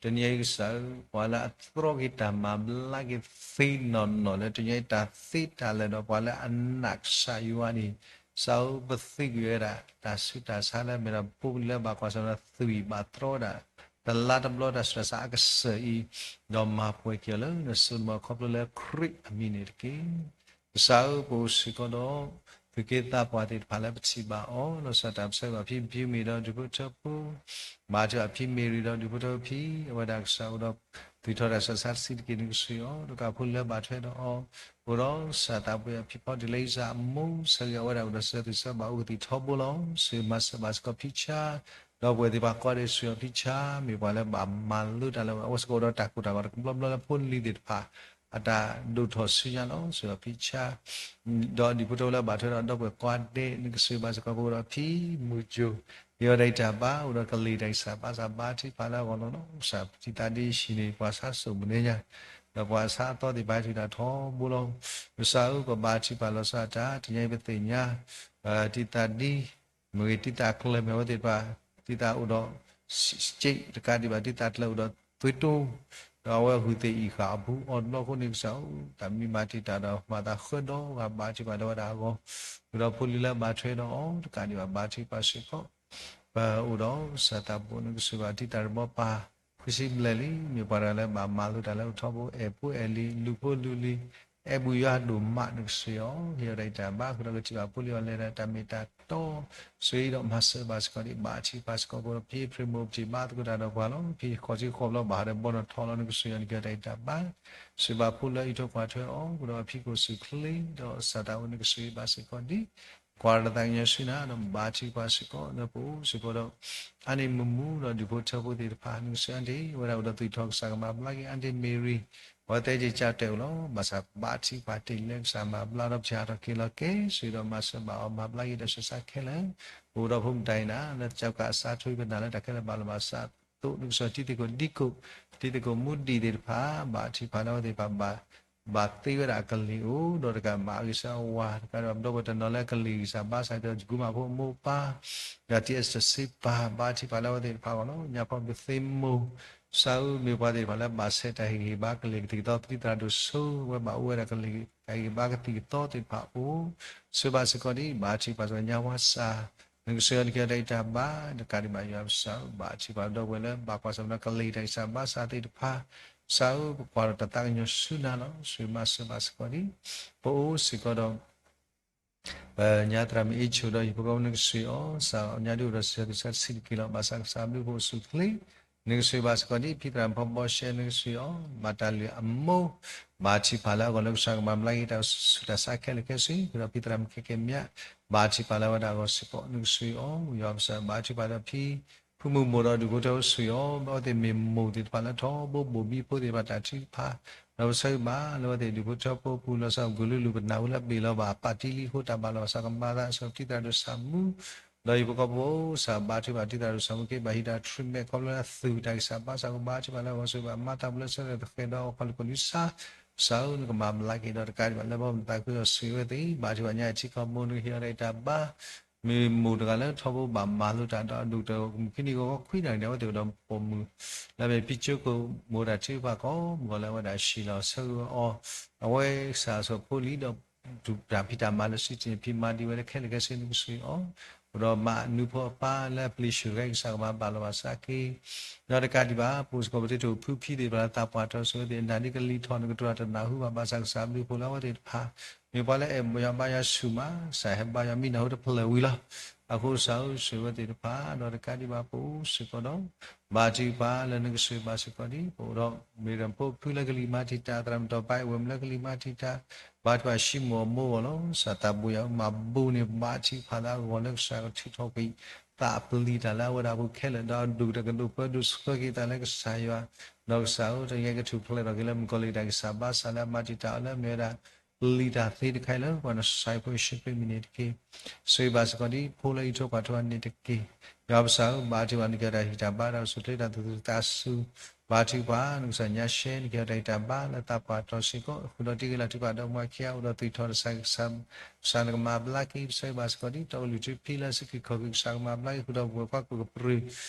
တနံၤညါအံၤကစၢ်ဧၢ ပှၤလၢအတြီက့ၤတၢ်မၤဘျါက့ၤသ့နီၢ်နီၢ်လၢတနံၤညါအံၤတၢ်သ့တၢ်လၢာ်ဒီးပှၤလၢအနာ်ကစၢ်ယွၤန့ၣ် ကစၢ်ဧၢ ပသွံၣ်ကွံာ်ဝဲဒၣ် တၢ်ဆူးတၢ်ဆါလၢအမ့ၢ်ဒၣ်ပဖိပလံၤလၢဘၣ်ကွၢ်ဆၢၣ်မဲာ်ဒီးသွံၣ်ဘၣ်တြီဝဲဒၣ် တလါတဘျီတၢ်ဆူးတၢ်ဆါအကစၢၢ်အံၤ, ဒီးမၤပှဲၤက့ၤအီၤလၢနစိကမီၤခီဖျိလၢခရံာ်အမံၤန့ၣ်တက့ၢ်. ကစၢ်ဧၢ ပအိၣ်စ့ၢ်ကီးဒီး သုးက့သးပှၢ်သ့ၣ်တဖၣ်လၢပထံၣ်ဘၣ်အီၤ လီၤစၢ်တၢ်ပဆၢဘၣ်ဖံဖံမ့ၢ်ဒီးဒုးဖိထၢဖိ ဘၣ်ထွဲအဖံမ့ၤရံဒီးဒုးဖိထၢဖိဖံ အဝဲဒၣ်ကစၢ်အိၣ်ဒီး သွံၣ်ထီၣ်တၢ်ဆူးတၢ်ဆါတဆံးတက့ၢ် နကစၢ်အီၤ ဒီးကးဖိလၢဘၣ်ထွဲဒီးအီၤ အိၣ်ဒီးစၢ်သးပှၢ်အဖံဖီတံၢ်လၢယစၢ်အမိၢ် ဆၢဂ့ၤအဝဲဒၣ်အိၣ်ဒီးစၢၤသွံၣ်စၢၤဘၣ်အိၣ်ကသံၣ်ထီဘိလီၤ. စံးမၤစၢၤဘၣ်စ့ၢ်ကီးဖံဆါ ဒီးပဝဲသ့ၣ်တဖၣ်ကိးဂၤဒဲး စံးအီၤဖံဆါ မ့ၢ်ပှၤလၢဘၣ်မၤလိတၢ်လၢအဝဲစ့ၢ်ကီးအိၣ်ဒီးတၢ်ကိၢ်တၢ်ဂီၤတကဘျီဘျီလၢဖိလံၤသ့ၣ်တဖၣ် အတၢ်ဒိၣ်ထီၣ်ဆူညါလီၤ. စံးအီၤဖံဆါ ဒီးဒုးဖိထၢလၢဘၣ်ထွဲဒီးဒီပုၢ်ဝဲၢ်ကိးဂၤဒဲး နကစၢ်ဘၣ်စ့ၢ်ကီးပအိၣ်ဒီးဖံမုၢ်ကၠိ ယီၤဒၣ်အံၤတၢ်ဘါ အိၣ်ဒီးကလံၤတၢ်အံၤစၢ်ဘါစၢ်ဘါထုကဖၣ်လၢအဂီၢ်လီၤ. စၢ်တံၢ်သးဒ့ဟံးန့ၢ် ပှၤဆါစိၣ်မုၢ်န့ၣ်ညါ ဒီးပှၤဆါအသီသ့ၣ်တဖၣ်ဟဲထုးတၢ်ထီဘိလီၤ. ကစၢ်ဧၢ ပဘါထုကဖၣ်လီၤစၢ်တၢ် တနံၤအံၤပသ့ၣ်ညါ တံၢ်သးဒ့ မ့ၢ်ဂ့ၤ တံၢ်သးကျၢၢ်မ့ၢ်ဝဲသ့ၣ်တဖၣ် တံၢ်သးအိၣ်ဒီး စ့းတကးဒံးဘၣ် တံၢ်သးကျၢၢ်အိၣ်ဒီးသွံၣ်တိၢ် ဒီးအဝဲဂုၢ်သ့ၣ်အံၤဃာ်အပူၤအီၤတဘျီအဃိန့ၣ် ကစၢ်ဧၢ တၢ်မံမၤတံာ်တာ်ဒီးမၤသးဃၢဒီးဂၤဘါထုကဖၣ်လၢဝဲဒၣ်အဂီၢ် ဃုာ်ဒီးဖိလံၤလၢဘၣ်ထွဲဒီးအီၤတကးဒံးဘၣ် ဘါထုကဖၣ်စ့ၢ်ကီး ပအိၣ်ဒီးစၢ်သးဘိ နကစၢ်ဘၣ်တံၢ်သးတဘီပၢ် ခွံဆံဘျဲၣ်လံ မ့ၢ်ပှၤတဂၤလၢဘၣ်မၤလိတၢ်လၢအိၣ်ထီဘိ အဲၣ်ဖိအဲၣ်လံၤ လူၤဖိလူၤလံၤ အဲၣ်ဘူၣ်ယွၤဒိၣ်မး နကစၢ်အီၤ ဟ့ၣ်အီၤတၢ်အံးတၢ်ဘါ ဃုာ်ဒီးကထံၣ်ဘၣ်ဖိလံၤအီၤလဲၤတၢ်မ့ၢ်တၢ်တီ စံးဒီးမၤစၢၤဘၣ်စ့ၢ်ကီးဒံး ဘါထုကဖၣ်စ့ၢ်ကီး ပအိၣ်ဒီးဖံဖရ့ၣ်မိၢ် ပထံၣ်ဘါသကိးတၢ်ဒီးပှၤလီၤ ဖံဃိးဆံဃိးဘျီဘၣ်ဒီးဘီနီၢ်ထီလီၤ နကစၢ်အီၤ နကဟ့ၣ်အီၤတၢ်အံးတၢ်ဘါ စံးဘၣ်ဖိလၢအံးထွဲကွၢ်ထွဲအီၤ ဃုာ်ဒီးအဖံကအိၣ်ဆူၣ်ချ့ ဒီးစၢ်သးဘိ နကစၢ်ဘၣ်စ့ၢ်ကီးဒံး ကွၢ်တၢ်သးကညီၤဆူနၤ ဒီးဘါထုကဖၣ်စ့ၢ်ကီး လၢပအိၣ်စ့ၢ်ကီးဒီး အါန့ၢ်မုာ်မုာ်ဒီးဒုးဖိထၢဖိသ့ၣ်တဖၣ် နကစၢ်အီၤ အဝဲဒၣ်အိၣ်ဒီးသွံၣ်ထီၣ်ကစၢ်ကမၤဘျါက့ၤ အါန့ၢ်မ့ၢ်ရံ အဝဲသဲက့ၤကၢ်တဲာ်အိၣ်လီၤ ဘၣ်ဆၣ်ဘါထုကဖၣ်တ့ၢ်လၢကစၢ်မၤဘျါဒီးပထံၣ်ဟးထီၣ်က့ၤလီၤက့ၤ စံးဒီးမၤစၢၤဘၣ်အီၤ မၤဘျါက့ၤတၢ်ဆူးတၢ်ဆါခဲလၢာ် ပအိၣ်ဒီးဖိမုၣ်တၢ်အံၤနၤ လၢတကးအစးထီၣ်ပနၢ်လၢတၢ်ခဲလၢာ်ဘၣ်လီၤဘၣ်စး သိး နကစၢ်တံၤသကိးဒံကိး တံၤသကိးမူဒံးသ့ၣ်တဖၣ် ဘါထုကဖၣ်လၢအဝဲသ့ၣ်တဖၣ် ဘၣ်သ့ဝဲဒၣ်အကလံၤအိၣ် ဒီးတကးမၤအဂံၢ်စၢ်ဝါ တကးဒီးပဒီပုၢ်ဝဲၢ်တနီၤလၢအကလံၤဂံၢ်စၢ်ဘါစၢ် ဒီးယကူမးဖိအမိၢ်အပၢ် ဒီးတံၤအ့စတၢၢ်စ့ပၢ် ဘါထုကဖၣ်လၢအဝဲသ့ၣ်တဖၣ်အဂီၢ်လီၤ ညါဖီဘုသ့မိၢ် ကစၢ်ဧၢ မ့ၢ်ပှၤသ့ၣ်တဖၣ်လၢဘၣ်ဆဲးတၢ်ဟ့ၣ်ဂံၢ်ဟ့ၣ်ဘါကလံၤကသံၣ်ကသီ ပတံၤသရၣ်ဒိၣ်စိ အဝဲဘၣ်အိၣ်ဝဲဒၣ်ကလံၤတၢ်ဟ့ၣ်ဂံၢ်ဘါကသံၣ်ကသီသ့ၣ်တဖၣ်အိၣ် စံးဘၣ်စ့ၢ်ကီးဒံး ဘါထုကဖၣ်စ့ၢ်ကီးညါဝါစၢ် နကစၢ်အီၤ နကဟ့ၣ်အီၤတၢ်အံးတၢ်ဘါ တကးဒံးဘၣ်ယွၤပကစၢ်ဧၢ ဘါထုကဖၣ်ပဒီပုၢ်ဝဲၢ်လၢဘၣ်ကွၢ်ဆၢၣ်မဲာ်ဒီးကလံၤတၢ်အံးစၢ်ဘါစၢ်သ့ၣ်တဖၣ် ကစၢ်ဧၢ ပကွၢ်ဒီးတၢ်သးကညီၤဆူနၤလီၤ စံးမၤစၢၤဘၣ်စ့ၢ်ကီးဒံး ပအိၣ်စ့ၢ်ကီးဒီး ပညါသရၣ်မုၣ်အ့ဆိးဒီး ဟံၣ်ဖိဃီဖိ နကစၢ်အီၤ စးညါဒုးအိၣ်ဒီးစံးဆၢတဆံးတက့ၢ်လီၤ ဘၣ်ဆၣ်ကစၢ်ဘျုးဖှိၣ်အိၣ်ဆူၣ်ချ့ နကစၢ်ဘၣ်စ့ၢ်ကီးဒံး ဖံသရၣ်ဖီဘီရှဲ နကစၢ်အီၤ ဘၣ်တၢ်လုၢ်အမိၢ် ဘါထုကဖၣ်လၢအဂီၢ်လၢကစၢ်ကမၤဘျါက့ၤတၢ်ဆူးတၢ်ဆါခဲလၢာ်ခဲဆ့ ဃုာ်ဒီးဖံသရၣ်မုၣ်ခဲကဲမၠး ဘါထုကဖၣ်လၢအဝဲဒၣ်အဂီၢ်စ့ၢ်ကီး နကစၢ်အီၤ ယွၤပကစၢ် ဘါထုကဖၣ်ဒီးဖံ ဖုမုၢ်မိၢ်ဒီးဒုးဖိထၢဖိစ့ၢ်ကီး အဝဲသ့ၣ်မ့ၢ်မိၢ်သ့ၣ်တဖၣ်လၢထီဘိဘိၣ်ဘံဖိသ့ၣ်တဖၣ်တၢ်ထုကဖၣ် ဒီးပဆၢဂ့ၤဘၣ်လၢအဝဲသ့ၣ်ဒုးဖိထၢဖိပူၤ လီၤဆီဂုာ်လုၢ်လုၢ် ပနၢ်ဟူလၢဘ့ၣ်လီၤဘၣ် ပာ်တံၢ်လံအဃိ တၢ်ဘၣ်လီၤဘၣ်စးကမၤသး စီၤပတံၤသရၣ်ဒိၣ်ဆၣ်မူ ဒီးဟံၣ်ဖိဃီဖိ စးဘါထုကဖၣ်တံၤသရၣ်ဒိၣ်ဆၣ်မူက့ ဘၣ်ဟံးတၢ်ထြံမဲာ်ခီဖျိလၢအသူၣ်တၢ်ဂံၢ်စၢ်ဘါစၢ်ကဘါထုကဖၣ်လၢအဂီၢ်စ့ၢ်ကီး ဘၣ်မၤတၢ်ပလၢဆၢထၢၣ်သဃဲးဒီးခီၣ်လံၢ်ကီၢ်လံစါ ကစၢ်ဧၢ နကမၤဘျါက့ၤဒီးတကးဒံးဘၣ် လၢပှၤမုၢ်သးခုဒီးဆိၣ်ဂ့ၤဝဲသ့ၣ် ဘါထုကဖၣ်ညါအထံကီၢ်မိၢ် နကဟ့ၣ်အီၤတၢ်ဂံၢ်တၢ်ဘါ, မ့ၢ်မိၢ်တဂၤလၢထီဘိဘၣ်မၤလိတၢ်ဒီးအဒိၣ်ကတၢၢ်မုၢ်ခံနံၤဂီၢ်ဂီၢ်ခွံနၣ်ရံၣ်ဒီး အဝဲသ့ၣ်ဒီးပိာ်မုၣ် လၢအမ့ၢ်ဖံကၠိခိၣ် မိၢ်တၢ်ထုကဖၣ်ကိးမုၢ်ဂီၢ်လၢအဝဲဒၣ်ဟံၣ်လီၤဆၢဂ့ၤအီၤ, အဝဲကစၢ်ဆိၣ်ဖိလံၤဒီး ဒုၣ်တၢ်ဖံးတၢ်မၤလၢစုတ့ၢ်ဖံးမၤဒံးဝဲလၢခဲလၢာ်ခဲဆ့ နကဆိၣ်ဂ့ၤအီၤ, အိၣ်ဒီးမါနူဖိအပၢ်လၢအပျံၤဆူၣ်တဂၤ ကစၢ်ကမၤဘၣ်လီၤဘၣ်စးက့ၤ ဒီးတကးဒံးဘၣ် ပအိၣ်စ့ၢ်ကီးပသ့ၣ်ထိၣ်ဖုဖံသ့ၣ်တဖၣ်လၢသးပှၢ်တီဆှၢဝဲသ့ၣ် အနၢ်ဒ်ကလံၤထီၣ် နကတိၤတၢ်တနၢ်ဟူဘၣ် ဘၣ်ဆၣ်ကစၢ်ဘျုးဖှိၣ်လၢအဝဲသ့ၣ်တဖၣ် မ့ၢ်ပှၤလၢအဲၣ်ယွၤဘါယွၤဆူၣ်မး ကစၢ်ဟဲဘါယွၤမံနၢ်ဟူတဖျၢၣ်ဝံၤလီၤ. အဃိကစၢ်ဧၢ ဆိၣ်ဂ့ၤဝဲသ့ၣ်တဖၣ် ဒီးတကးဒံးဘၣ်ပအိၣ်စ့ၢ်ကီးဒီး ဘါထုကဖၣ်လၢနကဆိၣ်ဂ့ၤဘၣ်စ့ၢ်ကီးဒ် ပအိၣ်ဒီး မ့ၢ်ဒီးဖိဖုလၢကလံၤမၤတံာ်တာ် သရၣ်မုၣ်တီၢ်ပာ် ဝဲၢ်မုၣ်လၢကလံၤမၤတံာ်တာ် ဘါထုကဖၣ် ရှံမိၣ်အမိၢ်အဂီၢ်လီၤ. ကစၢ်သးဘိယွၤမၤဘူၣ်န့ၢ် ဘါထုကဖၣ်လၢအဂီၢ်လၢကစၢ်ကထုးထီၣ်ကွံာ် သးပျံၤတၢ်လၢအဝဲဒၣ်အပူၤခဲလၢာ် ဒီးအဒိၣ်ကတၢၢ်ကဒိးပၢဒိၣ်ဆှၢက့ၤသးလၢကစၢ်ယွၤ, ဒီးကစၢ်ဧၢ တနံၤအံၤကထူၣ်ဖျဲးထီၣ်က့ၤလၢ မုၣ်ကီၤလံၢ်တၢ်ကစၢ် ဘၣ်ဆၣ်လၢအမၤတံာ်တာ်အီၤလၢအမ့ၢ်ဝဲဒၣ် ပျံၤတၢ်သ့တခါအံၤလၢ ပှၤနဆှၢဖိယ့ၣ်ၡူးခရံာ်မံၤန့ၣ်တက့ၢ်. ဆိၣ်ဂ့ၤဘၣ်စ့ၢ်ကီးဒ် ဖိလၢအအံးထွဲကွၢ်ထွဲအီၤန့ၣ်တက့ၢ်. ယွၤပကစၢ်ဧၢ ဘါထုကဖၣ် နကဟ့ၣ်တၢ်ဂံၢ်တၢ်ဘါဒီး ဆိၣ်ချ့တၢ်သူၣ်ခုသးခု ဘါထုကဖၣ် နကစၢ်ညါရှဲ နကဟ့ၣ်တၢ်ဂံၢ်တၢ်ဘါလၢသးပှၢ်တီဆ့ၢ်ကီး ဃုာ်ဒီးတံၤဂ့ၤလီၤထုကဖၣ်ဒီး မွဲခံဂၤအိၣ်ဒီးသွံၣ်ထီၣ်တစဲး ကစၢ်နကမၤဘျါက့ၤ ဆိၣ်ဂ့ၤဘၣ်စ့ၢ်ကီးဒ် တၢ်အိၣ်လုၢ်ထူဖံးလၢအစုခံခီၣ်ခုၣ် ကစၢ်ကမၤဘျါက့ၤ ဃုာ်ဒီးပှၤကွၢ်ကူၣ်ကပြုၢ်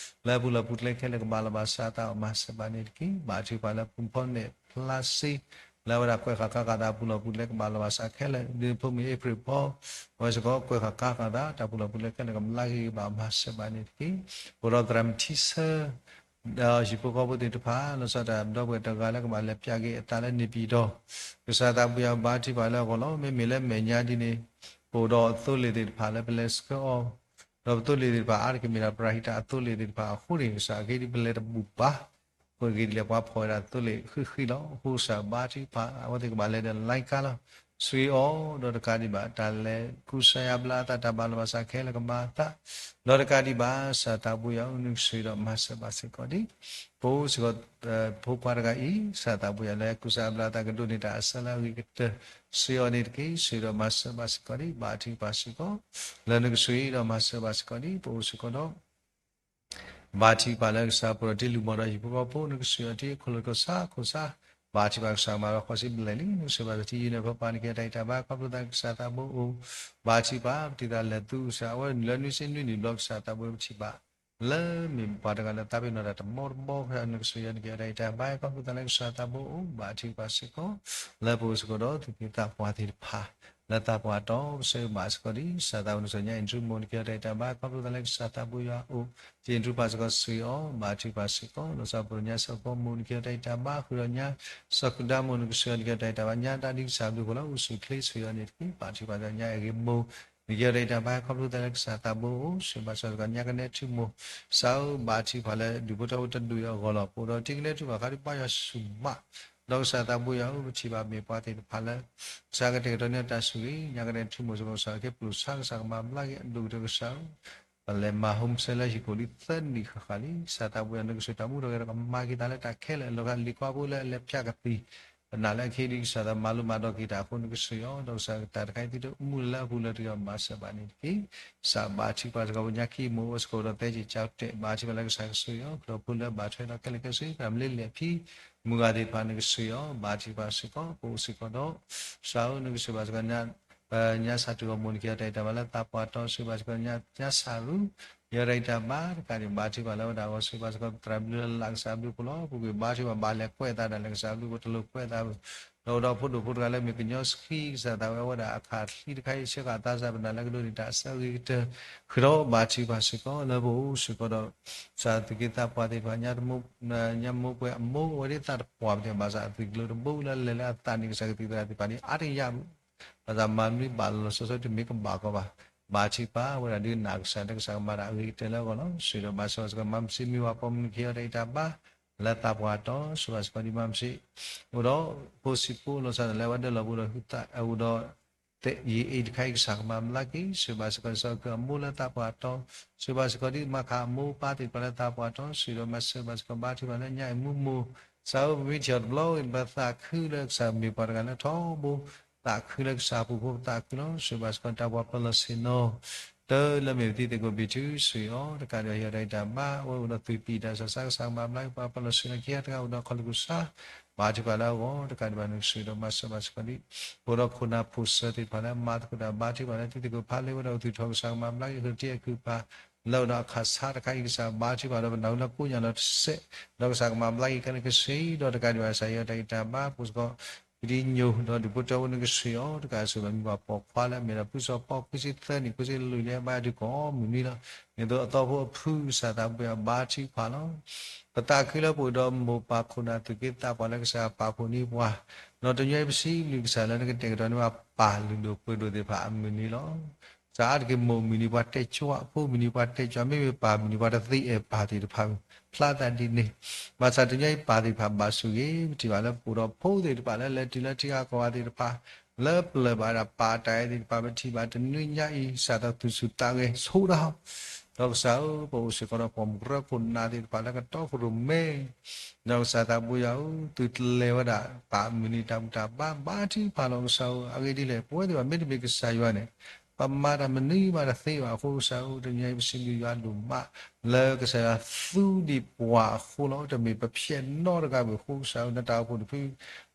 လၢအပူၤလီၢ်ပူၤကျဲခဲလၢာ် ကဘၣ်လီၤဘၣ်စးအသး အီၣ်မၤစၢၤဘၣ်န့ၣ်တက့ၢ်. ဘါထုကဖၣ်လၢပူၤဖီၣ်နဲၣ်ဖျါစ့ လၢအဝဲဒၣ်ကွဲးဃာ်ကါဃာ်သးအပူၤလီၢ်ပူၤကျဲ ကဘၣ်လီၤဘၣ်စးခဲလၢာ် ဒ်ဖိမုၣ်အ့ဖြ့ၣ်ဖီ အဝဲစ့ၢ်ကီးကွဲးဃာ်ကါဃာ်သး တၢ်ပူၤလီၢ်ပူၤကျဲခဲလၢာ် ကဘျါက့ၤကဘၣ်မၤစၢၤဘၣ်န့ၣ်တက့ၢ်. ပအိၣ်ဒီးသရၣ်မုၣ်ထံဆၢ ဒီးဟံၣ်ဖိဃီဖိသ့ၣ်တဖၣ် လီၤဆီဒၣ်တၢ်ဒီပုၢ်ဝဲၢ်တဂၤလၢကဘၣ်လဲၤပၠးက့ၤအသးလၢန့ၣ်ပၠံၣ်တီၣ်, ကစၢ်သးဘိယွၤဘါထုကဖၣ်လၢအဂီၢ်လီၤ. မ့မ့ၢ်လၢမဲာ်ညါဒ်န့ၣ် ပအိၣ်ဒီးအသိလ့ၣ်သ့ၣ်တဖၣ်လၢပလဲၤဆှၢအီၤ, ဒီးပသိလ့ၣ်သ့ၣ်တဖၣ်အါတက့ၢ်မ့ၢ်ဒၣ်ပရၤဟံးတၢ်အသိလ့ၣ်သ့ၣ်တဖၣ်အဃိန့ၣ် ကစၢ်အဂ့ၢ်ဒ်ပလဲၤတဘူၣ်ဘၣ် အဃိအဂ့ၢ်ဒ်လဲၣ် ပှၤဖီၣ်ဝဲဒၣ်သိလ့ၣ်ဃံးဃံးလီၤ. အဃိကစၢ်ဘါထုကဖၣ် အဝဲသ့ၣ်ကဘၣ်လဲၤဒီးလါကါလီၤ. ဆိၣ်ဂ့ၤအီၤ ဒီးတကးဒံးဘၣ် တၢ်လဲၤကူစါယါဘျါအသး တၢ်ဘၣ်လီၤဘၣ်စးခဲလၢာ်ကမၤအသး, ဒီးတကးဒံးဘၣ် ကစၢ်သးဘိယွၤဧၢ နကဆိၣ်ဂ့ၤဒီးမၤစၢၤဘၣ်စ့ၢ်ကီးဒ် ပအိၣ်စ့ၢ်ကီး ဖိခွါတဂၤအံၤ ကစၢ်သးဘိယွၤလၢကူစါဘျါအသးကဒိးန့ၢ်တၢ်အဆၢလၢအဂ့ၤကတၢၢ် ဆိၣ်ဂ့ၤအီၤန့ၣ်တက့ၢ်. ဆိၣ်ဂ့ၤဒီးမၤစၢၤဘၣ်စ့ၢ်ကီးဒ် ဘါထုကဖၣ်စ့ၢ်ကီး လၢနကဆိၣ်ဂ့ၤဒီးမၤစၢၤဘၣ်စ့ၢ်ကီးဒ် ပအိၣ်စ့ၢ်ကီးဒီး ဘါထုကဖၣ်လၢကစၢ်ပှဲၤဒီးတ့လူၢ်မီၢ်ဒီးဟံၣ်ဖိဃီဖိ နကဆိၣ်ဂ့ၤအီၤတ့ ခိၣ်လိာ်ကစၢ်ခိၣ်စၢ်, ဘါထုကဖၣ်ကစၢ်မၤဒီးဃီစံးဘျဲၣ်လံ နကဆိၣ်ဂ့ၤဘၣ်စ့ၢ်ကီး ထံယုၢ်န့ၣ် ဖီပာ်နကဟ့ၣ်တၢ်ဂံၢ်တၢ်ဘါ ခီဖျိသးကစၢ်သးဘိအိၣ်, ဘါထုကဖၣ် ပတံၤသးလဲၤသူကစၢ် အဝဲနုာ်လၢနွံဆံနွံနံၣ်ဘျီ ကစၢ်သးဘိပထံၣ်ဘၣ် လၢမ့ၢ်ပှၤတဂၤလၢသးပ့ၤနီၣ်တၢ်တဘီတဘီ နကဆိၣ်ဂ့ၤအီၤ နကဟ့ၣ်အီၤတၢ်ဂံၢ်တၢ်ဘါ ခီဖျိသးလၢကစၢ်သးဘိအိၣ် ဘါထုကဖၣ်စ့ၢ်ကီး လၢပအိၣ်စ့ၢ်ကီးဒီးသူၣ်က့သးပှၢ်သ့ၣ်တဖၣ် လၢသးပှၢ်တီ ဆိၣ်ဂ့ၤဘၣ်စ့ၢ်ကီးဒ် ကစၢ်သးဘိနကစၢ်ညါ အ့ၣ်ဒရူးမိၢ် နကဟ့ၣ်အီၤတၢ်ဂံၢ်တၢ်ဘါ ခီဖျိသးလၢကစၢ်သးဘိယွၤအိၣ် က့ၣ်အ့ၣ်ဒရူးပၢ်စ့ၢ်ကီး ဆိၣ်ဂ့ၤအီၤ ဘါထုကဖၣ်စ့ၢ်ကီး လီၤဆီပှဲၤညါစီၤကီမိၢ် နကဟ့ၣ်အီၤတၢ်ဂံၢ်တၢ်ဘါ ဃုာ်ဒီးညါ စီၤကူဒါမိၢ် နကဆိၣ်ဂ့ၤအီၤ နကဟ့ၣ်အီၤတၢ်ဂံၢ်တၢ်ဘါ ညါတၢ်ဒ်ကစၢ်ဘျုးဖှိၣ်လၢအိၣ်ဆူၣ်အိၣ်ချ့ ဆိၣ်ဂ့ၤအီၤန့ၣ်တက့ၢ်. ဘါထုကဖၣ်ညါအဂ့ၤမိၢ် နကဟ့ၣ်အီၤတၢ်ဂံၢ်တၢ်ဘါ ခီဖျိသးလၢကစၢ်သးဘိအိၣ် ဆိၣ်ဂ့ၤဘၣ်စ့ၢ်ကီး ညါကနဲထူမိၢ် ကစၢ်ဧၢ ဘါထုကဖၣ်လၢဒူၣ်ဖိထၢဖိတဒူၣ်အံၤအဂီၢ်လီၤ. ပအိၣ်ဒီးတံၤကနဲထူဘၣ်ဃးဒီးဘါယွၤဆူၣ်မး ဒီးကစၢ်သးဘိယွၤဧၢ ပထံၣ်ဘၣ်မ့ၢ်ပှၤသ့ၣ်တဖၣ်လၢ ကစၢ်ကတဲာ်ကတီၤန့ၢ်တၢ်ဆိၣ်ဂ့ၤ ညါကနဲထူမိၢ်စ့ၢ်ကီး ကစၢ်ကဟ့ၣ်ပျိၢ်ဆါ ကစၢ်ကမၤဘျါက့ၤအဒိၣ်ကတၢၢ် ကစၢ်ဧၢ ပလဲၤမၤ home cell လၢဟံၣ်ခိၣ်လံသၢနံၣ်ဃၣ်ဃၣ်လံ ကစၢ်သးဘိယွၤ နကဆိၣ်တၢ်မူထီၣ်ဂဲၤထီၣ် ကမၤက့ၤသးလၢတၢ်ခဲလၢာ် လီၤဂာ်လံၤခွါဖိလၢအလဲၤဖၠးကသံၣ် ပနာ်လၢအခဲအံၤဒ်ကစၢ်သးမၤလိမၤဒိးက့ၤတၢ်အဃိ နကဆိၣ်ဂ့ၤအီၤ ဒီးကစၢ်တၢ်တခါအံၤသုတအိၣ်မူလၢအပူၤလၢတဂ့ၤ မၤစၢၤဘၣ်န့ၣ်တက့ၢ်. ကစၢ်ဘါထုကဖၣ်စ့ၢ်ကီး ပညါခံမိၢ်အိၣ်စ့ၢ်ကီးဒီးသဲက့ၤကၠီတဲာ် ဘါထုကဖၣ်လၢကစၢ်ကဆိၣ်ဂ့ၤအီၤ ခီဖျိလၢဘၣ်ထွဲဒီးခဲလၢာ်ခဲဆ့ တၢ်မၤလ့လဲၣ်ဖံ မုၢ်ဂၤသ့ၣ်တဖၣ် နကဆိၣ်ဂ့ၤအီၤ ဘါထုကဖၣ်စ့ၢ်ကီး ပအိၣ်စ့ၢ်ကီးဒီး ကစၢ်ဧၢ နကဆိၣ်ဘၣ်စ့ၢ်ကီး ညါစၢ်ထူၣ်ဂီၢ်မိၢ် နကဟ့ၣ်အီၤတၢ်ဂံၢ်တၢ်ဘါလၢသးပှၢ်တီ ဆိၣ်ဂ့ၤဘၣ်စ့ၢ်ကီး ညါစၢ်ရူ ယတၢ်ဂံၢ်တၢ်ဘါတကးဒံး ဘါထုကဖၣ်လၢဝဲဒၣ်အဂီၢ် ဆိၣ်ဂ့ၤဘၣ်စ့ၢ်ကီး သရၣ်ဘျုးလၢ်လၢ် ကစၢ်ဘျုးဖှိၣ်လီၤ. ပူၤကွံာ်ဘါထုကဖၣ် ဘၣ်လဲၤကွဲးသးဒၣ်လဲာ် ကစၢ်ဘျုးဖှိၣ်တလိၣ်ကွဲးသး ဒီးအိၣ်ဒီးဖိဒိၣ်ဖိတဂၤလၢမ့ၢ်ကညီဆှံ ကစၢ်သးဝဲအဝဲဒၣ်အခးချံတခါအံၤ ဆၢဃာ်သးစၢ် ပနာ်လၢကဒိးန့ၢ်တၢ်အဆၢဂ့ၤကတၢၢ် ဃုာ်ဒီးဘါထုကဖၣ်စ့ၢ်ကီး လၢပအိၣ်စ့ၢ်ကီးဒီး ကစၢ်သူၣ်က့သးပှၢ်သ့ၣ်တဖၣ် ညါတမိၢ် ညါမိၢ်ပှဲၤအမိၢ် အဝဲဒၣ်သးတပှၢ်ပသ့ၣ် ဘၣ်ဆၣ်အသွံၣ်ကလိၤတဘိလၢလဲၤလၢအသးန့ၣ် ကစၢ်ကသံၣ်သရၣ်သ့ၣ်တဖၣ်န့ၣ် အါတက့ၢ်ယါဘၣ် ဘၣ်ဆၣ်မၤမနုၤဘၣ်လီၤလီၤဆီဆီတမ့ၢ်ကဘၣ်ကီဘၣ်. ဘါထုကဖၣ်ဝဲဒၣ်ဒုးနၢ်ကစၢ်လၢကစၢ်ကမၤတၢ်အဂ့ၤကတၢၢ်လၢအဂီၢ်လီၤ. ဆိၣ်ဂ့ၤဒီးမၤစၢၤဘၣ်စ့ၢ်ကီး မၤမုၢ်စံးမ့ၢ်ဝၤပိာ်မုၣ် နကဟ့ၣ်အီၤတၢ်ဂံၢ်တၢ်ဘါ လၢသးပှၢ်တီ ဆိၣ်ဂ့ၤဘၣ်စ့ၢ်ကီးဒ်မၤမုၢ်စံး အိၣ်ဒီး ဖိဆံးဖိလီၤဆီဒၣ်လဲာ် ဝဲဒၣ်လီၤပူၤဒီးဟုသၣ်အိၣ်ဒီး ယံာ်အ့ၣ်တခါအံၤ ကစၢ်ကမၤဘျါက့ၤ ဆိၣ်ဂ့ၤဘၣ်စ့ၢ်ကီး စီၤကၢအမိၢ်လၢသးပှၢ်တီ ဆိၣ်ဂ့ၤဘၣ်စ့ၢ်ကီးဒ်မၤခးအမိၢ်ပၢ်သ့ၣ်တဖၣ်လၢသးပှၢ်တီ ဆိၣ်ဂ့ၤဒီးမၤစၢၤဘၣ်စ့ၢ်ကီး ဘါထုကဖၣ်လၢညါအံၤမူမိၢ် ကစၢ်ဧၢ ပမ့ၢ်ထံၣ်အီၤတဘျီဝံၤ ပသးခုလၢကစၢ်မ့ၢ်ပှၤတဂၤလၢထီဘိ သးခုလၢကစၢ်ပူၤဖိ ပသးခုလီၤ. ဆိၣ်ဂ့ၤဘၣ်စ့ၢ်ကီးတၢ်ပှၤပၢၤလီၢ်ဆ့ၣ်နီၤ တၢ်လၢမ့ၢ်ပတံၤသကိးဘ့ၣ်ထု ဆိၣ်ဂ့ၤအီၤ တကးဒံးဘၣ် ဟ့ၣ်အီၤတၢ်ဂံၢ်တၢ်ဘါ အဝဲအိၣ်ဒီးသုးပံာ်တၢ်ဆၢ ကစၢ်ကမၤဘျါက့ၤပှၤ ပှၤလီၤဆူၣ်လီၤခံ တဂၤအိၣ်ဒီးခီၣ်လ့ၢ်ကစၢ် ဘါထုကဖၣ်လၢအဂီၢ် တကးဒံးဘၣ် နကဆိၣ်ဂ့ၤဒီးမၤစၢၤဘၣ်စ့ၢ်ကီး ပအိၣ်ဒီးခိၣ်နၢ်ဖိစၢၤသ့ၣ်တဖၣ်လၢအမၤသကိးတၢ် ဘါထုကဖၣ်လၢတံၤသကိးဖးလ့ဝဲဒီး အိၣ်သူၣ်ထီၣ် ကစၢ်ကမၤဘျါက့ၤ ဃုာ်တံၢ်အကုၢ်အပှၤ လၢအိၣ်ဒီးအခးဆါတခါအံၤ ကစၢ်ဘါထုကဖၣ်ဒီး ပနၢ်ဟူလၢကိးညါလီၤတစဲး ဒီးကစၢ်ကမၤဘျါက့ၤခဲလၢာ်ခဲဆ့ ဒီးတကးဒံးဘၣ် ကစၢ်ဟ့ၣ်အီၤတၢ်ဂံၢ်တၢ်ဘါ ပအိၣ်စ့ၢ်ကီး ပဒံညိၣ် ဒီးဒုးဖိတၢ်အိၣ် နကဆိၣ်ဂ့ၤအီၤ တကးစ့ၢ်ကီး မ့ၢ်ပှၤပိာ်ခွါလၢအမ့ၢ်ဒီး ဖုစီၤပီခွံဆံသၢနံၣ် ခွံဆံလွံၢ်လံ ဘါထုကဖၣ်မုၢ်နံၤလီၤ. မ့ၢ်သိးအသီဖိအဖု ကစၢ်သးပှၢ်ယွၤဘါထုကဖၣ်လီၤ. ပသးခုလၢပအိၣ်ဒီးမိၢ်ပၢ်ခိၣ်နၢ်သူၣ်က့သးပှၢ်လၢကစၢ်ယွၤပာ်ဖှိၣ်န့ၢ်ပှၤ, ဒီးတနံၤအံၤပစံးဘျုးကစၢ်လၢနကတဲာ်ကတီၤန့ၢ်ပှၤပၢ်လုၢ်ဒိၣ်ပှ့ၤဒိၣ်သ့ၣ်တဖၣ်အမုၢ်နံၤလီၤ. ကစၢ်အါတက့ၢ်မိၢ်မုၢ်နံၤပှၤတဲာ်ကွၢ်, ဖိမုၢ်နံၤပှၤတဲာ်ကွၢ်, မ့မ့ၢ်ပၢ်မုၢ်နံၤပှၤတသ့အဲၣ်ပၢ်သ့ၣ်တဖၣ် ဖျါသးဒ်န့ၣ်, ဘၣ်ဆၣ်တနံၤအံၤပၢ်သ့ၣ်တဖၣ်ဘၣ်ဆိၣ်ဂ့ၤ, ပထံၣ်ဘၣ်လၢပအိၣ်ဒီးဖိသ့ၣ်တဖၣ်လၢလဲၤတုၤလၢထံဂၤကီၢ်ဂၤသ့ၣ်တဖၣ် လၢပျၢၤဘၣ်ဒၣ်ပၢ်တၢ်အဲၣ်သ့ၣ်တဖၣ် ပထံၣ်ဘၣ်တနွံညါအံၤ စၢ်သးသူၣ်ဆူၣ်သးဂဲၤဆိဒၣ် ဒီးကစၢ်ဧၢ, ပအိၣ်စ့ၢ်ကီးဒီးပိာ်မုၣ်ကရၢခိၣ်နၢ်သ့ၣ်တဖၣ်လၢကတီခိၣ်ရိၣ်မဲ, ဒီးကစၢ်သးပှၢ်ယွၤဧၢ, သုတလဲၤဝဲဒၣ်ပၢ်မုၢ်နံၤတၢ်ဘူၣ်တၢ်ဘါ ဘါထုကဖၣ်လီၤကစၢ်ဧၢ, အဂ့ၢ်ဒ်လဲၣ် ပဝဲသ့ၣ်တဖၣ်မ့တမ့ၢ်ကစၢ်ယွၤန့ၣ် ပမၤတၢ်မနုၤမးတသ့ဘၣ်အဃိကစၢ်ဧၢ, တနံၤအံၤပစံးဘျုးယွၤဒိၣ်မး လၢကစၢ်ယွၤသူဒံးပှၤအဃိလီၤ. တမ့ၢ်ပဖျဲးနီတဂၤဘၣ်အဃိကစၢ်ဧၢ, နတၢ်အိၣ်ဖှိၣ်တဖု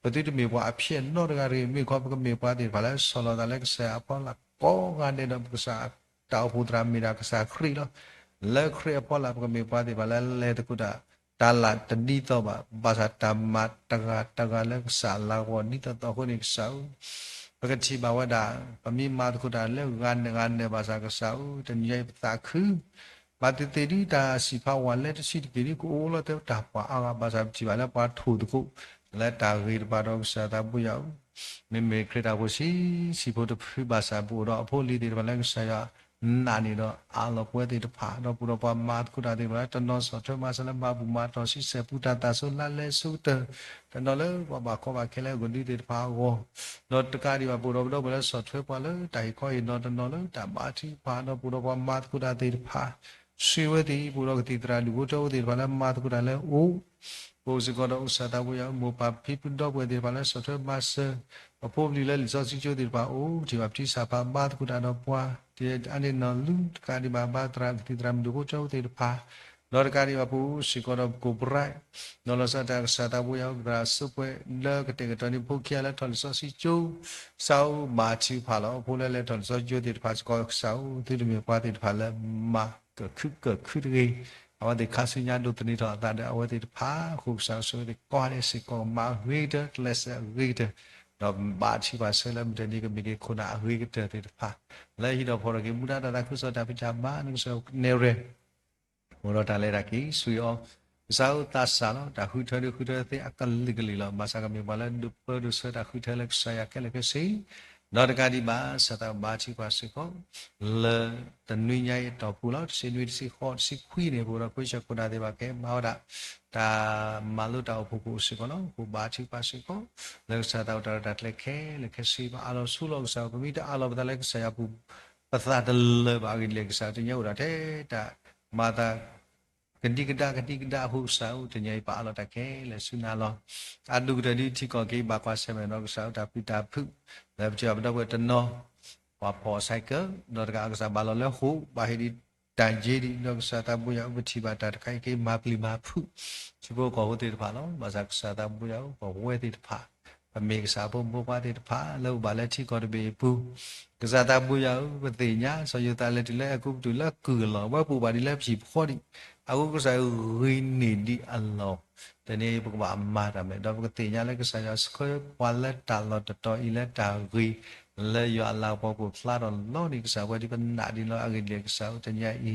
ပသုတမ့ၢ်ပှၤအဖျဲးနီတဂၤတဂ့ၤ, မ့ၢ်ခီပကမ့ၢ်ပှၤသ့ၣ်တဖၣ်လၢဆီၣ်လီၤသးလၢကစၢ်ယွၤအဖီလာ်ကိးဂၤဒဲးဒီး ပကစၢ်တၢ်အိၣ်ဖှိၣ်သရၣ်မ့ၢ်ဒၣ်ကစၢ်ခရံာ်လီၤ. လၢခရံာ်အဖီလာ် ပကမ့ၢ်ပှၤသ့ၣ်တဖၣ်လၢလဲၤသကိးတၢ် တၢ်လၢတဒ်သိးဘၣ်, ဘၣ်ဆၣ်တၢ်မၤတဂၤတဂၤလၢကစၢ်လၤကပီၤဒ်သိးသိးအဃိန့ၣ်ကစၢ်ဧၢ, ပကထံၣ်ဘၣ်ဝဲဒၣ် ပမ့ၢ်မၤသကိးတၢ်လၢဂၤနဂၤနၢၤဘၣ်ဆၣ်ကစၢ်ဧၢ, တနံၤအံၤပသးခု ဘၣ်သ့ၣ်သ့ၣ်ဒ်တၢ်စံးဖးဝဲလၢတဆံးတက့ၢ်ဒ် ကအိၣ်လီၤတဲာ်တၢ်ပှၤအါဂၤဘၣ်ဆၣ် ပထံၣ်ဘၣ်လၢပှၤထိၣ်သကိး လၢတၢ်ဂ့ၤတဖၣ်ဒီးကစၢ်သးပှၢ်ယွၤဧၢ, မ့မ့ၢ်ခရံာ်တၢ်အိၣ်ဖှိၣ်ဆံးဆံးဖိတဖုဘၣ်ဆၣ် ပအိၣ်ဒီးအဖိအလံၤသ့ၣ်တဖၣ်လၢကစၢ်ယွၤ နာ်န့ၢ်ဒီးအးလီၤပဝဲသ့ၣ်တဖၣ် ဒီးပအိၣ်ဒီးပှၤမၤသကိးတၢ်သ့ၣ်တဖၣ်လၢတနီၤဆီၣ်ထွဲမၤစၢၤလၢမၤဘူၣ်မၤတီၢ်ဆံဆဲၣ်ပူၤတၢ်သးစိလၢလဲၤဆူကတၢၢ် တနီၤလၢပှၤဘၣ်ကီဘၣ်ခဲလၢအဂီၢ်ဒုးသ့ၣ်တဖၣ်အဂီၢ်, ဒီးတကးဒံးဘၣ်ပအိၣ်ဒီးပဒီပုၢ်ဝဲၢ်လၢဆီၣ်ထွဲပှၤလၢတၢ်ဟ့ၣ်ခီဟ့ၣ်နီၤတနီၤလၢတၢ်ဘါထုကဖၣ် ဒီးပအိၣ်ဒီးပှၤမၤသကိးတၢ်သ့ၣ်တဖၣ် ဆှၢဝဲသ့ၣ် ပအိၣ်ဒီးကသံၣ်သရၣ်ဒူၣ်ဖိထၢဖိသ့ၣ်တဖၣ်လၢမၤသကိးတၢ်လၢအအိၣ် ပအိၣ်စ့ၢ်ကီးဒီးကစၢ်သးပှၢ်ယွၤ မိၢ်ပၢ်ဖံဖုဒီပုၢ်ဝဲၢ်သ့ၣ်တဖၣ်လၢဆီၣ်ထွဲမၤစၢၤ ပဖိပလံၤလၢလံာ်စီဆှံကၠိသ့ၣ်တဖၣ်အအိၣ် ပထံၣ်ဘၣ်ပထံၣ်ဆၣ်ဖးဘါသကိးတၢ်ဒီးပှၤ တအါန့ၢ်နီၢ်လူ တကးဒံးဘၣ်ဘါသရၣ်ကသံၣ်သရၣ်မုၣ်ဒူၣ်ဖိထၢဖိသ့ၣ်တဖၣ် ဒီးတကးဒံးဘၣ်ပအိၣ်စ့ၢ်ကီးဒီးပကိးပြဲး ဒီးလီၤဆီဒၣ်တၢ်ကစၢ်သးပှၢ်ယွၤ ပသရၣ်စ့ၢ်ကီးလၢကတဲာ်ကတီၤန့ၢ်ဖိခံဂၤလၢထီၣ်လံာ်စီဆှံကၠိ ကစၢ်ဧၢ ဘါထုကဖၣ်လီၤ. အဖိလၢလဲၤထီၣ်လံာ်စီဆှံကၠိသ့ၣ်တဖၣ်စ့ၢ်ကီးကစၢ်ဧၢ သုတမ့ၢ်ပှၤသ့ၣ်တဖၣ်လၢမၤကခုၣ်ကခုၣ်တဂ့ၤ, အဝဲသ့ၣ်ခါဆူညါဒိးသန့ၤထီၣ်အသးဒီးအဝဲသ့ၣ်တဖၣ် အဃိကစၢ်ဧၢ ဆိၣ်ဂ့ၤသကိးန့ၣ်စ့ၢ်ကီး ကမၤအဂ့ၤကတၢၢ် ကျဲးစၢးအဂ့ၤကတၢၢ် ဒီးဘါထုကဖၣ်ဆၢလၢမုၢ်တနံၤကမ့ၢ်က့ၤခိၣ်နၢ်အဂ့ၤကတၢၢ်သ့ၣ်တဖၣ် လၢဟံးထီၣ်ဖီၣ်ထီၣ်က့ၤမူဒါတၢ်သးခုကစီၣ်တၢ်ဖံးတၢ်မၤ နကစၢ်နဲၣ်ရွဲၣ် အိၣ်ဒီးတၢ်လဲၤတၢ်က့ၤ ဆိၣ်ဂ့ၤအီၤ ကစၢ်ဧၢ သးစၢ်လီၤ. တၢ်ဃုထၢဒုးဃုထၢသ့အကလုာ်ကလုာ်လီၤ. ဘၣ်ဆၣ်ကမ့ၢ်ပှၤလၢဒုးပၢဒုးဆှၢတၢ်ဃုထၢလၢကစၢ်ယွၤခဲလၢာ်ခဲဆ့ ဒီးတကးဒံးဘၣ် ကစၢ်သးဘါထုကဖၣ်စ့ၢ်ကီး လၢတနွံညါအံၤအတီၢ်ပူၤလီၤ. တဆံနွံ တဆံဃိး တဆံခွံန့ၣ် ပအိၣ်ဒီးခွံဆၢခိၣ်နၢ်သ့ၣ်တဖၣ်ကဲမၤဝဲဒၣ် တၢ်မၤလိတၢ်အိၣ်ဖှိၣ်ကအိၣ်စ့ၢ်ကီးလီၤ. ပဘါထုကဖၣ်စ့ၢ်ကီး လၢကစၢ်သးအိၣ်တၢ်ရဲၣ်တၢ်ကျဲၤခဲလၢာ်ခဲဆ့ ပအးလီၤဆူလီၤကစၢ် ပမ့ၢ်တအးလီၤပသးလၢကစၢ်ယွၤပူၤ ပသးတလၢာ်ဘၣ်အဂ့ၢ်ဒ်လဲၣ် ကစၢ်တနံၤအံၤအိၣ်ဒၣ်ထဲတၢ်မၤသး ကဒံကဒါကဒံကဒါအဃိကစၢ်ဧၢ တနံၤအံၤပအးလီၤတၢ်ခဲလၢာ်ဆူနၤလီၤ. အဒိၣ်ကတၢၢ်ဒ်ထံကီၢ်က့ၤဘၣ်ကွၢ်ဆၢၣ်မဲာ်ဒီး ကစၢ်ဧၢ တၢ်ပျံၤတၢ်ဖုး လၢပထံၣ်ဘၣ်ပဒီပုၢ်ဝဲၢ်တနီၤ ပှၤဖီၣ်အီၣ်ဆဲးကၢ ဒီးတကးကစၢ်ဘၣ်လီၤလၢဃိာ် ဘၣ်ဟ့ၣ်ဒံးတၢ်ယ့ဒံး ဒီးကစၢ်သးဘိယွၤ ပထံၣ်ဘၣ်တၢ်တခါအံၤက့ၤမၤပျံၤမၤဖုး ထံဖိကီၢ်ဖိသ့ၣ်တဖၣ်လီၤ. ဘၣ်ဆၣ်ကစၢ်သးဘိယွၤဧၢ ပဝဲသ့ၣ်တဖၣ် ပမ့ၢ်ကစၢ်ဖိမိၢ်ပှၢ်သ့ၣ်တဖၣ် လၢအိၣ်ဘၣ်လၢထံကီၢ်တဘ့ၣ်အပူၤ ကစၢ်သးဘိယွၤဧၢ ပသ့ၣ်ညါ စီၤယိၤသးလဲၤတုၤလၢအဲၤကူပတူးလၢကုၢ်အလီၢ် အဝဲပူၤဘၣ်ဒ်လၢပဟံၣ်ဖိဒံး အဃိကစၢ်ဂ့ၤန့ၢ်ဒံးအလီၢ် တနံၤအံၤပကဘၣ်မၤတၢ်မနုၤ ဒီးပကသ့ၣ်ညါလၢကစၢ်ယွၤဆှၢပှၤလၢတၢ်လီၢ်တတီၤအံၤလၢတၢ်ဂ့ၤ လၢယွၤအလၤကပီၤကဖျါထီၣ်လီၤန့ၣ် ကစၢ်ပဝဲဒၣ်ပနာ်ဒ်န့ၣ်လီၤ. အဂ့ၢ်ဒ်လဲၣ်ကစၢ်ဧၢ တနံၤအံၤ ခီ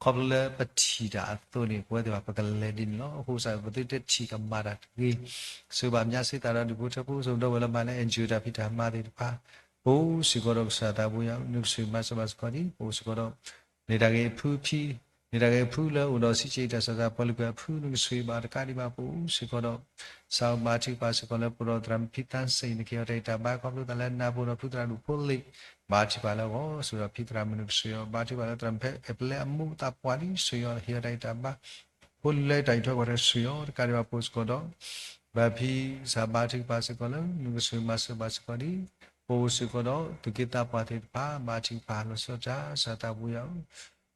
ဖျိလၢပထံၣ်တၢ်အသိးန့ၣ် ပဝဲသ့ၣ်တဖၣ်ပကလဲၤဒ်န့ၣ်လီၤ. အဃိကစၢ်ပသုတထံၣ်ကမၤတၢ်တဂ့ၤ စံးဘၣ်မျးစ့သးဒီးဒူၣ်ဖိထၢဖိ စီၤပဒီပုၢ်ဝဲၢ်လၢမၤလၢ NGO တၢ်ဖံးတၢ်မၤသ့ၣ်တဖၣ် ပအိၣ်စ့ၢ်ကီးဒီးကစၢ်သးဘိယွၤ နကဆိၣ်ဂ့ၤမၤစၢၤဘၣ်စ့ၢ်ကီးဒံး ပအိၣ်စ့ၢ်ကီးဒီး န့ၢ်တၢ်ဂ့ၤဖုဖံ န့ၢ်တၢ်ဂ့ၤဖုလၢအိၣ်ဒီးဆံးဆံးတၢ်ဆၢတၢ်ပှၤလုၢ်ပှဲၤအဖု နကဆိၣ်ဂ့ၤဘၣ်တကးဒံးဘၣ် ပအိၣ်စ့ၢ်ကီးဒီး ကစၢ်ဘါထုကဖၣ်စ့ၢ်ကီးလၢပဒီသရၣ်မုၣ်ဖံသးစ့ၣ် နကဟ့ၣ်အီၤတၢ်ဂံၢ်တၢ်ဘါ ခီဖျိသးလၢနၢ်ပၢၢ်ဒီးဖုသရၣ်ဒူၣ်ဖိလ့ၣ် ဘါထုကဖၣ်လၢအဂီၢ် ဆိၣ်ဂ့ၤဒီးဖံသရၣ်မုၣ် နကဆိၣ်ဂ့ၤအီၤ ဘါထုကဖၣ်လၢသရၣ်မုၣ်ဖဲအဲၣ်ပလဲအမိၢ်သးပှၢ်လံ ဆိၣ်ဂ့ၤအီၤ ဟ့ၣ်အီၤတၢ်ဂံၢ်တၢ်ဘါ ဖိလံၤလၢတၢ်အံးထွဲကွၢ်ထွဲ ဆိၣ်ဂ့ၤအီၤတကးဒံးဘၣ် ပအိၣ်စ့ၢ်ကီးဒီး ဘၣ်ဖံ ကစၢ်ဘါထုကဖၣ်စ့ၢ်ကီးလၢ နကဆိၣ်ဂ့ၤမၤစၢၤဘၣ်စ့ၢ်ကီးဒံး ပအိၣ်စ့ၢ်ကီးဒီး သူၣ်က့သးပှၢ်သ့ၣ်တဖၣ် ဘါထုကဖၣ်လီၤဆီဒၣ်တၢ် ကစၢ်သးပူၤယၤဧၢ,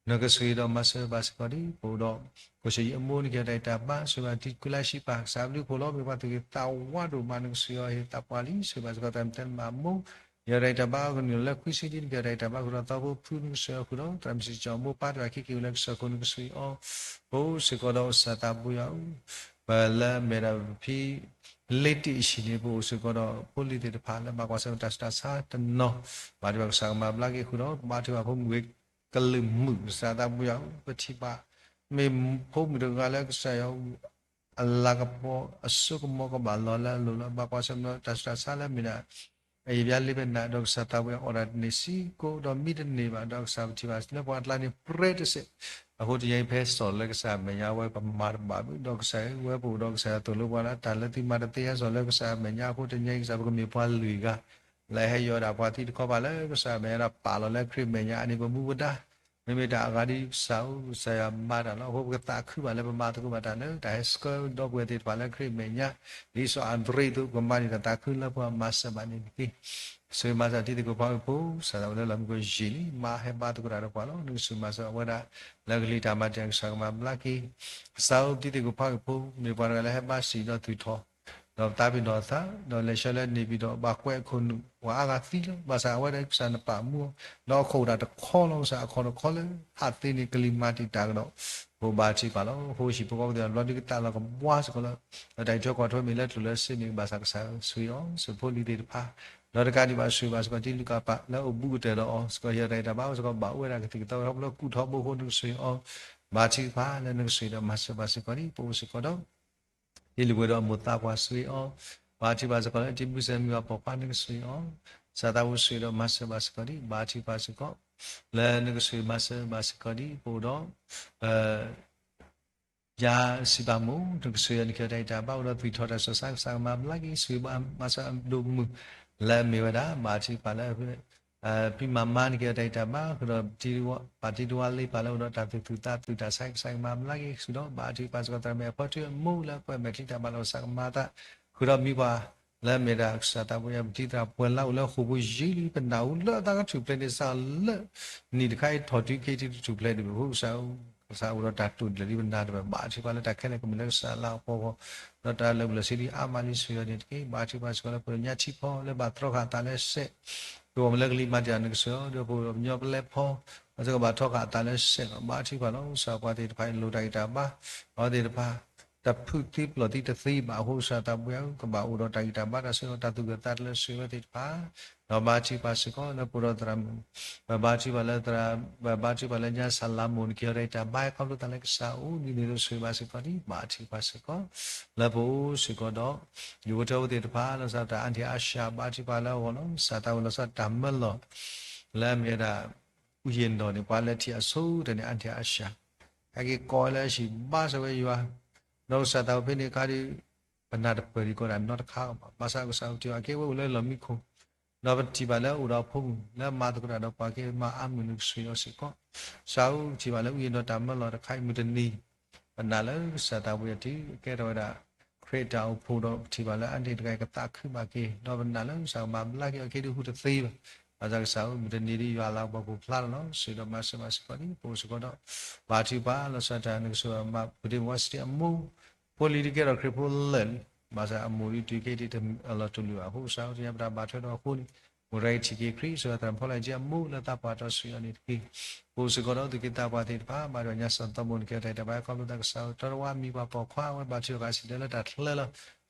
နကဆိၣ်ဂ့ၤဒီးမၤစၢၤဘၣ်စ့ၢ်ကီးဒံး ပအိၣ်ဒီး ကိၣ်ဆံယံအမိၢ် နကဟ့ၣ်အီၤတၢ်ဂံၢ်တၢ်ဘါ ဆိၣ်ဂ့ၤဘၣ်တံၤသကိးလၢအဟံၣ်ပၢ် ကစၢ်ဘျုးဖှိၣ်လီၤ မ့ၢ်ပှၤသူၣ်ဂ့ၤသးဝါဒိၣ်မး နကဆိၣ်ဂ့ၤအီၤဟ့ၣ်သးပှၢ်လံ ဆိၣ်ဂ့ၤဘၣ်စ့ၢ်ကီး သရၣ်မုၣ်တဲမးအမိၢ် ဟ့ၣ်အီၤတၢ်ဂံၢ်တၢ်ဘါ ကနုာ်လၢခွံဆံဒံး နကဟ့ၣ်အီၤတၢ်ဂံၢ်တၢ်ဘါ ဃုာ်ဒီးသီဖိဖု နကဆိၣ်ဂ့ၤအီၤဃုာ်ဒီး သရၣ်မုၣ်စံၣ်ကၠီၤအမိၢ် ပၢ်တဂၤခံက့ၤဝဲလၢကစၢၢ်ခိၣ် နကဆိၣ်ဂ့ၤအီၤ ပအိၣ်စ့ၢ်ကီးဒီးကစၢ်သးပူၤယၤဧၢ, ပလၢမဲာ်ဒီးပဖံ လ့တ့ၢ်အဟံၣ်န့ၣ် ပအိၣ်စ့ၢ်ကီးဒီး ဖိလံၤသ့ၣ်တဖၣ်လၢဘၣ်ကွၢ်ဆၢၣ်တၢ်ဆူးတၢ်ဆါတနီၤ ဘၣ်ထုကဖၣ်ကစၢ်ကမၤဘျါက့ၤဃုာ်ဒီး ဘါထုကဖၣ်ဖိမုၣ်ဂ့ၤကလုာ်မုၣ် ကစၢ်သးပူၤယၤဧၢ, ပထံၣ်ဘၣ် မ့ၢ်ဖိမုၣ်တဂၤလၢကစၢ်ယွၤ အလၤကပီၤအစိကမီၤကဘၣ်လီၤလၢအလိၤလီၤ ဘၣ်ကွၢ်ဆၢၣ်မဲာ်တၢ်ဆူးတၢ်ဆါလၢမ့ၢ်ဒၣ် အယံာ်ဘၣ်လံဘၣ်နၤ ဒီးကစၢ်သးပူၤယၤအီၣ်တၢ်တန့ၢ်စ့ၢ်ကီး ဒီးမံတန့ၢ်ဘၣ် ဒီးကစၢ်ပထံၣ်ဘၣ်လၢပှၤအကျါန့ၣ် ပြဲတစဲး, အဃိတနံၤအံၤဖဲစီၤလၢကစၢ်အမဲာ်ညါဝဲ ပမၤတဘၣ်ဘၣ် ဒီးကစၢ်ဝဲပအိၣ်ဒီးကစၢ်ယွၤသိၣ်လိပှၤလၢတၢ်လၢသုမၤတသ့ဟဲစီၤလၢကစၢ်အမဲာ်ညါ အဃိတနံၤအံၤကစၢ်ပကမ့ၢ်ပှၤလွံၢ်ဂၤ လၢဟဲယီၤဒၣ်ပှၤသံတခီပၤလၢကစၢ်အမဲာ်ညါဒီးပာ်လီၤလၢခရံာ်မဲာ်ညါ အန့ၣ်ပမူပဒါ မ့မ့ၢ်တၢ်အဂၤဒ်ကစၢ်ဧၢ ကစၢ်ယွၤမၤတၢ်လီၤ. အဃိပကသးခုဘၣ်လၢပမၤသကိးဘၣ်တၢ်လၢ တၢ်ဟဲဆှၢဒီပုၢ်ဝဲၢ်သ့ၣ်တဖၣ်လၢခရံာ်မဲာ်ညါ ဒ်စီၤအၤဒရ့းအသိး ပကမၤန့ၢ်တၢ်သးခုလၢပှၤမၤစၢၤဘၣ်န့ၣ်တက့ၢ်. ဆိၣ်ဂ့ၤမၤစၢၤတံၤသကိးဖီဂ့ၤဖိ ကစၢ်သးဝဲလၢလီၢ်မံခိၣ်ယံာ်လံ မါဟဲဘါသကိးတၢ်ဒီးပှၤလီၤ. နကဆိၣ်ဂ့ၤမၤစၢၤအဝဲဒၣ် လၢကလံၤတၢ်မၤတၢ်ကစၢ်ကမၤဘျါက့ၤ ကစၢ်ဧၢ ပတံၤသကိးဖီဂ့ၤဖိ မ့ၢ်ပှၤတဂၤလၢဟဲဘါစံၣ်ဒီးသူၣ်ထီၣ် ဒီးသးပ့ၤနီၣ်အသး ဒီးလဲၤဆှၢလၢန့ၣ်ပၢၢ်ဒီး ဘၣ်ကွဲးအခိၣ်နူာ် ပှၤအါဂၤသံလီၤ. ဘၣ်ဆၣ်အဝဲဒၣ်ကစၢ်နပာ်မူအီၤ ဒီးအခိၣ်ဒၣ်တခီလီၤ. ကစၢ်အခီၣ်တခီလၢ ဟးသ့န့ၣ် ကလံၤမၤတံာ်တာ်ကဒီး ပဘါထုကဖၣ်လီၤ. အဃိဟံၣ်ဖိဃီဖိသ့ၣ်တဖၣ်ဘျီဒုကသးလီၤကဘှါစ့ၢ်ကီးလၢ ဒီးတၢ်အံးထွဲကွၢ်ထွဲမ့ၢ်လၢထူၣ်လၢစ့န့ၣ် ဘၣ်ဆၣ်ကစၢ်ဆိၣ်ဂ့ၤအီၤ ဆိၣ်ဖိလံၤသ့ၣ်တဖၣ် ဒီးတကးဒံးဘၣ်ဆိၣ်ဂ့ၤဘၣ်စ့ၢ်ကီးတံၤလူၤကၣ်ပၣ်လၢအိၣ်ဘူးကတၢၢ်ဒီးအီၤ စ့ၢ်ကီးဟ့ၣ်အီၤတၢ်ဂံၢ်တၢ်ဘါ စ့ၢ်ကီးဘၣ်အိၣ်ဝဲဒၣ်ကသံၣ်ကသီ ခီဖျိကူၣ်ထီဘိဃိ နကဆိၣ်ဂ့ၤအီၤ ဘါထုကဖၣ်လၢနကဆိၣ်ဂ့ၤဒီးမၤစၢၤဘၣ်စ့ၢ်ကီးဒံး ပအိၣ်စ့ၢ်ကီးဒီး တံၤလုၢ်ဝဲဒီးအမိၢ်သးပှၢ်ဆိၣ်ဂ့ၤအီၤ ဘါထုကဖၣ်စ့ၢ်ကီးလၢ တံၤမုၢ်စဲမုၢ်အပှၤပှၢ်နကဆိၣ်ဂ့ၤအီၤ ကစၢ်သးဝဲဆိၣ်ဂ့ၤဒီးမၤစၢၤဘၣ်စ့ၢ်ကီးဒံး ဘါထုကဖၣ်စ့ၢ်ကီး လၢနကဆိၣ်ဂ့ၤမၤစၢၤဘၣ်စ့ၢ်ကီးဒံး ပအိၣ်ဒီး ယါစံးပာ်မိၢ် နကဆိၣ်ဂ့ၤအီၤ နကဟ့ၣ်အီၤတၢ်ဂံၢ်တၢ်ဘါ အိၣ်ဒီးသူၣ်ထီၣ်တၢ်ဆူးတၢ်ဆါ ကစၢ်ကမၤဘျါက့ၤ ဆိၣ်ဂ့ၤဘၣ်မၤစၢၤအဒိၣ်မုၢ် လၢအမ့ၢ်ဝဲဒၣ် ဘါထုကဖၣ်လၢ ဖံမၤမါ နကဟ့ၣ်အီၤတၢ်ဂံၢ်တၢ်ဘါ ဃုာ်ဒီး ပှၤတံၤတဝါလၢပၢ်လၢအိၣ်ဒီးတၢ်သူၣ်သူၣ်သးသူၣ်တၢ်ဆါ ကစၢ်ကမၤဘျါက့ၤ ဃုာ်ဒီး ဘါထုကဖၣ်စ့ၢ်ကီး သရၣ်မုၣ်အဖီထုအမိၢ်လၢပှဲၤမဲာ်ချံတၢ်ဘၣ်လီၤ ကစၢ်ကမၤသး ဃုာ်ဒီးမံပှၤ လၢအမ့ၢ်ဒၣ်ကစၢ်သးပူၤယၤ ပတံၤသရၣ်ပှဲၤလၢအိၣ်လၢဃိာ်ပူၤယံာ်လံ ပနၢ်ဟူလၢအသးကထူၣ်ဖျဲးန့ၣ် စးလၢ နံၣ်တခါအံၤထီၣ်တုၤခဲအံၤတထူၣ်ဖျဲးဒံးဘၣ် အဃိကစၢ် ကစၢ်အိၣ်ဒီးတၢ်တိာ်ဒၢးလံ ပနၢ်တဖၣ် ဘါထုကဖၣ်လၢတၢ်ခဲလၢာ် ကမ့ၢ်လၢကစၢ်လၤကပီၤ ဒီးတၢ်လၢာ်ဘူၣ်လၢာ်စ့ဒံးအါမးလံ ဆိၣ်ဂ့ၤအီၤန့ၣ်တက့ၢ်. ဘါထုကဖၣ်စ့ၢ်ကီးလၢပှၤကညီထံဖီ လၢဘၣ်တြီဃာ်အသးလၢစဲး ပဝဲမ့ၢ်လၢကလံၤမၤတံာ်တာ် နကဆိၣ်ဂ့ၤအီၤ ဒီးပှၤကညီပလဲဖီ အဝဲသ့ၣ်ကဘၣ်တြီဃာ်အသးလၢစဲးလီၤ. ဘါထုကဖၣ်လီၤ ကစၢ်ပှၤသ့ၣ်တဖၣ်အံၤ လိၣ်တၢ်ဂံၢ်တၢ်ဘါ အဝဲသ့ၣ်တဖၣ် တဖုးသံပျိၢ်သံတသ့ဘၣ်အဃိ ကစၢ်သးပူၤယၤ ကဘၣ်အိၣ်ဒီးတၢ်ဂံၢ်တၢ်ဘါ တၢ်ဆိၣ်ဂ့ၤ တၢ်သူၣ်ဂၢၢ်သးကျၢၤ ဆိၣ်ဂ့ၤအဝဲသ့ၣ်တဖၣ် ဒီးဘါထုကဖၣ်စ့ၢ်ကီးလၢပအိၣ်ဒီးသရၣ်မုၣ် ပဘါထုကဖၣ်လၢသရၣ် ပဘါထုကဖၣ်လၢညါစၢ်လၤမိၢ် နကဟ့ၣ်အီၤတၢ်ဂံၢ်တၢ်ဘါ ခီဖျိသးလၢကစၢ်အိၣ် ဒ်န့ၣ်အသိးဆိၣ်ဂ့ၤဘၣ်စ့ၢ်ကီးဒံး ဘါထုကဖၣ်စ့ၢ်ကီး လၢပအိၣ်စ့ၢ်ကီးဒီး ဒူၣ်ဖိထၢဖိသ့ၣ်တဖၣ် လီၤဆီဒၣ်တၢ်အါထံၣ်အါစှၤ ဘါထုကဖၣ်လၢအဂီၢ်လီၤ. ကစၢ်သးဝဲလီၤဆီဒၣ်တၢ်မၢလီၤ လၢအမ့ၢ်ဝဲဒၣ် အူယ့ၣ်နီၣ်န့ၣ် ပှၤလၢထံၣ်အဆိကတၢၢ်န့ၣ် အါထံၣ်အါစှၤ ဟဲက့ၤကိးဝဲလၢအဟံၣ်ဘါစၢၤဝဲယွၤ ဒီးကစၢ်သးဝဲဖဲန့ၣ်အခါဒီး ပနၢ်တပၢၢ်ဒံးကိးဒၣ်နီတခါဘၣ်. ဘၣ်ဆၣ်ကစၢ်အိၣ်တ့ၢ်အီၤ အကဲဝဲအိၣ်လၢလီၢ်မံခိၣ် ဒီးပထံၣ်ဘၣ်လၢအိၣ်ဒီးအဖိမုၣ် လၢမၤသကိးတၢ်ဒီးပှၤက့ၤမၤအါမုၢ် နကဆိၣ်ဂ့ၤအီၤစ့ၢ်ကီး ကစၢ်ဧၢ ပထံၣ်ဘၣ်လၢအူယ့ၣ်နီၣ်တၢ်မၢလီၤတခါအံၤ မုၢ်တနံၤ ပနာ်လၢကစၢ်သးဝဲအံၤ ကဲထီၣ်ဝဲဒၣ် ခရံာ်တၢ်အိၣ်ဖှိၣ်ဒီး ပထံၣ်ဘၣ်လၢအန့ၣ်တဂၤအံၤ ကသးခုဘၣ်က့ၤ ဒီးပနာ်လၢကစၢ်ကမၤဘျါက့ၤအီၤ က့ၤဒုးဟူးတသ့ဘၣ်. ဘၣ်ဆၣ်ကစၢ်ဧၢ မုၢ်တနံၤဒ်ယွၤလၤကပီၤပူၤဖျါလီၤလီၤ. ဆိၣ်ဂ့ၤဒီးမၤစၢၤဘၣ်စ့ၢ်ကီးဒံး ပအိၣ်စ့ၢ်ကီးဒီး ဘါထုကဖၣ်လီၤဆီဒၣ်တၢ် နကဆိၣ်ဂ့ၤဘၣ် ပူၤတ့ၢ်ဝါစတံအမိၢ် ဖိလံၤဒုးကဲထီၣ်ခရံာ်ဖိလၢာ်လံ ဘၣ်ဆၣ်အမိၢ်ဒုးတုၤခဲအံၤတလီၤတူာ်လၢၤဘၣ်အဃိ ကစၢ်ဧၢတနံၤပတၢ်ဘၣ်ထွဲဒီးအဃိန့ၣ် မိၢ်တဂၤအံၤထံၣ်က့ၤခရံာ် ဆိၣ်ဂ့ၤသရၣ်မုၣ်ဖီလီၤက့ၤအမိၢ်လၢသးပှၢ်တီဆိၣ်ဂ့ၤအီၤန့ၣ်တက့ၢ်. ပအိၣ်စ့ၢ်ကီးဒီးသူၣ်က့သးပှၢ်သ့ၣ်တဖၣ် ဘါထုကဖၣ်ညါစၢ်သီမိၢ် နကဟ့ၣ်အီၤတၢ်ဂံၢ်တၢ်ဘါ ခီဖျိသးကစၢ်ဧၢ တီတဝါမံၤပှၤပိာ်ခွါ အဝဲဘၣ်ထုကဖၣ်စံၣ်တဲၤလၢတၢ်ချၢလီၤ.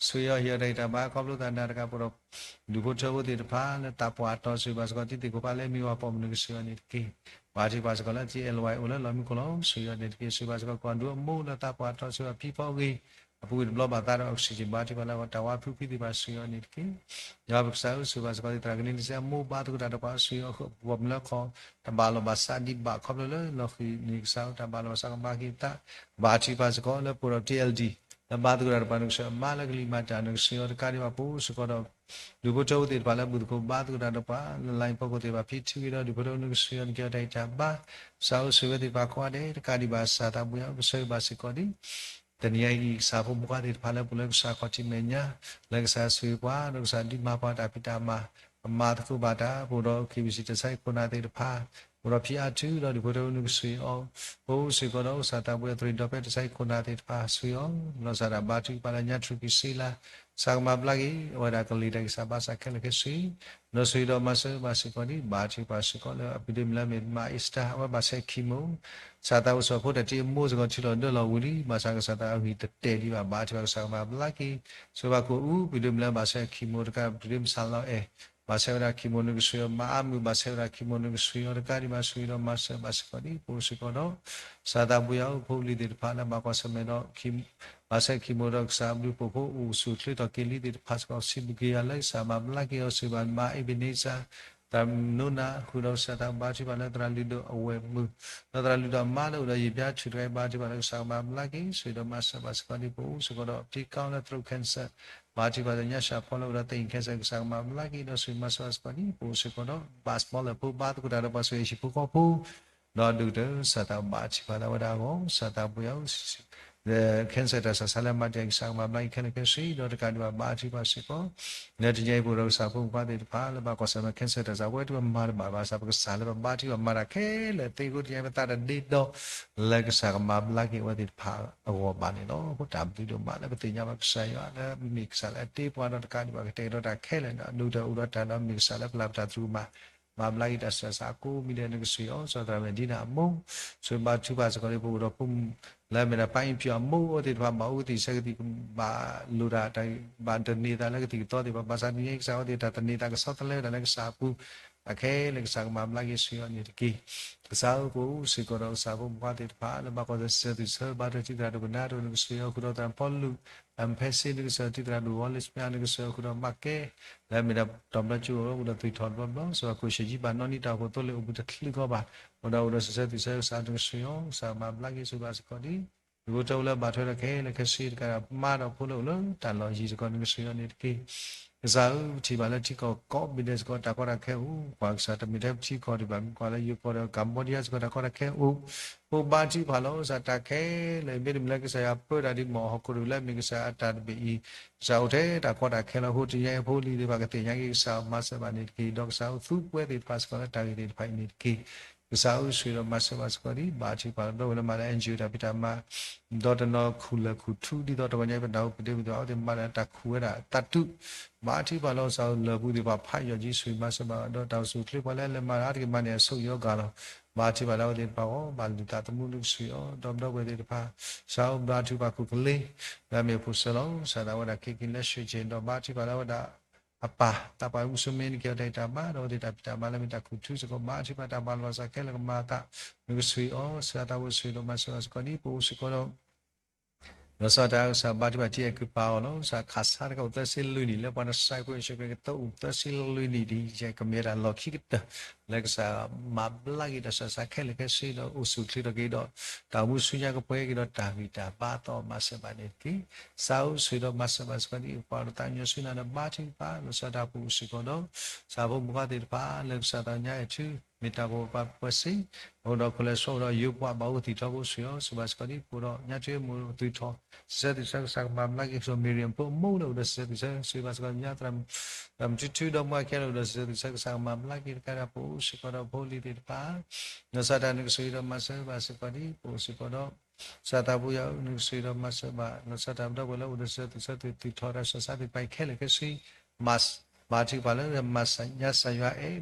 ဆိၣ်ဂ့ၤအီၤဟ့ၣ်အီၤတၢ်ဂံၢ်တၢ်ဘါ ခီဖျိသးနၤတဂၤ ပအိၣ်ဒီး ဒူၣ်ဖိထၢဖိသ့ၣ်တဖၣ် လၢသးပှၢ်တီဆိၣ်ဂ့ၤဘၣ်စ့ၢ်ကီး တံၤသကိးဖိလၢမံၤပှၤပိာ်မုၣ် နကဆိၣ်ဂ့ၤအီၤန့ၣ်တက့ၢ်. ဘါထုကဖၣ်စ့ၢ်ကီးလၢ တံၤအဲၣ်လဝါ အိၣ်လၢလီၢ်မံခိၣ်လီၤ ဆိၣ်ဂ့ၤအီၤန့ၣ်တက့ၢ်. ဆိၣ်ဂ့ၤဘၣ်စ့ၢ်ကီး ကွၢ်ဒိအမိၢ်လၢသးပှၢ်တီဆိၣ်ဂ့ၤအီၤ ဖံဖီဂ့ၤ အပူၤကွံာ်တဘျီဘၣ်သးဒီး oxygen ဘါထုကဖၣ်လၢတၢ်ဝါဖုဖုသ့ၣ်တဖၣ် ဆိၣ်ဂ့ၤအီၤန့ၣ်တက့ၢ်. ယွၤပကစၢ်ဧၢ ဆိၣ်ဂ့ၤဘၣ်စ့ၢ်ကီးသရၣ်ကနံၤတစဲးအမိၢ် ဘါသကိးတၢ်ဒီးပှၤ ဆိၣ်ဂ့ၤအီၤဃုာ် ပှၤမုၢ်လၢခီ တၢ်ဘၣ်လီၤဘၣ်စးဒံးဘၣ် ခီဖျိလၢလီၤဃံၤန့ၣ် ကစၢ်ဧၢ တၢ်ဘၣ်လီၤဘၣ်စးကမၤက့ၤသး ဘါထုကဖၣ်စ့ၢ်ကီးလၢပအိၣ်ဒီး တံၤအဲၣ်လဒံၣ် လၢဘါသကိးတၢ်ဒီးပှၤ နကဆိၣ်ဂ့ၤအမါလၢကလံၤမၤတၢ် နကဆိၣ်ဂ့ၤအီၤတကးဒံးဘၣ် ပအိၣ်စ့ၢ်ကီးဒီး ဒူၣ်ဖိထၢဖိသ့ၣ်တဖၣ်လၢဘူၣ်သကိးဘါသကိးတၢ်ဒီးပှၤ လၢလါအံၤဖီခိၣ်သ့ၣ်တဖၣ် ဖံထုးဂ့ၤဒီး ဒူၣ်ဖိထၢဖိ နကဆိၣ်ဂ့ၤအီၤ နကဟ့ၣ်အီၤတၢ်ဂံၢ်တၢ်ဘါ ကစၢ်ဧၢ ဆိၣ်ဂ့ၤဝဲသ့ၣ်တဖၣ်ကိးဂၤဒဲး တကးဒံးဘၣ် ကစၢ်သးပူၤယၤ ပဆိၣ်ဂ့ၤဘၣ်စ့ၢ်ကီးဒံး တနံၤအံၤ ကစၢ်ဖိမုၣ်ခွါသ့ၣ်တဖၣ်လၢပအိၣ်လၢကစၢ်ခီၣ်ထံးမဲာ်ညါ လၢကစၢ်ဆိၣ်ဂ့ၤပှၤ ဒီးကစၢ်ဒုးမၤပှၤတၢ်ဖံးတၢ်မၤ ကမၤသကိးဘၣ်တၢ် ပအိၣ်ဒီး KBC တၢ်ဆါဟံၣ်ခိၣ်နၢ်သ့ၣ်တဖၣ်, အိၣ်ဒီးဖံးအါထုဒီးဒုးဖိတၢ်အူနုကစွံးအီၤ, ပအိၣ်စ့ၢ်ကီးဒီး ကစၢ်သးပှ့ၤအီၤ သရ့ၤဒီဖျၢၣ်တၢ်ဆါဟံၣ်ခိၣ်နၢ်သ့ၣ်တဖၣ် ဆှံအီၤ, လီၤစၢ်တၢ်ဘါထုကဖၣ်လၢညါထူၣ်ကံၢ်စ့လါ, ကစၢ်ကမၤဘျါက့ၤ အဝဲဒၣ်ကလံၤတၢ်ဂံၢ်စၢ်ဘါစၢ်ခဲလၢာ်ခဲဆ့, ဒီးဆှံဒီးမၤစၢၤဘၣ်စ့ၢ်ကီးဒ် ဘါထုကဖၣ်စ့ၢ်ကီးလၢအပှၤဒိၣ်မုၢ်လၢအမ့ၢ်မါအ့စတၢ် အဝဲဘၣ်ဆဲးခံမိၢ် ကစၢ်သးအိၣ်စီၤဖိတၢ်တ့အမိၢ်စ့ၢ်ကီး ထုးလီၤဒၢလီၤဝံၤလံ, ဘၣ်ဆၣ်ကစၢ်သးအဂံၢ်တတဲာ်ဒံးဘၣ် ဘါထုကဖၣ်ကစၢ်ကမၤဘျါက့ၤ, ဆိဘၣ်ကိးအူ ပှၤဒိၣ်မုၢ်လၢအဘၣ်ဆဲးခံမိၢ်တကး ပှၤဒိၣ်မုၢ်စၢ်လီၤအဲၣ်, ဘၣ်ဆဲးဝဲဒၣ်ခံမိၢ်နုကစွံးအီၤ မၤအါမုၢ် ဘၣ်ဆဲးဝဲဒၣ်ခံမိၢ်နုကစွံးအီၤတကးဒံးဘၣ် ဆှံဒီးမၤစၢၤဘၣ်စ့ၢ်ကီးဒ် ပအိၣ်စ့ၢ်ကီးဒီး ကစၢ်သးပှ့ၤအီၤ ဖိလံၤသ့ၣ်တဖၣ်လၢဘၣ်ကွၢ်ဆၢၣ်မဲာ်ဒီး ဘၣ်ဆဲးခံမိၢ်ဒီးကစၢ်အဘျုးအဖှိၣ်ဖိ အိၣ်ဆူၣ်ချ့ထီၣ်က့ၤလံသ့ၣ်တဖၣ်စ့ၢ်ကီး စံးဘျုးက့ၤယွၤလၢကစၢ်မၤဘျါက့ၤအီၤ စံးဘၣ်မါအ့ဘ့းန့စၢ် တၢ်နိနၤ ဃုာ်ဒီးကစၢ်သးဘါထုကဖၣ်လၢသရၣ်လုၢ်ဒိၣ်အဝဲၢ်မုၢ်, ဒီးသရၣ်လုၢ်ဒိၣ်အမါလၢအိၣ်ဒီးယံာ်ဘျါဆူၣ်တဂၤ ဘါထုကဖၣ်လၢကစၢ်ကမၤဘျါက့ၤ ဆှံဒီးမၤစၢၤဘၣ်စ့ၢ်ကီးဒ် ပအိၣ်စ့ၢ်ကီးဒီး ဖံးကီလၢ throat cancer ဘါထုကဖၣ်လၢညါစှၤဖီလၢအိၣ်ဒီးသ့ၣ် cancer ကစၢ်ကမၤဘျါက့ၤ ဒီးဆှံမၤစၢၤဘၣ်စ့ၢ်ကီးဒ် ပအိၣ်စ့ၢ်ကီးဒီး ဘၣ်စမီလၢဖိ ဘါသကိးတၢ်ဒီးပှၤဆိၣ်ဂ့ၤဟံၣ်ဖိဃီဖိ ဒီးဒုၣ်ကတၢၢ် ကစၢ်သးဘါထုကဖၣ်လၢအဝဲဒၣ်အဂီၢ် ကစၢ်သးပှ့ၤအီၤ cancer တၢ်ဆးဆါလၢအမၤတ့ၢ်အံၤ ကစၢ်ကမၤဘျါက့ၤခဲလၢာ်ခဲဆ့ ဒီးတကးဒံးဘၣ် ဘါထုကဖၣ်စ့ၢ်ကီး လၢတနံၤအံၤပအိၣ်ဒီးကစၢ်ဖိမုၣ်ဖိသ့ၣ်တဖၣ် လၢဘၣ်ကွၢ်ဆၢၣ်မဲာ် cancer တၢ်ဆး ပဝဲတမၤတဘၣ်ဘၣ်ဆၣ် ပကစၢ်လၢပဘါထုကဖၣ်မၤတၢ်ခဲလၢာ်သ့အဃိ တနံၤအံၤပသးတဒ့ဒီ လၢကစၢ်ကမၤဘျါက့ၤအဝဲသ့ၣ်တဖၣ်အဂီၢ်ဘၣ်န့ၣ်လီၤ. အဃိတၢ်ဘျုးဒိၣ်မးလၢပသ့ၣ်ညါဘၣ်ကစၢ်ယွၤလၢမ့ၢ်ကစၢ်လၢအတ့ပှၤဒီးတကးဒံးဘၣ် ကတဲာ်ကတီၤတၢ်ခဲလၢာ်ဒီး ဒုၣ်ကတၢၢ်အိၣ်ဒီးတၢ်ဒီးမ့ၢ်ကစၢ်လၢပျၢ်ပတၢ်သရူးကမၣ် မၤဘျါက့ၤတၢ်ဆးဆါကိးမံၤဒဲး နကဆှံအီၤ စီၤသရၣ်မဲာ်ဒံနၤအမိၢ် ဆိဘါထုကဖၣ်စ့ၢ်ကီးဒ် ပအိၣ်ဒီးဖိမုၣ် လၢအမ့ၢ်ဒၣ်ပၢ်အံဖံးအီၤအမိၢ်အဝဲသ့ၣ်တဖၣ် ဘၣ်အိၣ်ကသံၣ်ဆၢကသံၣ် ဘၣ်လိၣ်တၢ် ဘၣ်တန့ၤသးလၢကသံၣ်ကသီသ့ၣ်တဖၣ် ဘၣ်ဆၣ်တနံၤအံၤကစၢ်အဝဲသ့ၣ်တၢ်တန့ၤသးကဆီတလဲဝဲဒၣ်လၢကစၢ်အပူၤ အခဲလၢာ်ကစၢ်ကမၤဘျါက့ၤဆှံအီၤန့ၣ်တက့ၢ်. ကစၢ်ဧၢ ပအိၣ်စ့ၢ်ကီးဒီးကစၢ်ဖိမုၣ်ဖိသ့ၣ်တဖၣ် လၢဘၣ်ကွၢ်ဆၢၣ်မဲာ် စံးဆၢသုးဆၢ ဘါထုကဖၣ်တံၤသရၣ်ဒိၣ်ကနၣ်တအိၣ် နကဆှံအီၤ ဃုာ်ဒီးသရၣ်ဖီလူး အမ်ဖဲစ့ နကဆှံ တံၤသရၣ်ဒိၣ်ဝီလ့ၣ်စမ့ၣ် နကဆှံအီၤ ဃုာ်ဒီးမးကဲ လၢအမ့ၢ်ဒၣ်တီၤဘျီကၠိအိၣ်ဒီးအိၣ်ဒီးသွံၣ်ထီၣ်တဘျီဘျီ စ့ၢ်ကီးခိၣ်ရှ့ၣ်ယံၤဘၣ်နီၣ်နံၣ်တၢ်အိၣ်ဖှိၣ်သိလ့ၣ်အိၣ်ဘှံးတချုးခီဘၣ် အိၣ်ဒီးအိၣ်ဒီးစံးဆၢသုးဆၢကစၢ် နကဆှံအီၤ ကစၢ်မၤဘျါက့ၤဆှံဘၣ်စ့ၢ်ကီးဒ် ဒုၣ်ဖိထၢဖိလၢဘၣ်ထွဲဒီးခဲလၢာ်ခဲဆ့တကးဒံး မါဒီးဖိလၢအိၣ်လၢတၢ်လီၢ်ယံၤစ့ၢ်ကီး နကဆှံအီၤန့ၣ်တက့ၢ်. ကစၢ်ဧၢ ပထံၣ်ဘၣ်လၢထံကီၢ်ကိးဘ့ၣ်ဒဲးစ့ၢ်ကီး တၢ်ကီတၢ်ခဲအိၣ် ပှၤကစၢ်တမ့ၢ်ထဲပထံကီၢ်ဒံးဘၣ် မ့ၢ်ကွၢ်လၢယိၤကီၢ်ဒီး Cambodia စ့ၢ်ကီး တၢ်ကီတၢ်ခဲအိၣ် ဖိဘါထုကဖၣ်လီၤ ကစၢ်တၢ်ခဲလၢာ် မ့တမ့ၢ်လၢကစၢ်ယွၤပၢတၢ်ဒ်မီၢ်ဟီၣ်ခိၣ်တကလုာ်လၢအမ့ၢ်ကစၢ်အတၢ်တဘ့ၣ်အံၤ ကစၢ်အိၣ်ထဲတၢ်ကီတၢ်ခဲလီၤ. အဃိတနံၤအံၤဖိလံၤသ့ၣ်တဖၣ်ကသ့ၣ်ညါက့ၤ ကစၢ်မၤစၢၤဘၣ်န့ၣ်တက့ၢ်. ဒီးကစၢ်အိၣ်သူပဝဲသ့ၣ်တဖၣ်စ့ၢ်ကီးလၢတၢ်ဂ့ၢ်သ့ၣ်တဖၣ်အံၤန့ၣ်တက့ၢ်. ကစၢ်ဧၢ ဆှံဒီးမၤစၢၤဘၣ်စ့ၢ်ကီးဒ် ဘါထုကဖၣ်လီၤ ဒီပုၢ်ဝဲၢ်လၢမၤလၢ NGO တၢ်ဖံးတၢ်မၤ ဒီးတနီၤခူၣ်လၢာ်ခူၣ်ထူ ဒ်သိးတဂီၤညါအံၤ ပနၢ်ဟူပဒ့မုၣ်သ့ၣ်တဖၣ် အဝဲသ့ၣ်မၤလၢတၢ်ခူၣ်ဝဲဒၣ်သးတူၢ် ဘါထုကဖၣ်လီၤ ကစၢ်ဧၢ လၢၢ်ပူၤသ့ၣ်တဖၣ်ဖးယိာ်က့ၤ ဆှံမၤစၢၤဘၣ် ဒီးတၢ်အိၣ်ဆူၣ်အိၣ်ချ့ပှၤလၢလဲၤမၤတၢ်အါတက့ၢ်မၤန့ၢ်အဆိၣ်ဂ့ၤအီၣ်ကၤလီၤ. ဘါထုကဖၣ်လၢအဝဲသ့ၣ်တဖၣ်အဂီၢ် ဘၣ်လုၢ်သးသမူ နကဆှံအီၤ ဒီပုၢ်ဝဲၢ်သ့ၣ်တဖၣ် ကစၢ်ဧၢ ဘါထုကဖၣ်ခိၣ်ကလ့ လၢအမ့ၢ်ဖိၣ်စၢၤလီၤ ကစၢ်ဒၣ်ဝဲဒၣ်က့ၤက့ၤလၢ ရွှေကျင် ဒီးဘါထုကဖၣ်လၢအဝဲဒၣ် အပၢ် သးပှၢ်မုၣ်စိမ့ၢ်န့ၣ် ကဲအီၤတၢ်အံၤတၢ်ဘါ ဒီးအဝဲသ့ၣ်တၢ်ဖံးတၢ်မၤလၢအမ့ၢ်တၢ်ခူၣ်ထူစ့ၢ်ကီး ဘါထုကဖၣ်တၢ်ဘၣ်လီၤစၢ်ခဲလၢာ်ကမၤအသး နကဆှံအီၤ ကစၢ်သးဝဲဆှံဒီးမၤစၢၤဘၣ်စ့ၢ်ကီးဒ် ပအိၣ်စ့ၢ်ကီးဒီး လီၤဆီဒၣ်တၢ်ကစၢ်ဘါထုကဖၣ်တံၢ်အဲၣ်ကုၢ်ပာ်အီၤလီၤ ကစၢ်ခးဆါတကးအိၣ်သၢဆံလွံၢ်နံၣ် လၢပှၤနဆှၢကွံာ် ယ့ၣ်ၡူးခရံာ်ကတၢၢ်အိၣ်သၢဆံလွံၢ်နံၣ်ဒ်အံၤ ကမ့ၢ်ဝဲဒၣ်လီၢ်ခံကတၢၢ် လၢကစၢ်မၤဘျါက့ၤတၢ်ဆှၢဆါခဲလၢာ်ခဲဆ့ဒီး အိၣ်ဆူၣ်အိၣ်ချ့ထီၣ်က့ၤဒီး တၢ်အိၣ်မူဆူညါကပှဲၤက့ၤဒီးတၢ်ဂံၢ်တၢ်ဘါအသီ မၤစၢၤဘၣ်န့ၣ်တက့ၢ်. ကစၢ်ဧၢ ဆှံဒီးမၤစၢၤဘၣ်စ့ၢ်ကီးဒ် ပှၤဒီးသးကညီၤဆူညါဒီးဘါထုကဖၣ် လီၤဆီဒၣ်တၢ်ပအိၣ်စ့ၢ်ကီးဒီး ကစၢ်ဖိမုၣ်ဖိခွါသ့ၣ်တဖၣ် လၢကစၢ်သးကညီၤအဲၣ်ထု မ့ၢ်တၢ်ပှဲၤပှဲၤစ့ၢ် အိၣ်ဒီးခိၣ်လဲၤဆှီ အိၣ်ဒီးယိၤပှၤဘၣ်အိၣ်သံၣ်ထီဘိ ဆှံအီၤ စံးဘၣ်စ့ၢ်ကီးဒ် ပအိၣ်ဒီးညါထွ့မူးသွံၣ်ထီၣ် စံးဆၢသုးဆၢကစၢ်ကမၤဘျါက့ၤ စီၤမံၤရံၣ်ဖိအမိၢ်လၢအိၣ်ဒီးစံးဆၢသုးဆၢ စံးဘၣ်စ့ၢ်ကီးညါ သရၣ်မုၣ်ထူထူဒီးမါကဲလၢအိၣ်ဒီးစံးဆၢသုးဆၢ ကစၢ်ကမၤဘျါက့ၤတကးဒံး ပအိၣ်စ့ၢ်ကီးဒီးဖိလံၤသ့ၣ်တဖၣ် လီၤဆီဒၣ်တၢ်နကဆှံဒီးမၤစၢၤဘၣ်စ့ၢ်ကီးဒ် ပအိၣ်စ့ၢ်ကီးဒီး ကစၢ်သးပူယၤ နကဆှံဒီးမၤစၢၤဘၣ် လီၤဆီဒၣ်တၢ်ဒီပုၢ်ဝဲၢ်လၢအိၣ်ဒီးစံးဆၢသုးဆၢသုးထီၣ်တၢ်ဆှၢဆါသ့ၣ်တဖၣ်အံၤခဲလၢာ်ခဲဆ့ ဘါထုကဖၣ်လၢ မၤညါစၢ်ယွၤအဲၣ်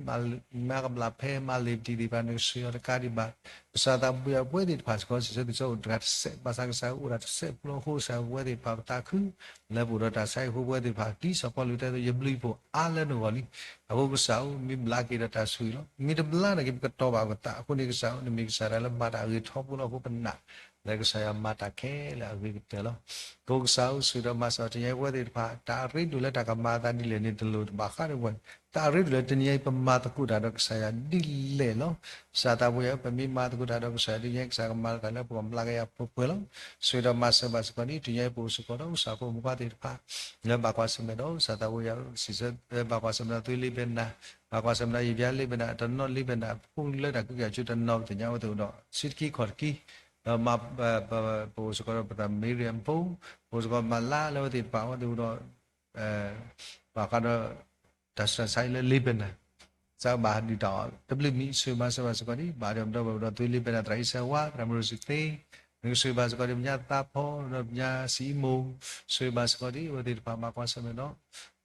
မၤကဘျၣ်ဖဲမၤလ့ၤပတံၤသ့ၣ်တဖၣ် နကဆှံအီၤတကးဒံးဘၣ် ကစၢ်သးပူယၤ ပဝဲသ့ၣ်တဖၣ်စ့ၢ်ကီး စံးဆၢသုးဆၢအိၣ်တဂၤတစဲး ဘၣ်ဆၣ်ကစၢ်အိၣ်ဒၣ်တစဲးဖိလီၤ အဃိကစၢ်ပဝဲသ့ၣ်တဖၣ်ပသးခု လၢပအိၣ်ဒီးတၢ်ဆါဟံၣ်အဃိ ပဝဲသ့ၣ်တဖၣ် ဒ်စီၤပီလူးတဲအသိး ယဘျုးယဖှိၣ်အါလၢနဂီၢ်လံ အဃိကစၢ်ဧၢ မ့ၢ်ဘျါက့ၤဒီးတၢ်ဆိၣ်ဂ့ၤလီၤ မ့ၢ်တဘျါနာ်က့ ပကတီၤဘၣ်ပသး အဃိန့ၣ်ကစၢ်ဧၢ နမ့ၢ်ကစၢ်ဒၣ်လၢမၤတၢ်အဂ့ၤထီဘိလီၤ အဃိပနာ် လၢကစၢ်ယွၤမၤတၢ်ခဲလၢာ်အဂ့ၤကတၢၢ်လီၤ. အဃိကစၢ်ဧၢ ဆှံဒီးမၤစၢၤတနံၤအံၤ ပဝဲသ့ၣ်တဖၣ် တၢ်အရ့ဒိၣ်လၢတၢ်ကမၤအသးဒ်လဲၣ်န့ၣ် တလိၣ်တဘၣ်ဃးဒီးပဝဲ တၢ်အရ့ဒိၣ်လၢတနံၤအံၤ ပမၤသကိးတၢ်ဒီးကစၢ်ယွၤဒ်လဲၣ်လီၤ. ကစၢ်သးပူယၤဧၢ ပမ့ၢ်မၤသကိးတၢ်ဒီးကစၢ်ယွၤဒ်လဲၣ် ကစၢ်ကမၤတၢ်လၢပဂီၢ်ဘျါက့ၤယၤပှဲၤပှဲၤလီၤ. ဆှံဒီးမၤစၢၤဘၣ်စ့ၢ်ကီးဒ် တနံၤအံၤပအိၣ်စ့ၢ်ကီးဒီး ကစၢ်ဖိမုၣ်ဖိခွါသ့ၣ်တဖၣ် လၢဘၣ်ကွၢ်ဆၢၣ်မဲာ်ဒီး ကစၢ်သးပူယၤဧၢ စံးဆၢ ဘၣ်ကွၢ်ဆၢၣ်မဲာ်ဒီးသွံလ့ဘဲနၤ ဘၣ်ကွၢ်ဆၢၣ်မဲာ်ဒီးယံာ်ဘျါလ့ဘဲနၤ တနီၤလ့ဘဲနၤ ဖိလၢတၢ်ကူကၤကၠိတနီၤ ပသ့ၣ်ညါအဝဲသ့ၣ်အိၣ်ဒီး ဆံတကံခီၣ်တကံ ဒီး ပအိၣ်စ့ၢ်ကီးဒီးပသးမံရံၣ်အဖိ ပအိၣ်စ့ၢ်ကီးမၤလါလၢအဝဲသ့ၣ်တဖၣ် အဝဲသ့ၣ်အိၣ်ဒီး ဘၣ်ဃးဒီး တၢ်ဆူးတၢ်ဆါအံၤလၢ Lebanon ကစၢ်ဘၣ်ဒုၣ်တၢ်အီၣ်တဘျုးမံၤ ဆိၣ်ဂ့ၤမၤစၢၤဘၣ်စ့ၢ်ကီးဒံး ဘၣ်ဒီးပဒီပုၢ်ဝဲၢ်ဒီး သု Lebanon သရၣ်အံၤစၢၤဝါ သရၣ်မရူစံသ့ နကဆိၣ်ဂ့ၤဘၣ်စ့ၢ်ကီးဒံး ပညါသးဖီ ဒီးပညါစံးအံမိၢ် ဆိၣ်ဂ့ၤဘၣ်စ့ၢ်ကီးဒံး အဝဲသ့ၣ်တဖၣ်ဘၣ်ကွၢ်ဆၢၣ်မဲာ်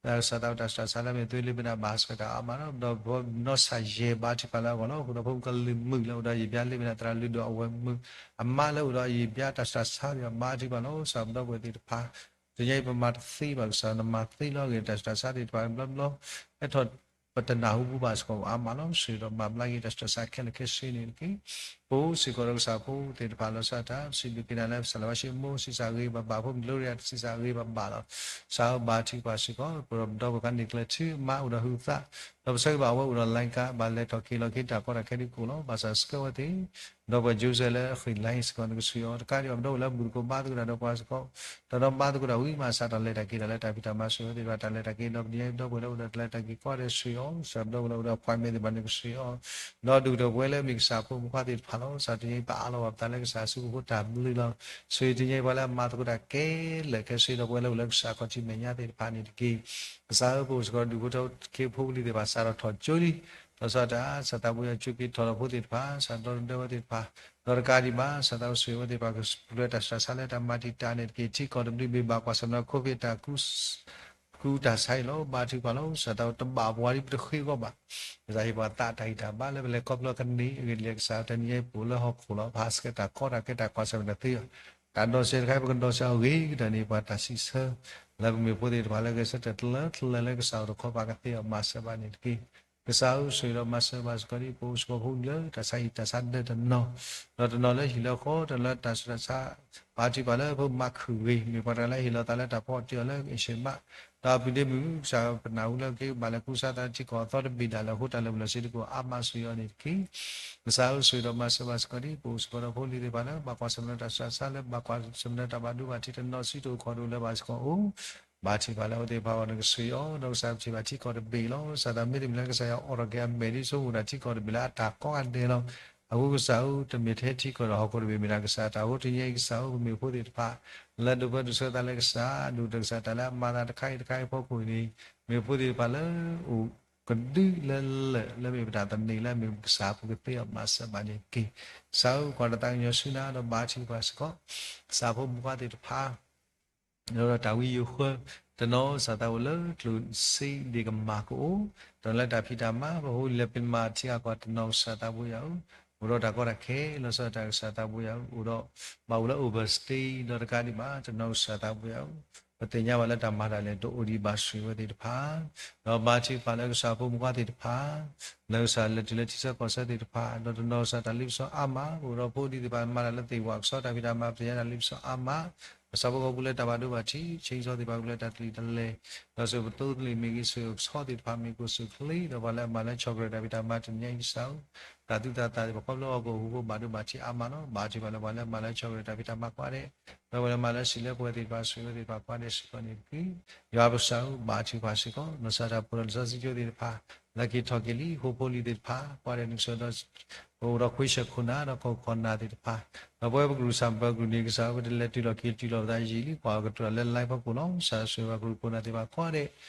ဒီး ကစၢ်သးဝဲတၢ်ဆူးတၢ်ဆါလၢမ့ၢ်သု Lebanon ဘၣ်ဟးဆှဲးတၢ်အါမးဒီး ဒီးပနီၢ်ဆၣ်ယဲၢ်ဘါထံၣ်ပာ်လၢအဂီၢ်လီၤ. အဃိဒီးဖိမုၣ်ကလုာ်မုာ်လၢအိၣ်ဒီးယံာ်ဘျါ Lebanon သရၣ်လုၢ်ဒိၣ်အဝဲမုာ် အမါလၢအိၣ်ဒီးယံာ်ဘျါတၢ်ဆူးတၢ်ဆါဒီးအဘါထံၣ်ပာ်လီၤ. ကစၢ်ပဒီပုၢ်ဝဲၢ်သ့ၣ်တဖၣ် တနံၤအံၤပမၤတသ့ဘၣ်ကစၢ် နမၤသ့လီၤအဂ့ၢ် တၢ်ဆူးတၢ်ဆါသ့ၣ်တဖၣ်ဘျီဘျီ ဟဲထီၣ်ပတနၢ်ဟူပူၤဘၣ်စ့ၢ်ကီးအါမးလီၤ. ဆိၣ်ဂ့ၤဒီးမၤဘျါက့ၤတၢ်ဆူးတၢ်ဆါခဲလၢာ်ခဲဆ့န့ၣ်တက့ၢ်. ပအိၣ်စ့ၢ်ကီးဒီးကစၢ်ဖိသ့ၣ်တဖၣ်လီၤဆီဒၣ်တၢ် စံးဘျုးက့ၤနၤလၢ ပစၢ်လၢ်ဘၣ်ဆ့မိၢ် ဆံးစၢ်ဂ့ၤဘၣ်ဘၣ် ဖိမုၣ် Gloria တၢ်ဆံးစၢ်ဂ့ၤဘၣ်ဘၣ်လီၤ. ကစၢ်ဧၢ ဘါထုကဖၣ်စ့ၢ်ကီး ပဒီပုၢ်ဝဲၢ်ခါန့ၣ်ကျဲၤထံ မါအိၣ်ဒီးဟုးသး ဒီးပဆၢဂ့ၤဘၣ်အဝဲအိၣ်ဒီး လိုင်းကား ဘၣ်လဲၤထီၣ်က့ၤလီၤက့ၤတၢ်ကီတၢ်ခဲဒ်ကိးလီၤ. ဘၣ်ဆၣ်ဆှၢဝဲသ့ၣ် ဒီပုၢ်ဝဲၢ် Joseph လၢအဃ့ၢ်လါစ့ၢ်ကီး နကဆိၣ်ဂ့ၤအီၤ တကးဒံးဘၣ် ပဒီပုၢ်ဝဲၢ်လၢဘူၣ်သကိးဘါသကိးတၢ်ဒီးပှၤစ့ၢ်ကီး တၢ်ဒီးဘါသကိးတၢ်ဝံၤမး စးထီၣ်လဲၤတၢ်က့ၤတၢ်လၢတၢ်ဖံးတၢ်မၤဆိၣ်ဂ့ၤအီၤသ့ၣ်တဖၣ် တၢ်လဲၤတၢ်က့ၤဒီး ပနံၤညါအံၤ ပဒီပုၢ်ဝဲၢ်လၢအိၣ်ဒီးတၢ်လဲၤတၢ်က့ၤကိးဂၤဒဲး ဆိၣ်ဂ့ၤအီၤ ကစၢ်ပဒီပုၢ်ဝဲၢ်လၢအိၣ်ဒီး appointment သ့ၣ်တဖၣ်န့ၣ် ကဆိၣ်ဂ့ၤအီၤ ဒီးဒုၣ်ကတၢၢ်ပဝဲလၢမ့ၢ်ကစၢ်ဖိမုၣ်ခွါသ့ၣ်တဖၣ်လီၤ. ကစၢ်တနံၤအံၤပအးလီၤဘၣ်ပသးလၢကစၢ်အစုပူၤဖိတၢ်ဘျုးလီၤ. ဆိၣ်ဂ့ၤတနံၤအံၤပှၤလၢအမၤသကိးတၢ်ခဲလၢာ်ခဲဆ့ဒီး ပဝဲလၢအိၣ်လၢကစၢ်ခီၣ်ထံးမဲာ်ညါသ့ၣ်တဖၣ်န့ၣ်တက့ၢ်. ကစၢ်ဧၢ ပအိၣ်စ့ၢ်ကီးဒုၣ်ဖိထၢဖိသ့ၣ်တဖၣ် စးထီၣ်ထီၣ်ကၠိလံ လီၤဆီဒၣ်တၢ် ကစၢ်သးပှၢ်ယွၤ ကၠိက့ၤထီၣ်လီၤဖိသ့ၣ်တဖၣ် စးထီၣ်ဒီသဒၢဝဲသ့ၣ်တဖၣ် ဒီးတကးဒံးဘၣ် ကစၢ်သးဝဲဆိၣ်ဂ့ၤဝဲသ့ၣ်တဖၣ် ကပှဲၤတၢ်ဆူးတၢ်ဆါလၢတၢ်မၤတံာ်တာ်န့ၣ်တက့ၢ်. ထံကီၢ်တဘျုးဘ့ၣ်ဘၣ်ကွၢ်ဆၢၣ်မဲာ်ဒီး COVID တၢ်ကူးတၢ်ဆါအံၤလီၤ. ဘါထုကဖၣ်လီၤ ကစၢ်သးဝဲတဘၣ်ပှၤဒ်ပတဃ့အဂီၢ်ဘၣ်. ကစၢ်ဟ့ၣ်ပှၤသးတၢ်ဂံၢ်တၢ်ဘါလၢပလဲၤခီဖျိကန့ၢ်အဂ့ၢ်ဒ်လဲၣ် ကစၢ်တနံၤအံၤပအိၣ်လၢဟီၣ်ခိၣ်လီၤ. ပဟးဆှဲးတၢ်ကီတၢ်ခဲတၢ်ကွၢ်ဆၢၣ်မဲာ်တသ့ဘၣ်. တၢ်ဒိးစဲးတခါအံၤ ပကဒိးစဲးအဂ့ၤကတၢၢ်န့ၣ် ပှၤတၢ်စံးဆၢ လၢပမ့ၢ်ဖိသ့ၣ်တဖၣ်လၢဂဲၤဆၢထၢၣ်တလၢတလၢလၢကစၢ်အိၣ်တခီပၤကသ့အီၤမၤစၢၤဘၣ်န့ၣ်တက့ၢ်. ကစၢ်ဧၢ ဆိၣ်ဂ့ၤဒီးမၤစၢၤဘၣ်စ့ၢ်ကီးဒ် ပအိၣ်စ့ၢ်ကီးဖိလၢတၢ်ဆါဟံၣ်တၢ်ဆါဒၢတနီၤ ဒီးတနီၤလၢဟံၣ်လၢဃီ တနီၤလၢတၢ်ဆူးတၢ်ဆါ ဘါထုကဖၣ်လၢဖိမၤခုၣ်ဂ့ၤ မ့ၢ်ပှၤတဂၤလၢဟ့ၣ်လီၤသးလၢတၢ်ဖီအီၣ်တ့ၢ်အီၤလၢအ့ၣ်ၡ့ဘၣ် ဒီးအပုၢ်ဒ့မုၣ် ကစၢ်ပနၢ်ဟူလၢက့ၤဘၣ်လဲၤကူစါသးထံကီၢ်အသီတဘ့ၣ်ဒၣ်လဲာ်အဃိ တၢ်လၢာ်ဘူၣ်လၢာ်စ့တက့ၢ် အါမးဆိၣ်ဂ့ၤအီၤန့ၣ်တက့ၢ်. ကစၢ်ဧၢ ဆိၣ်ဂ့ၤဒီးမၤစၢၤဘၣ်စ့ၢ်ကီးဒ် ပအိၣ်စ့ၢ်ကီးဒီးဖိလံၤသ့ၣ်တဖၣ်လၢ ဘၣ်ကွၢ်ဆၢၣ်မဲာ်ဒီးတၢ်ဆူးတၢ်ဆါလၢ ဘၣ်ကွၢ်ဆၢၣ်မဲာ်ဒီးတၢ်ဘၣ်ဒိဘၣ်ထံးတနီၤစံးတအိၣ်ခီၣ်တအိၣ်လၢၤဘၣ်စ့ၢ်ကီးအိၣ် ဘါထုကဖၣ်လၢအဝဲသ့ၣ်တဖၣ်အဂီၢ် နကဆိၣ်ဂ့ၤအီၤ ဒီးကစၢ်ပထံၣ်ဘၣ်ထံကီၢ်တဘ့ၣ်လီၤ. ကစၢ်သးမ့တမ့ၢ်လၢကစၢ်ယွၤအိးထီၣ်က့ၤအမဲာ်ဒ်ဆိကမိၣ်တၢ်ထံကီၢ်တဘ့ၣ်လၢအတၢ်ကိးဂၤဒဲးလီၤ. အဃိကစၢ်ဧၢ တမ့ၢ်ထဲထံကီၢ်ဒီးဟီၣ်ခိၣ်တဘ့ၣ်မ့ၢ်ဒၣ်ကစၢ်တၢ်အိၣ် တနံၤအံၤကစၢ်ဧၢ ပမ့ၢ်ဖိသ့ၣ်တဖၣ် လၢဒိးပၢဒိးဆှၢသးလၢကစၢ် ဒိၣ်ကတၢၢ်ကစၢ်တၢ်လၢအမၤသးတခါအံၤတခါအံၤအဖီခိၣ်န့ၣ် မ့ၢ်ဖိသ့ၣ်တဖၣ်လၢအိၣ်ကဒုလၢလၢာ် လၢမ့ၢ်ပတၢ်သန့ၤလၢအမ့ၢ်ကစၢ်ပူၤကသ့အီၤမၤစၢၤဘၣ်န့ၣ်တက့ၢ်. ကစၢ်ဧၢ ကွၢ်တၢ်သးကညီၤဆူနၤဒီးဘါထုကဖၣ်စ့ၢ်ကီး ကစၢ်ဖိမုၣ်ခွါသ့ၣ်တဖၣ် ဒီးတၢ်ဝံယိၤဃၢ တနီၤကစၢ်သးအိၣ်လၢကျိၣ်စ့ဒ့ၣ်ကမၣ်ကအိၣ် တနီၤလၢတၢ်ဖံးတၢ်မၤ ပဖိလံၤလၢပမၤထံအကီၢ်တနီၤကစၢ်သးပှၢ်ယွၤဧၢ အိၣ်ဒီးတၢ်ကီတၢ်ခဲ လီၤဆီဒၣ်တၢ်ကစၢ်သးပှၢ်ယွၤဧၢ အိၣ်ဒီး ဘၣ်အိၣ်လၢ overstay ဒီးတကးဒံးဘၣ် တနီၤကစၢ်သးပှၢ်ယွၤဧၢ ပသ့ၣ်ညါဘၣ်လၢတၢ်မၤတၢ်လဲၤတအိၣ်ဒံးဘၣ်ဆိၣ်ဂ့ၤဝဲသ့ၣ်တဖၣ် ဒီးဘါထုကဖၣ်လၢကစၢ်ဖိမုၣ်ခွါသ့ၣ်တဖၣ် လၢကစၢ်လဲၤတုၤလၢထံဆၢကီၢ်ဆၢသ့ၣ်တဖၣ် ဒီးတနီၤကစၢ်တၢ်လ့ပစီအါမး အိၣ်ဒီးဖိဒံးသ့ၣ်တဖၣ် မၤတၢ်လၢသ့ၣ်ဝၣ်ကဆီတၢ်ဖံးတၢ်မၤ ပသ့ၣ်ညါတၢ်လ့ပစီအါမး ကစၢ်ဖိကီၢ်ပူၤလၢတၢ်ဘၣ်ဒိဘၣ်ထံး ဆ့ကဆီသ့ၣ်တဖၣ်ကလၢတၢ်ကလံၤတၢ်လဲၤ ဒီးစိၤပသိသလ့ၣ်မ့ၢ်ဂ့ၤ စိၤကဆီသ့ၣ်တဖၣ်မ့ၢ်ဂ့ၤ စိၤချ့ ဒီးပှၤလၢအမၤလၢဆီၣ်ကရၢၢ်တၢ်ဖံးတၢ်မၤတနံၤညါအံၤကစၢ်ဧၢ တၢ်သူၣ်တၢ်သၣ်သ့ၣ်တဖၣ် ခီဖျိအကီၢ်ပူၤဖိဘၣ်ဒိဘၣ်ထံးအါမးလီၤ. ဘါထုကဖၣ်လၢပှၤလၢအမၤလၢဆီၣ်ကရၢၢ်တၢ်ဖံးတၢ်မၤကိးဂၤဒဲး ဒီးပှၤလၢအမၤလၢစံးလၢပှဲၤသ့ၣ်တဖၣ် ဆိၣ်ဂ့ၤဝဲသ့ၣ်တဖၣ်ကိးဂၤဒဲးစ့ၢ်ကီးန့ၣ်တက့ၢ်. ယွၤပကစၢ်ဧၢ ဘါထုကဖၣ်စ့ၢ်ကီး နီၢ်ကစၢ်တၢ်ပှဲၤဒီးလံာ်စီဆှံကၠိသ့ၣ်တဖၣ် လၢက့ၤထီၣ်က့ၤလံ ဃိဖိလံၤသ့ၣ်တဖၣ် ကိးဂၤဒဲးနကစၢ်ဒီး ပအိၣ်ဒီးခွံဆၢခိၣ်နၢ်ဒီးကီၢ်ခိၣ်နၢ်သ့ၣ်တဖၣ် ဒီးပဝဲပကရူၢ်စၢ်ပၢၤကရူၢ်န့ၣ် ကစၢ်ဝဲတလဲၤတုၤလီၤက့ၤတုၤလီၤပသးယံာ်လံ ကွၢ်အကတၢၢ်လၢ live ဖီခိၣ်လီၤ. ကစၢ်ဆိၣ်ဂ့ၤပှၤကရူၢ်ခိၣ်နၢ်သ့ၣ်တဖၣ်ကိးဂၤဒဲး ဆိၣ်ဂ့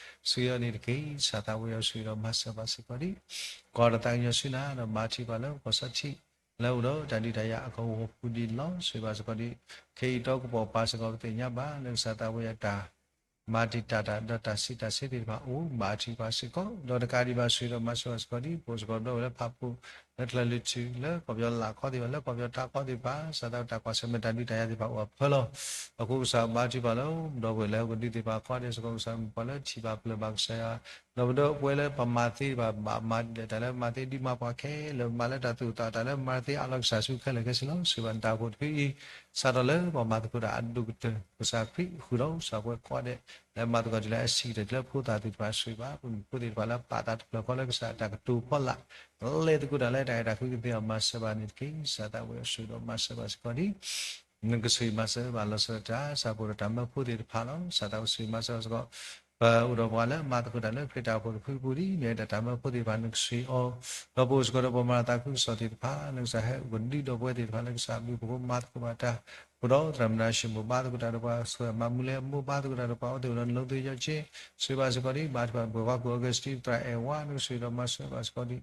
ၤအီၤန့ၣ်တက့ၢ်. ကစၢ်သးပှၢ်ယွၤဆိၣ်ဂ့ၤဒီးမၤစၢၤဘၣ်စ့ၢ်ကီးဒံး ကွၢ်တၢ်သးကညီၤဆူနၤဒီးဘါထုကဖၣ်လၢပကီၢ်စီထံး လၢအိၣ်ဒီးတၢ်ဒုးတၢ်ယၤအကဝီၤပူၤဒံးလီၤ. ဆိၣ်ဂ့ၤဘၣ်စ့ၢ်ကီးဒံး ခဲအံၤတီကပီၤပၤစ့ၢ်ကီး ပသ့ၣ်ညါဘၣ်လၢကစၢ်သးပှၢ်ယွၤတၢ် မၤတံာ်တာ်တၢ်ဒီးတၢ်ဆံးတၢ်ဆ့သ့ၣ်တဖၣ်အိၣ် ဘါထုကဖၣ်စ့ၢ်ကီး ဒီးတကးဒံးဘၣ်ဆိၣ်ဂ့ၤဒီးမၤစၢၤဘၣ်စ့ၢ်ကီးဒံး ပအိၣ်စ့ၢ်ကီးဒီးဝဲလၢဖးဖူ လၢချၢၣ်လွံၢ်ထူၣ် လၢကီၢ်ပယီၤလၢ်ခီသ့ၣ်တဖၣ် လၢကီၢ်ပယီၤတၢ်ခီသ့ၣ်တဖၣ် ကစၢ်သးဝဲတၢ်ကွၢ်ဆၢၣ်မဲာ်တၢ်ဒုးတၢ်ယၤသ့ၣ်တဖၣ်အိၣ်အဖၢလီၤ. အဃိကစၢ်ဘါထုကဖၣ်လၢ ဒီပုၢ်ဝဲၢ်လၢဟီၣ်ခိၣ်ဒူသ့ၣ်တဖၣ်ကိးဂၤဒဲးစ့ၢ်ကီး ကစၢ်မ့ၢ်ပှၤလၢထံၣ်ဘၣ်ပျၢၢ်ဘၣ်ကစၢ်ယွၤ ဒီးပဒီပုၢ်ဝဲၢ်လၢပမၤသ့ဘၣ် ဘၣ်မၤဒ်လဲၣ် တၢ်လၢမၤသ့ဒုးမၤပှၤခဲလၢာ် မၤလၢတၢ်သူၣ်အသး တၢ်လၢမၤသ့အါလီၤကစၢ်ဆူခဲလၢာ်ခဲဆ့လီၤ. ဆိၣ်ဂ့ၤဘၣ်နတၢ်အိၣ်ဖှိၣ်တဖုအံၤ စးထီၣ်လၢပှၤမၤသကိးတၢ်အဒိၣ်ကတၢၢ် ကစၢ်ခရံာ်ဃုာ်ဒီး ကစၢ်ပဝဲကိးဂၤဒဲး လၢမၤသကိးတုၤလၢအဆံးကတၢၢ်တုၤလၢဖိသၣ်သ့ၣ်တဖၣ်ဆိၣ်ဂ့ၤဘၣ် ပမ့ၢ်ဖိသ့ၣ်တဖၣ်လၢပာ်သးတဖျၢၣ်ဃီလၢကစၢ်အတၢ်ကတိၤဖီလာ် လဲၤသကိးတၢ်လၢတၢ်အဲၣ်တၢ်ကွံကသ့အီၤမၤစၢၤဘၣ်န့ၣ်တက့ၢ်. ကစၢ်သးဝဲဆိၣ်ဂ့ၤဒီးမၤစၢၤဘၣ်စ့ၢ်ကီးဒံး နကဆိၣ်ဂ့ၤမၤစၢၤဘၣ်လီၤဆီဒၣ်တၢ် ဆၣ်ဖိဒီးတၢ်မၢဖိသ့ၣ်တဖၣ်လီၤ. ကစၢ်သးဝဲဆိၣ်ဂ့ၤမၤစၢၤဘၣ်စ့ၢ်ကီး ပအိၣ်ဒီးပှၤလၢမၤသကိးတၢ်လၢခရံာ်တၢ်အိၣ်ဖှိၣ်တဖုအပူၤ ဒ်မ့ၢ်ဝဲဒၣ်တၢ်မၢဖိသ့ၣ်တဖၣ် နကဆှၢအီၤ, ဒီးပအိၣ်စ့ၢ်ကီးဒီးပှၤမၤတၢ်သးခုကစီၣ်သ့ၣ်တဖၣ် နကစၢ်ဟဲအိၣ်ကဒုဒီးပဝဲသ့ၣ်တဖၣ်လၢကစၢ်အဘျုးအဖှိၣ် မၤသကိးဘၣ်တၢ် အိၣ်ဒီးသရၣ်မုၣ်နၢၤၡမူၣ် ဘါသကိးတၢ်ဒီးပှၤ ဆှၢမၤမူလၢအမိၢ် ဘါသကိးတၢ်ဒီးပှၤ အိၣ်သ့ၣ်အိၣ်ဒီးနလိသ့ယီၤက့ ဆှၢဘၣ်စ့ၢ်ကီးဒံး ဘါထုကဖၣ်ပှဲၤပှၤကူၣ် Augustine သရၣ်အဲၣ်ဝါ နကဆှၢဒီးမၤဆှၢဘၣ်စ့ၢ်ကီးဒံး ဒီး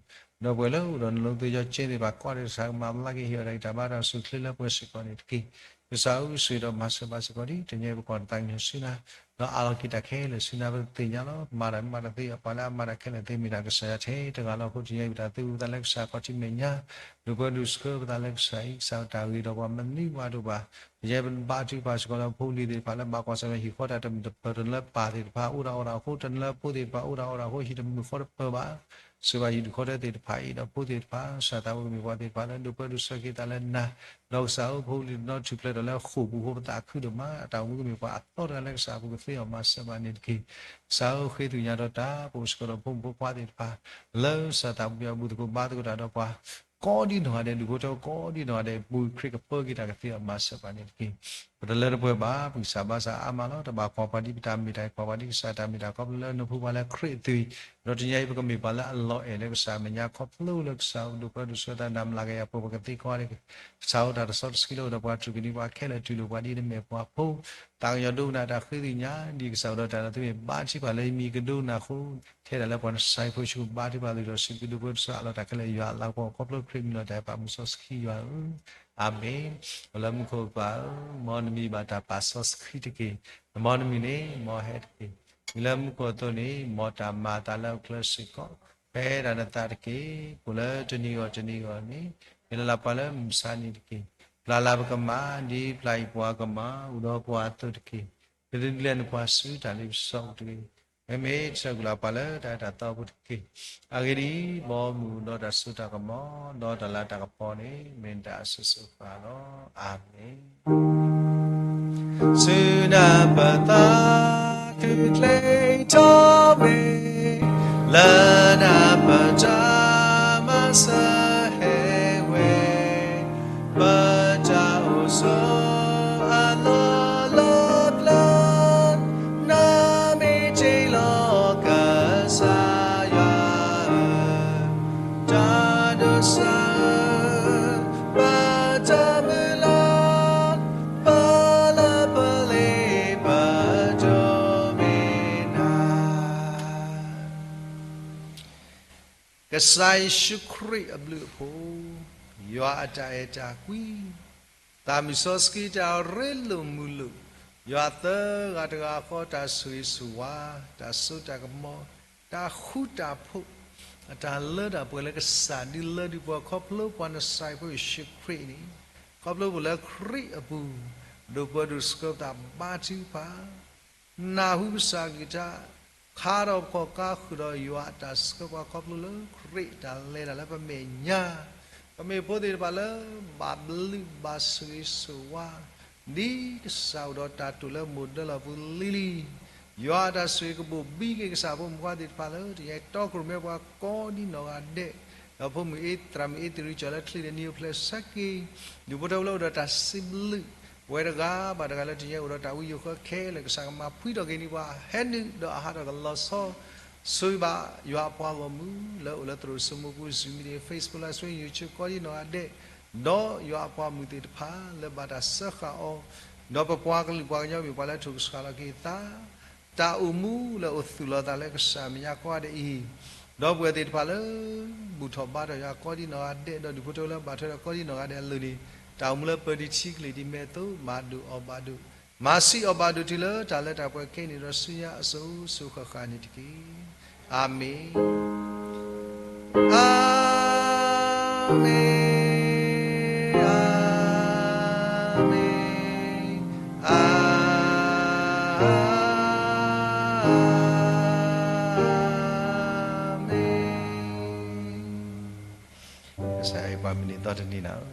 ပှၤလၢအိၣ်ဒီးနလိသ့ယီၤက့သ့ၣ်တဖၣ် ကွၢ်ဒီးတၢ်ဆါကမၤဘျါက့ၤ ဟ့ၣ်အီၤတၢ်ဂံၢ်တၢ်ဘါတၢ်အိၣ်ဆူၣ်အိၣ်ချ့လၢပှဲၤစ့ၢ်ကီးန့ၣ်တက့ၢ်. ကစၢ်ဧၢ ဆှၢဒီးမၤစၢၤဘၣ်စ့ၢ်ကီးဒံး တနံၤအံၤပကွၢ်တၢ်သးကညီၤဆူနၤ ဒီးအးလီၤက့ၤတၢ်ခဲလၢာ်ဆူနၤ ပသ့ၣ်ညါလီၤ မၤတၢ်မၤတၢ်သ့အီၤ ပှၤလၢအမၤတၢ်ခဲလၢာ်သ့ မ့ၢ်တၢ်ကစၢ်ယွၤထဲတဂၤလီၤ. အဃိတနံၤအံၤ ပတၢ်သးဝံၣ်ပသးလၢကစၢ်ခီၣ်ထံးမဲာ်ညါ ဒိၣ်ပှဲၤဒိၣ်ဆှၢပသးလၢကစၢ်အံၤ ကစၢ်တၢ်ဂ့ၤဒီးပှၤမနုၤဘၣ်ဒိၣ်ဘၣ် တနံၤအံၤပဘါထုကဖၣ်စ့ၢ်ကီးလၢဖိလံၤသ့ၣ်တဖၣ်လၢဘၣ်ကွၢ်ဆၢၣ်မဲာ်ဟံၣ်ဃီတၢ်တမုာ်တပၢၢ် တနၢပၢ်သ့ၣ်တဖၣ် အိၣ်ဒၣ်အီၣ်ဒၣ်အဃိ တနၢဖိသ့ၣ်တဖၣ် အိၣ်ဒၣ်အီၣ်ဒၣ်အဃိ ဟံၣ်တမုာ်ဃီတပၢၢ်ဘၣ် စၢၤဘၣ်ဟံၣ်ဒူၣ်ဃီတၢၢ်သ့ၣ်တဖၣ်အံၤ ဒီးဖိသ့ၣ်တဖၣ် ကစၢ်သးဝံၣ်ကမ့ၢ်ပှၤသ့ၣ်တဖၣ်လၢဒိၣ်ပှဲၤဒိၣ်ဆှၢက့ၤသးလၢနၤ ဒီးကစၢ်ဧၢ ဖိလံၤတနီၤထူၣ်ဖျဲးထီၣ်လၢဃိာ်ပူၤအဃိ ပသးခုဒိၣ်မး အတၢ်အိၣ်မူကမ့ၢ်ပှၤအသီတဂၤလၢကစၢ်အပူၤကသ့အီၤ မၤစၢၤဘၣ်န့ၣ်တက့ၢ်. ကစၢ်ဧၢ ဃ့သ့ၣ်ညါဒီးတၢ် ပအိၣ်စ့ၢ်ကီးဒီးဖိမုၣ်ဖိခွါသ့ၣ်တဖၣ် လၢကစၢ်သးပူၤပျံၤအပူၤသကိး ဘါသကိးတၢ်ဒီးပှၤ ကိးဒံနီၢ်ဂၤဒဲး ဒူၣ်ဖိထၢဖိကိးဒံနီၢ်ဂၤဒဲးအပူၤ ခရံာ်ကပၢက့ၤတၢ်ကသ့အီၤ မၤစၢၤဘၣ်န့ၣ်တက့ၢ်. ပတလၢတပှဲၤဘၣ် ပကစၢ်ဘါစၢ်အါမးလီၤ. တဘၣ်ကွၢ်ပှၤဒ်ပတၢ်မ့ၢ်တၢ် ကွၢ်ပှၤဒ်ကစၢ်တၢ်မ့ၢ်တၢ် ခီဖျိလၢနဖိခွါလၢခရံာ်အသွံၣ် ဒီးတနံၤအံၤ ပကမ့ၢ်ပှၤလၢအလီၤအဲၣ်လၢကစၢ်အမဲာ်ညါ ခီဖျိလၢကစၢ်အိၣ်ဒိၣ်ပှဲၤဒိၣ်ဆှၢသး နၤမၤလၤကယၤပှဲၤပှၤကသ့ကိးဂၤဒဲး ကစၢ်ဧၢ တၢ်တစီတဆှံလၢအိၣ်ဒီးပှၤ တြူာ်ကနံၤပှၤခဲလၢာ် တူၢ်လိာ်ပှၤဒ်နမဲာ်ပှၤဖိ သးကညီၤဒိကနၣ်တၢ်ဃ့သ့ၣ်ညါ ဒ်ကစၢ်အိၣ်ဒီးတၢ်လၢသုမ့ၢ်ဘါထုကဖၣ်လၢယမံၤကဒိကနၣ်အဃိ ထဲဒၣ်လၢပှၤနစဲးဖိဆူ ဘါထုကဖၣ်သုဒီးစံးဘျုးဒိၣ်ပှဲၤဒိၣ်ဆှၢအလီၢ်တၢ်ခဲလၢာ် ယွၤအလၤကပီၤခီဖျိခရံာ်မံၤလီၤတၢ်အဲၣ်ပာ်မုၢ်စီဆှံယွၤဧၢ အၤမ့ၣ်. အိၣ်လၢမူခိၣ်ပၢ်ဧၢ, မ်နမံၤဘၣ်တၢ်ပာ်စီဆှံတက့ၢ်. မ်နမံၤန့ၣ် မ်ဟဲတက့ၢ်. မ့ၢ်လၢမူခိၣ်အသိးန့ၣ် မ်တၢ်မၤအသးလၢအကျဲစ့ၢ်ကီး ဖဲဒၣ်နသးတက့ၢ်. အိၣ်လၢတနံၤဂီၢ်တနံၤဂီၢ်န့ၣ် မ့ၢ်လၢလၢပှၤလၢမုၢ်မဆါနံၤတက့ၢ်. ပျၢ်လၢပကမၣ် ဒ်ပျၢ်အံၤပှၤကမၣ် အိၣ်ဒီးပှၤအသိးတက့ၢ်. ကဒုးဒ်လဲၣ်နပှၤဆူတၢ်လ့ပစီအပူၤတဂ့ၤ. မ့မ့ၢ်တၢ်ကူၣ်လၢပှၤလၢတၢ်အဲၣ်တၢ်သီအပူၤတက့ၢ်. အဂ့ၢ်ဒ်အံၤ, မ်မုၢ်ဒီးတၢ်စိတၢ်ကမီၤ ဒီးတၢ်လၤတၢ်ကပီၤန့ၣ် မ့ၢ်တၢ်အစိၤစိၤဃၣ်ဃၣ်လီၤ. အၤမ့ၣ်. ဆူနၢ်ပၢၢ်သးခုချ့ထီၣ်မ့ၢ် လၢနၢ်ပၢၢ်တၢ်မၤစၢၤဟဲဝဲ ပတၢ်အိၣ်ဆိးအလီၢ်လီၤကျၢၤ နမ့ၢ်တ့လီၤကစၢ်ယွၤဧၢ, တၢ်ဒိးစၢၤ ပတၢ်မုၢ်လၢ် ပလၢပလ့ပဒိးမ့ၢ်နၤ ကစၢ်ယ့ၣ်ၡူးခရံာ်အဘျုးအဖှိၣ်, ယွၤအတၢ်အဲၣ်တၢ်ကွံ, သးမုၢ်စီဆှံတၢ်ရ့လိာ်မုာ်လိာ်, ယွၤသၢဂၤတဂၤဃီတၢ်ဆိၣ်ဂ့ၤဆိၣ်ဝါ, တၢ်စိတၢ်ကမီၤ, တၢ်ဃူတၢ်ဖိး, အတၢ်လၢတၢ်ပှဲၤလၢကစၢ်ဒုးလၢဒုးပှၤခီဖျိပှၤနစဲးဖိယ့ၣ်ၡူးခရံာ်န့ၣ်, ခီဖျိပလၢခရံာ်အပူၤ, ဒိးပၢဒိးဆှၢပသးဘါထုကဖၣ် နၢ်ဟူကစၢ်ကလုၢ်ကထါ, ခါထီၣ်ပခီၣ်ကါဃုာ်ဒီးယွၤအတၢ်ဆှၢပှၤခီဖျိလၢခရံာ် တၢ်လဲၤတၢ်လၢပမဲာ်ညါ, ပမ့ၢ်ဖိသ့ၣ်တဖၣ်လၢ ဘၣ်ဘျုးဘၣ်ဆိၣ်ဂ့ၤဆိၣ်ဝါ, ဒ်ကစၢ်အိၣ်ဒီးတၢ်တိာ်လၢမိၢ်ဒၢလီၢ်ပူၤလံၤလံၤ, ယွၤအတၢ်ဆိၣ်ဂ့ၤကဘိၣ်ဘံက့ၤကစၢ်ဖိမုၣ်ဖိသ့ၣ်တဖၣ်လၢ တယဲတီခိၣ်ရိၣ်မဲပှၤကိးဒံနီၢ်ဂၤဒဲး, ဒီးဖိမုၣ်အ့ သရၣ်မုၣ်အ့ သရံးကၠီၣ်လၢချံးန့ၣ် နံၤအိၣ်ဖျဲၣ်ဆၢက့ၤ, ဒူၣ်ဖိထၢဖိလၢအိၣ်ဒီးတၢ်စံးဘျုး, ပဝဲတဂၤဘၣ်တဂၤလၢတယဲအိၣ်ဒီးတၢ်ဝံယိၤဃၢခဲလၢာ် ကစၢ်ကမၤဖှံထီၣ်က့ၤန့ၢ်ပှၤ ဟဲနုာ်ဒီးအဟးထီၣ်ကလီၤဆီ, ဆိၣ်ဂ့ၤဘၣ်ယွၤအပှၤဂီၢ်မုၢ် လၢအိၣ်လၢသရိာ်စိမိပူၤ Zoom meeting, Facebook live stream, YouTube ကိးဒံနီၢ်ဂၤဒဲး, ဒီးယွၤအပှၤမုၣ်သ့ၣ်တဖၣ်လၢဘၣ်တၢ်စၢဃာ်အီၤ, ဒီးပပှၤကလုာ်ပှၤကညီမ့ၢ်ပှၤလၢထိၣ်ကဆှီလီၤက့ၤသး တၢ်အိၣ်မူလၢအိၣ်သူၣ်လီၤသးလၢကစၢ်မဲာ်ညါကိးဂၤဒဲးအံၤ, ဒီပုၢ်ဝဲၢ်သ့ၣ်တဖၣ်လၢ ဘူၣ်ထီၣ်ဘါထီၣ်ယွၤကိးဒံနီၢ်ဂၤဒဲး ဒီးဒူၣ်ဖိထၢဖိလၢဘၣ်ထွဲဒီးကိးဒံနီၢ်ဂၤဒဲးအလိၤန့ၣ်, တၢ်အိၣ်မူလၢပၢၤဒံးထံကလံၢ်ဒံးမဲာ်သိး မၤဒိၣ်အီၣ်ဘၣ်ဒိၣ်, မၤဆံးအီၣ်ဘၣ်ဒိၣ်တုၤလၢတၢ်လၢတၢ်ပှဲၤခဲအံၤန့ၣ်ဒီးဆူညါအစိၤစိၤဃၣ်ဃၣ်န့ၣ်တက့ၢ်. အၤမ့ၣ်. အၤမ့ၣ်, အၤမ့ၣ်, အၤမ့ၣ်. ကစၢ်ယွၤပှၤမုၢ်နံၤသီတနံၤန့ၣ်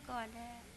ကီးဒီး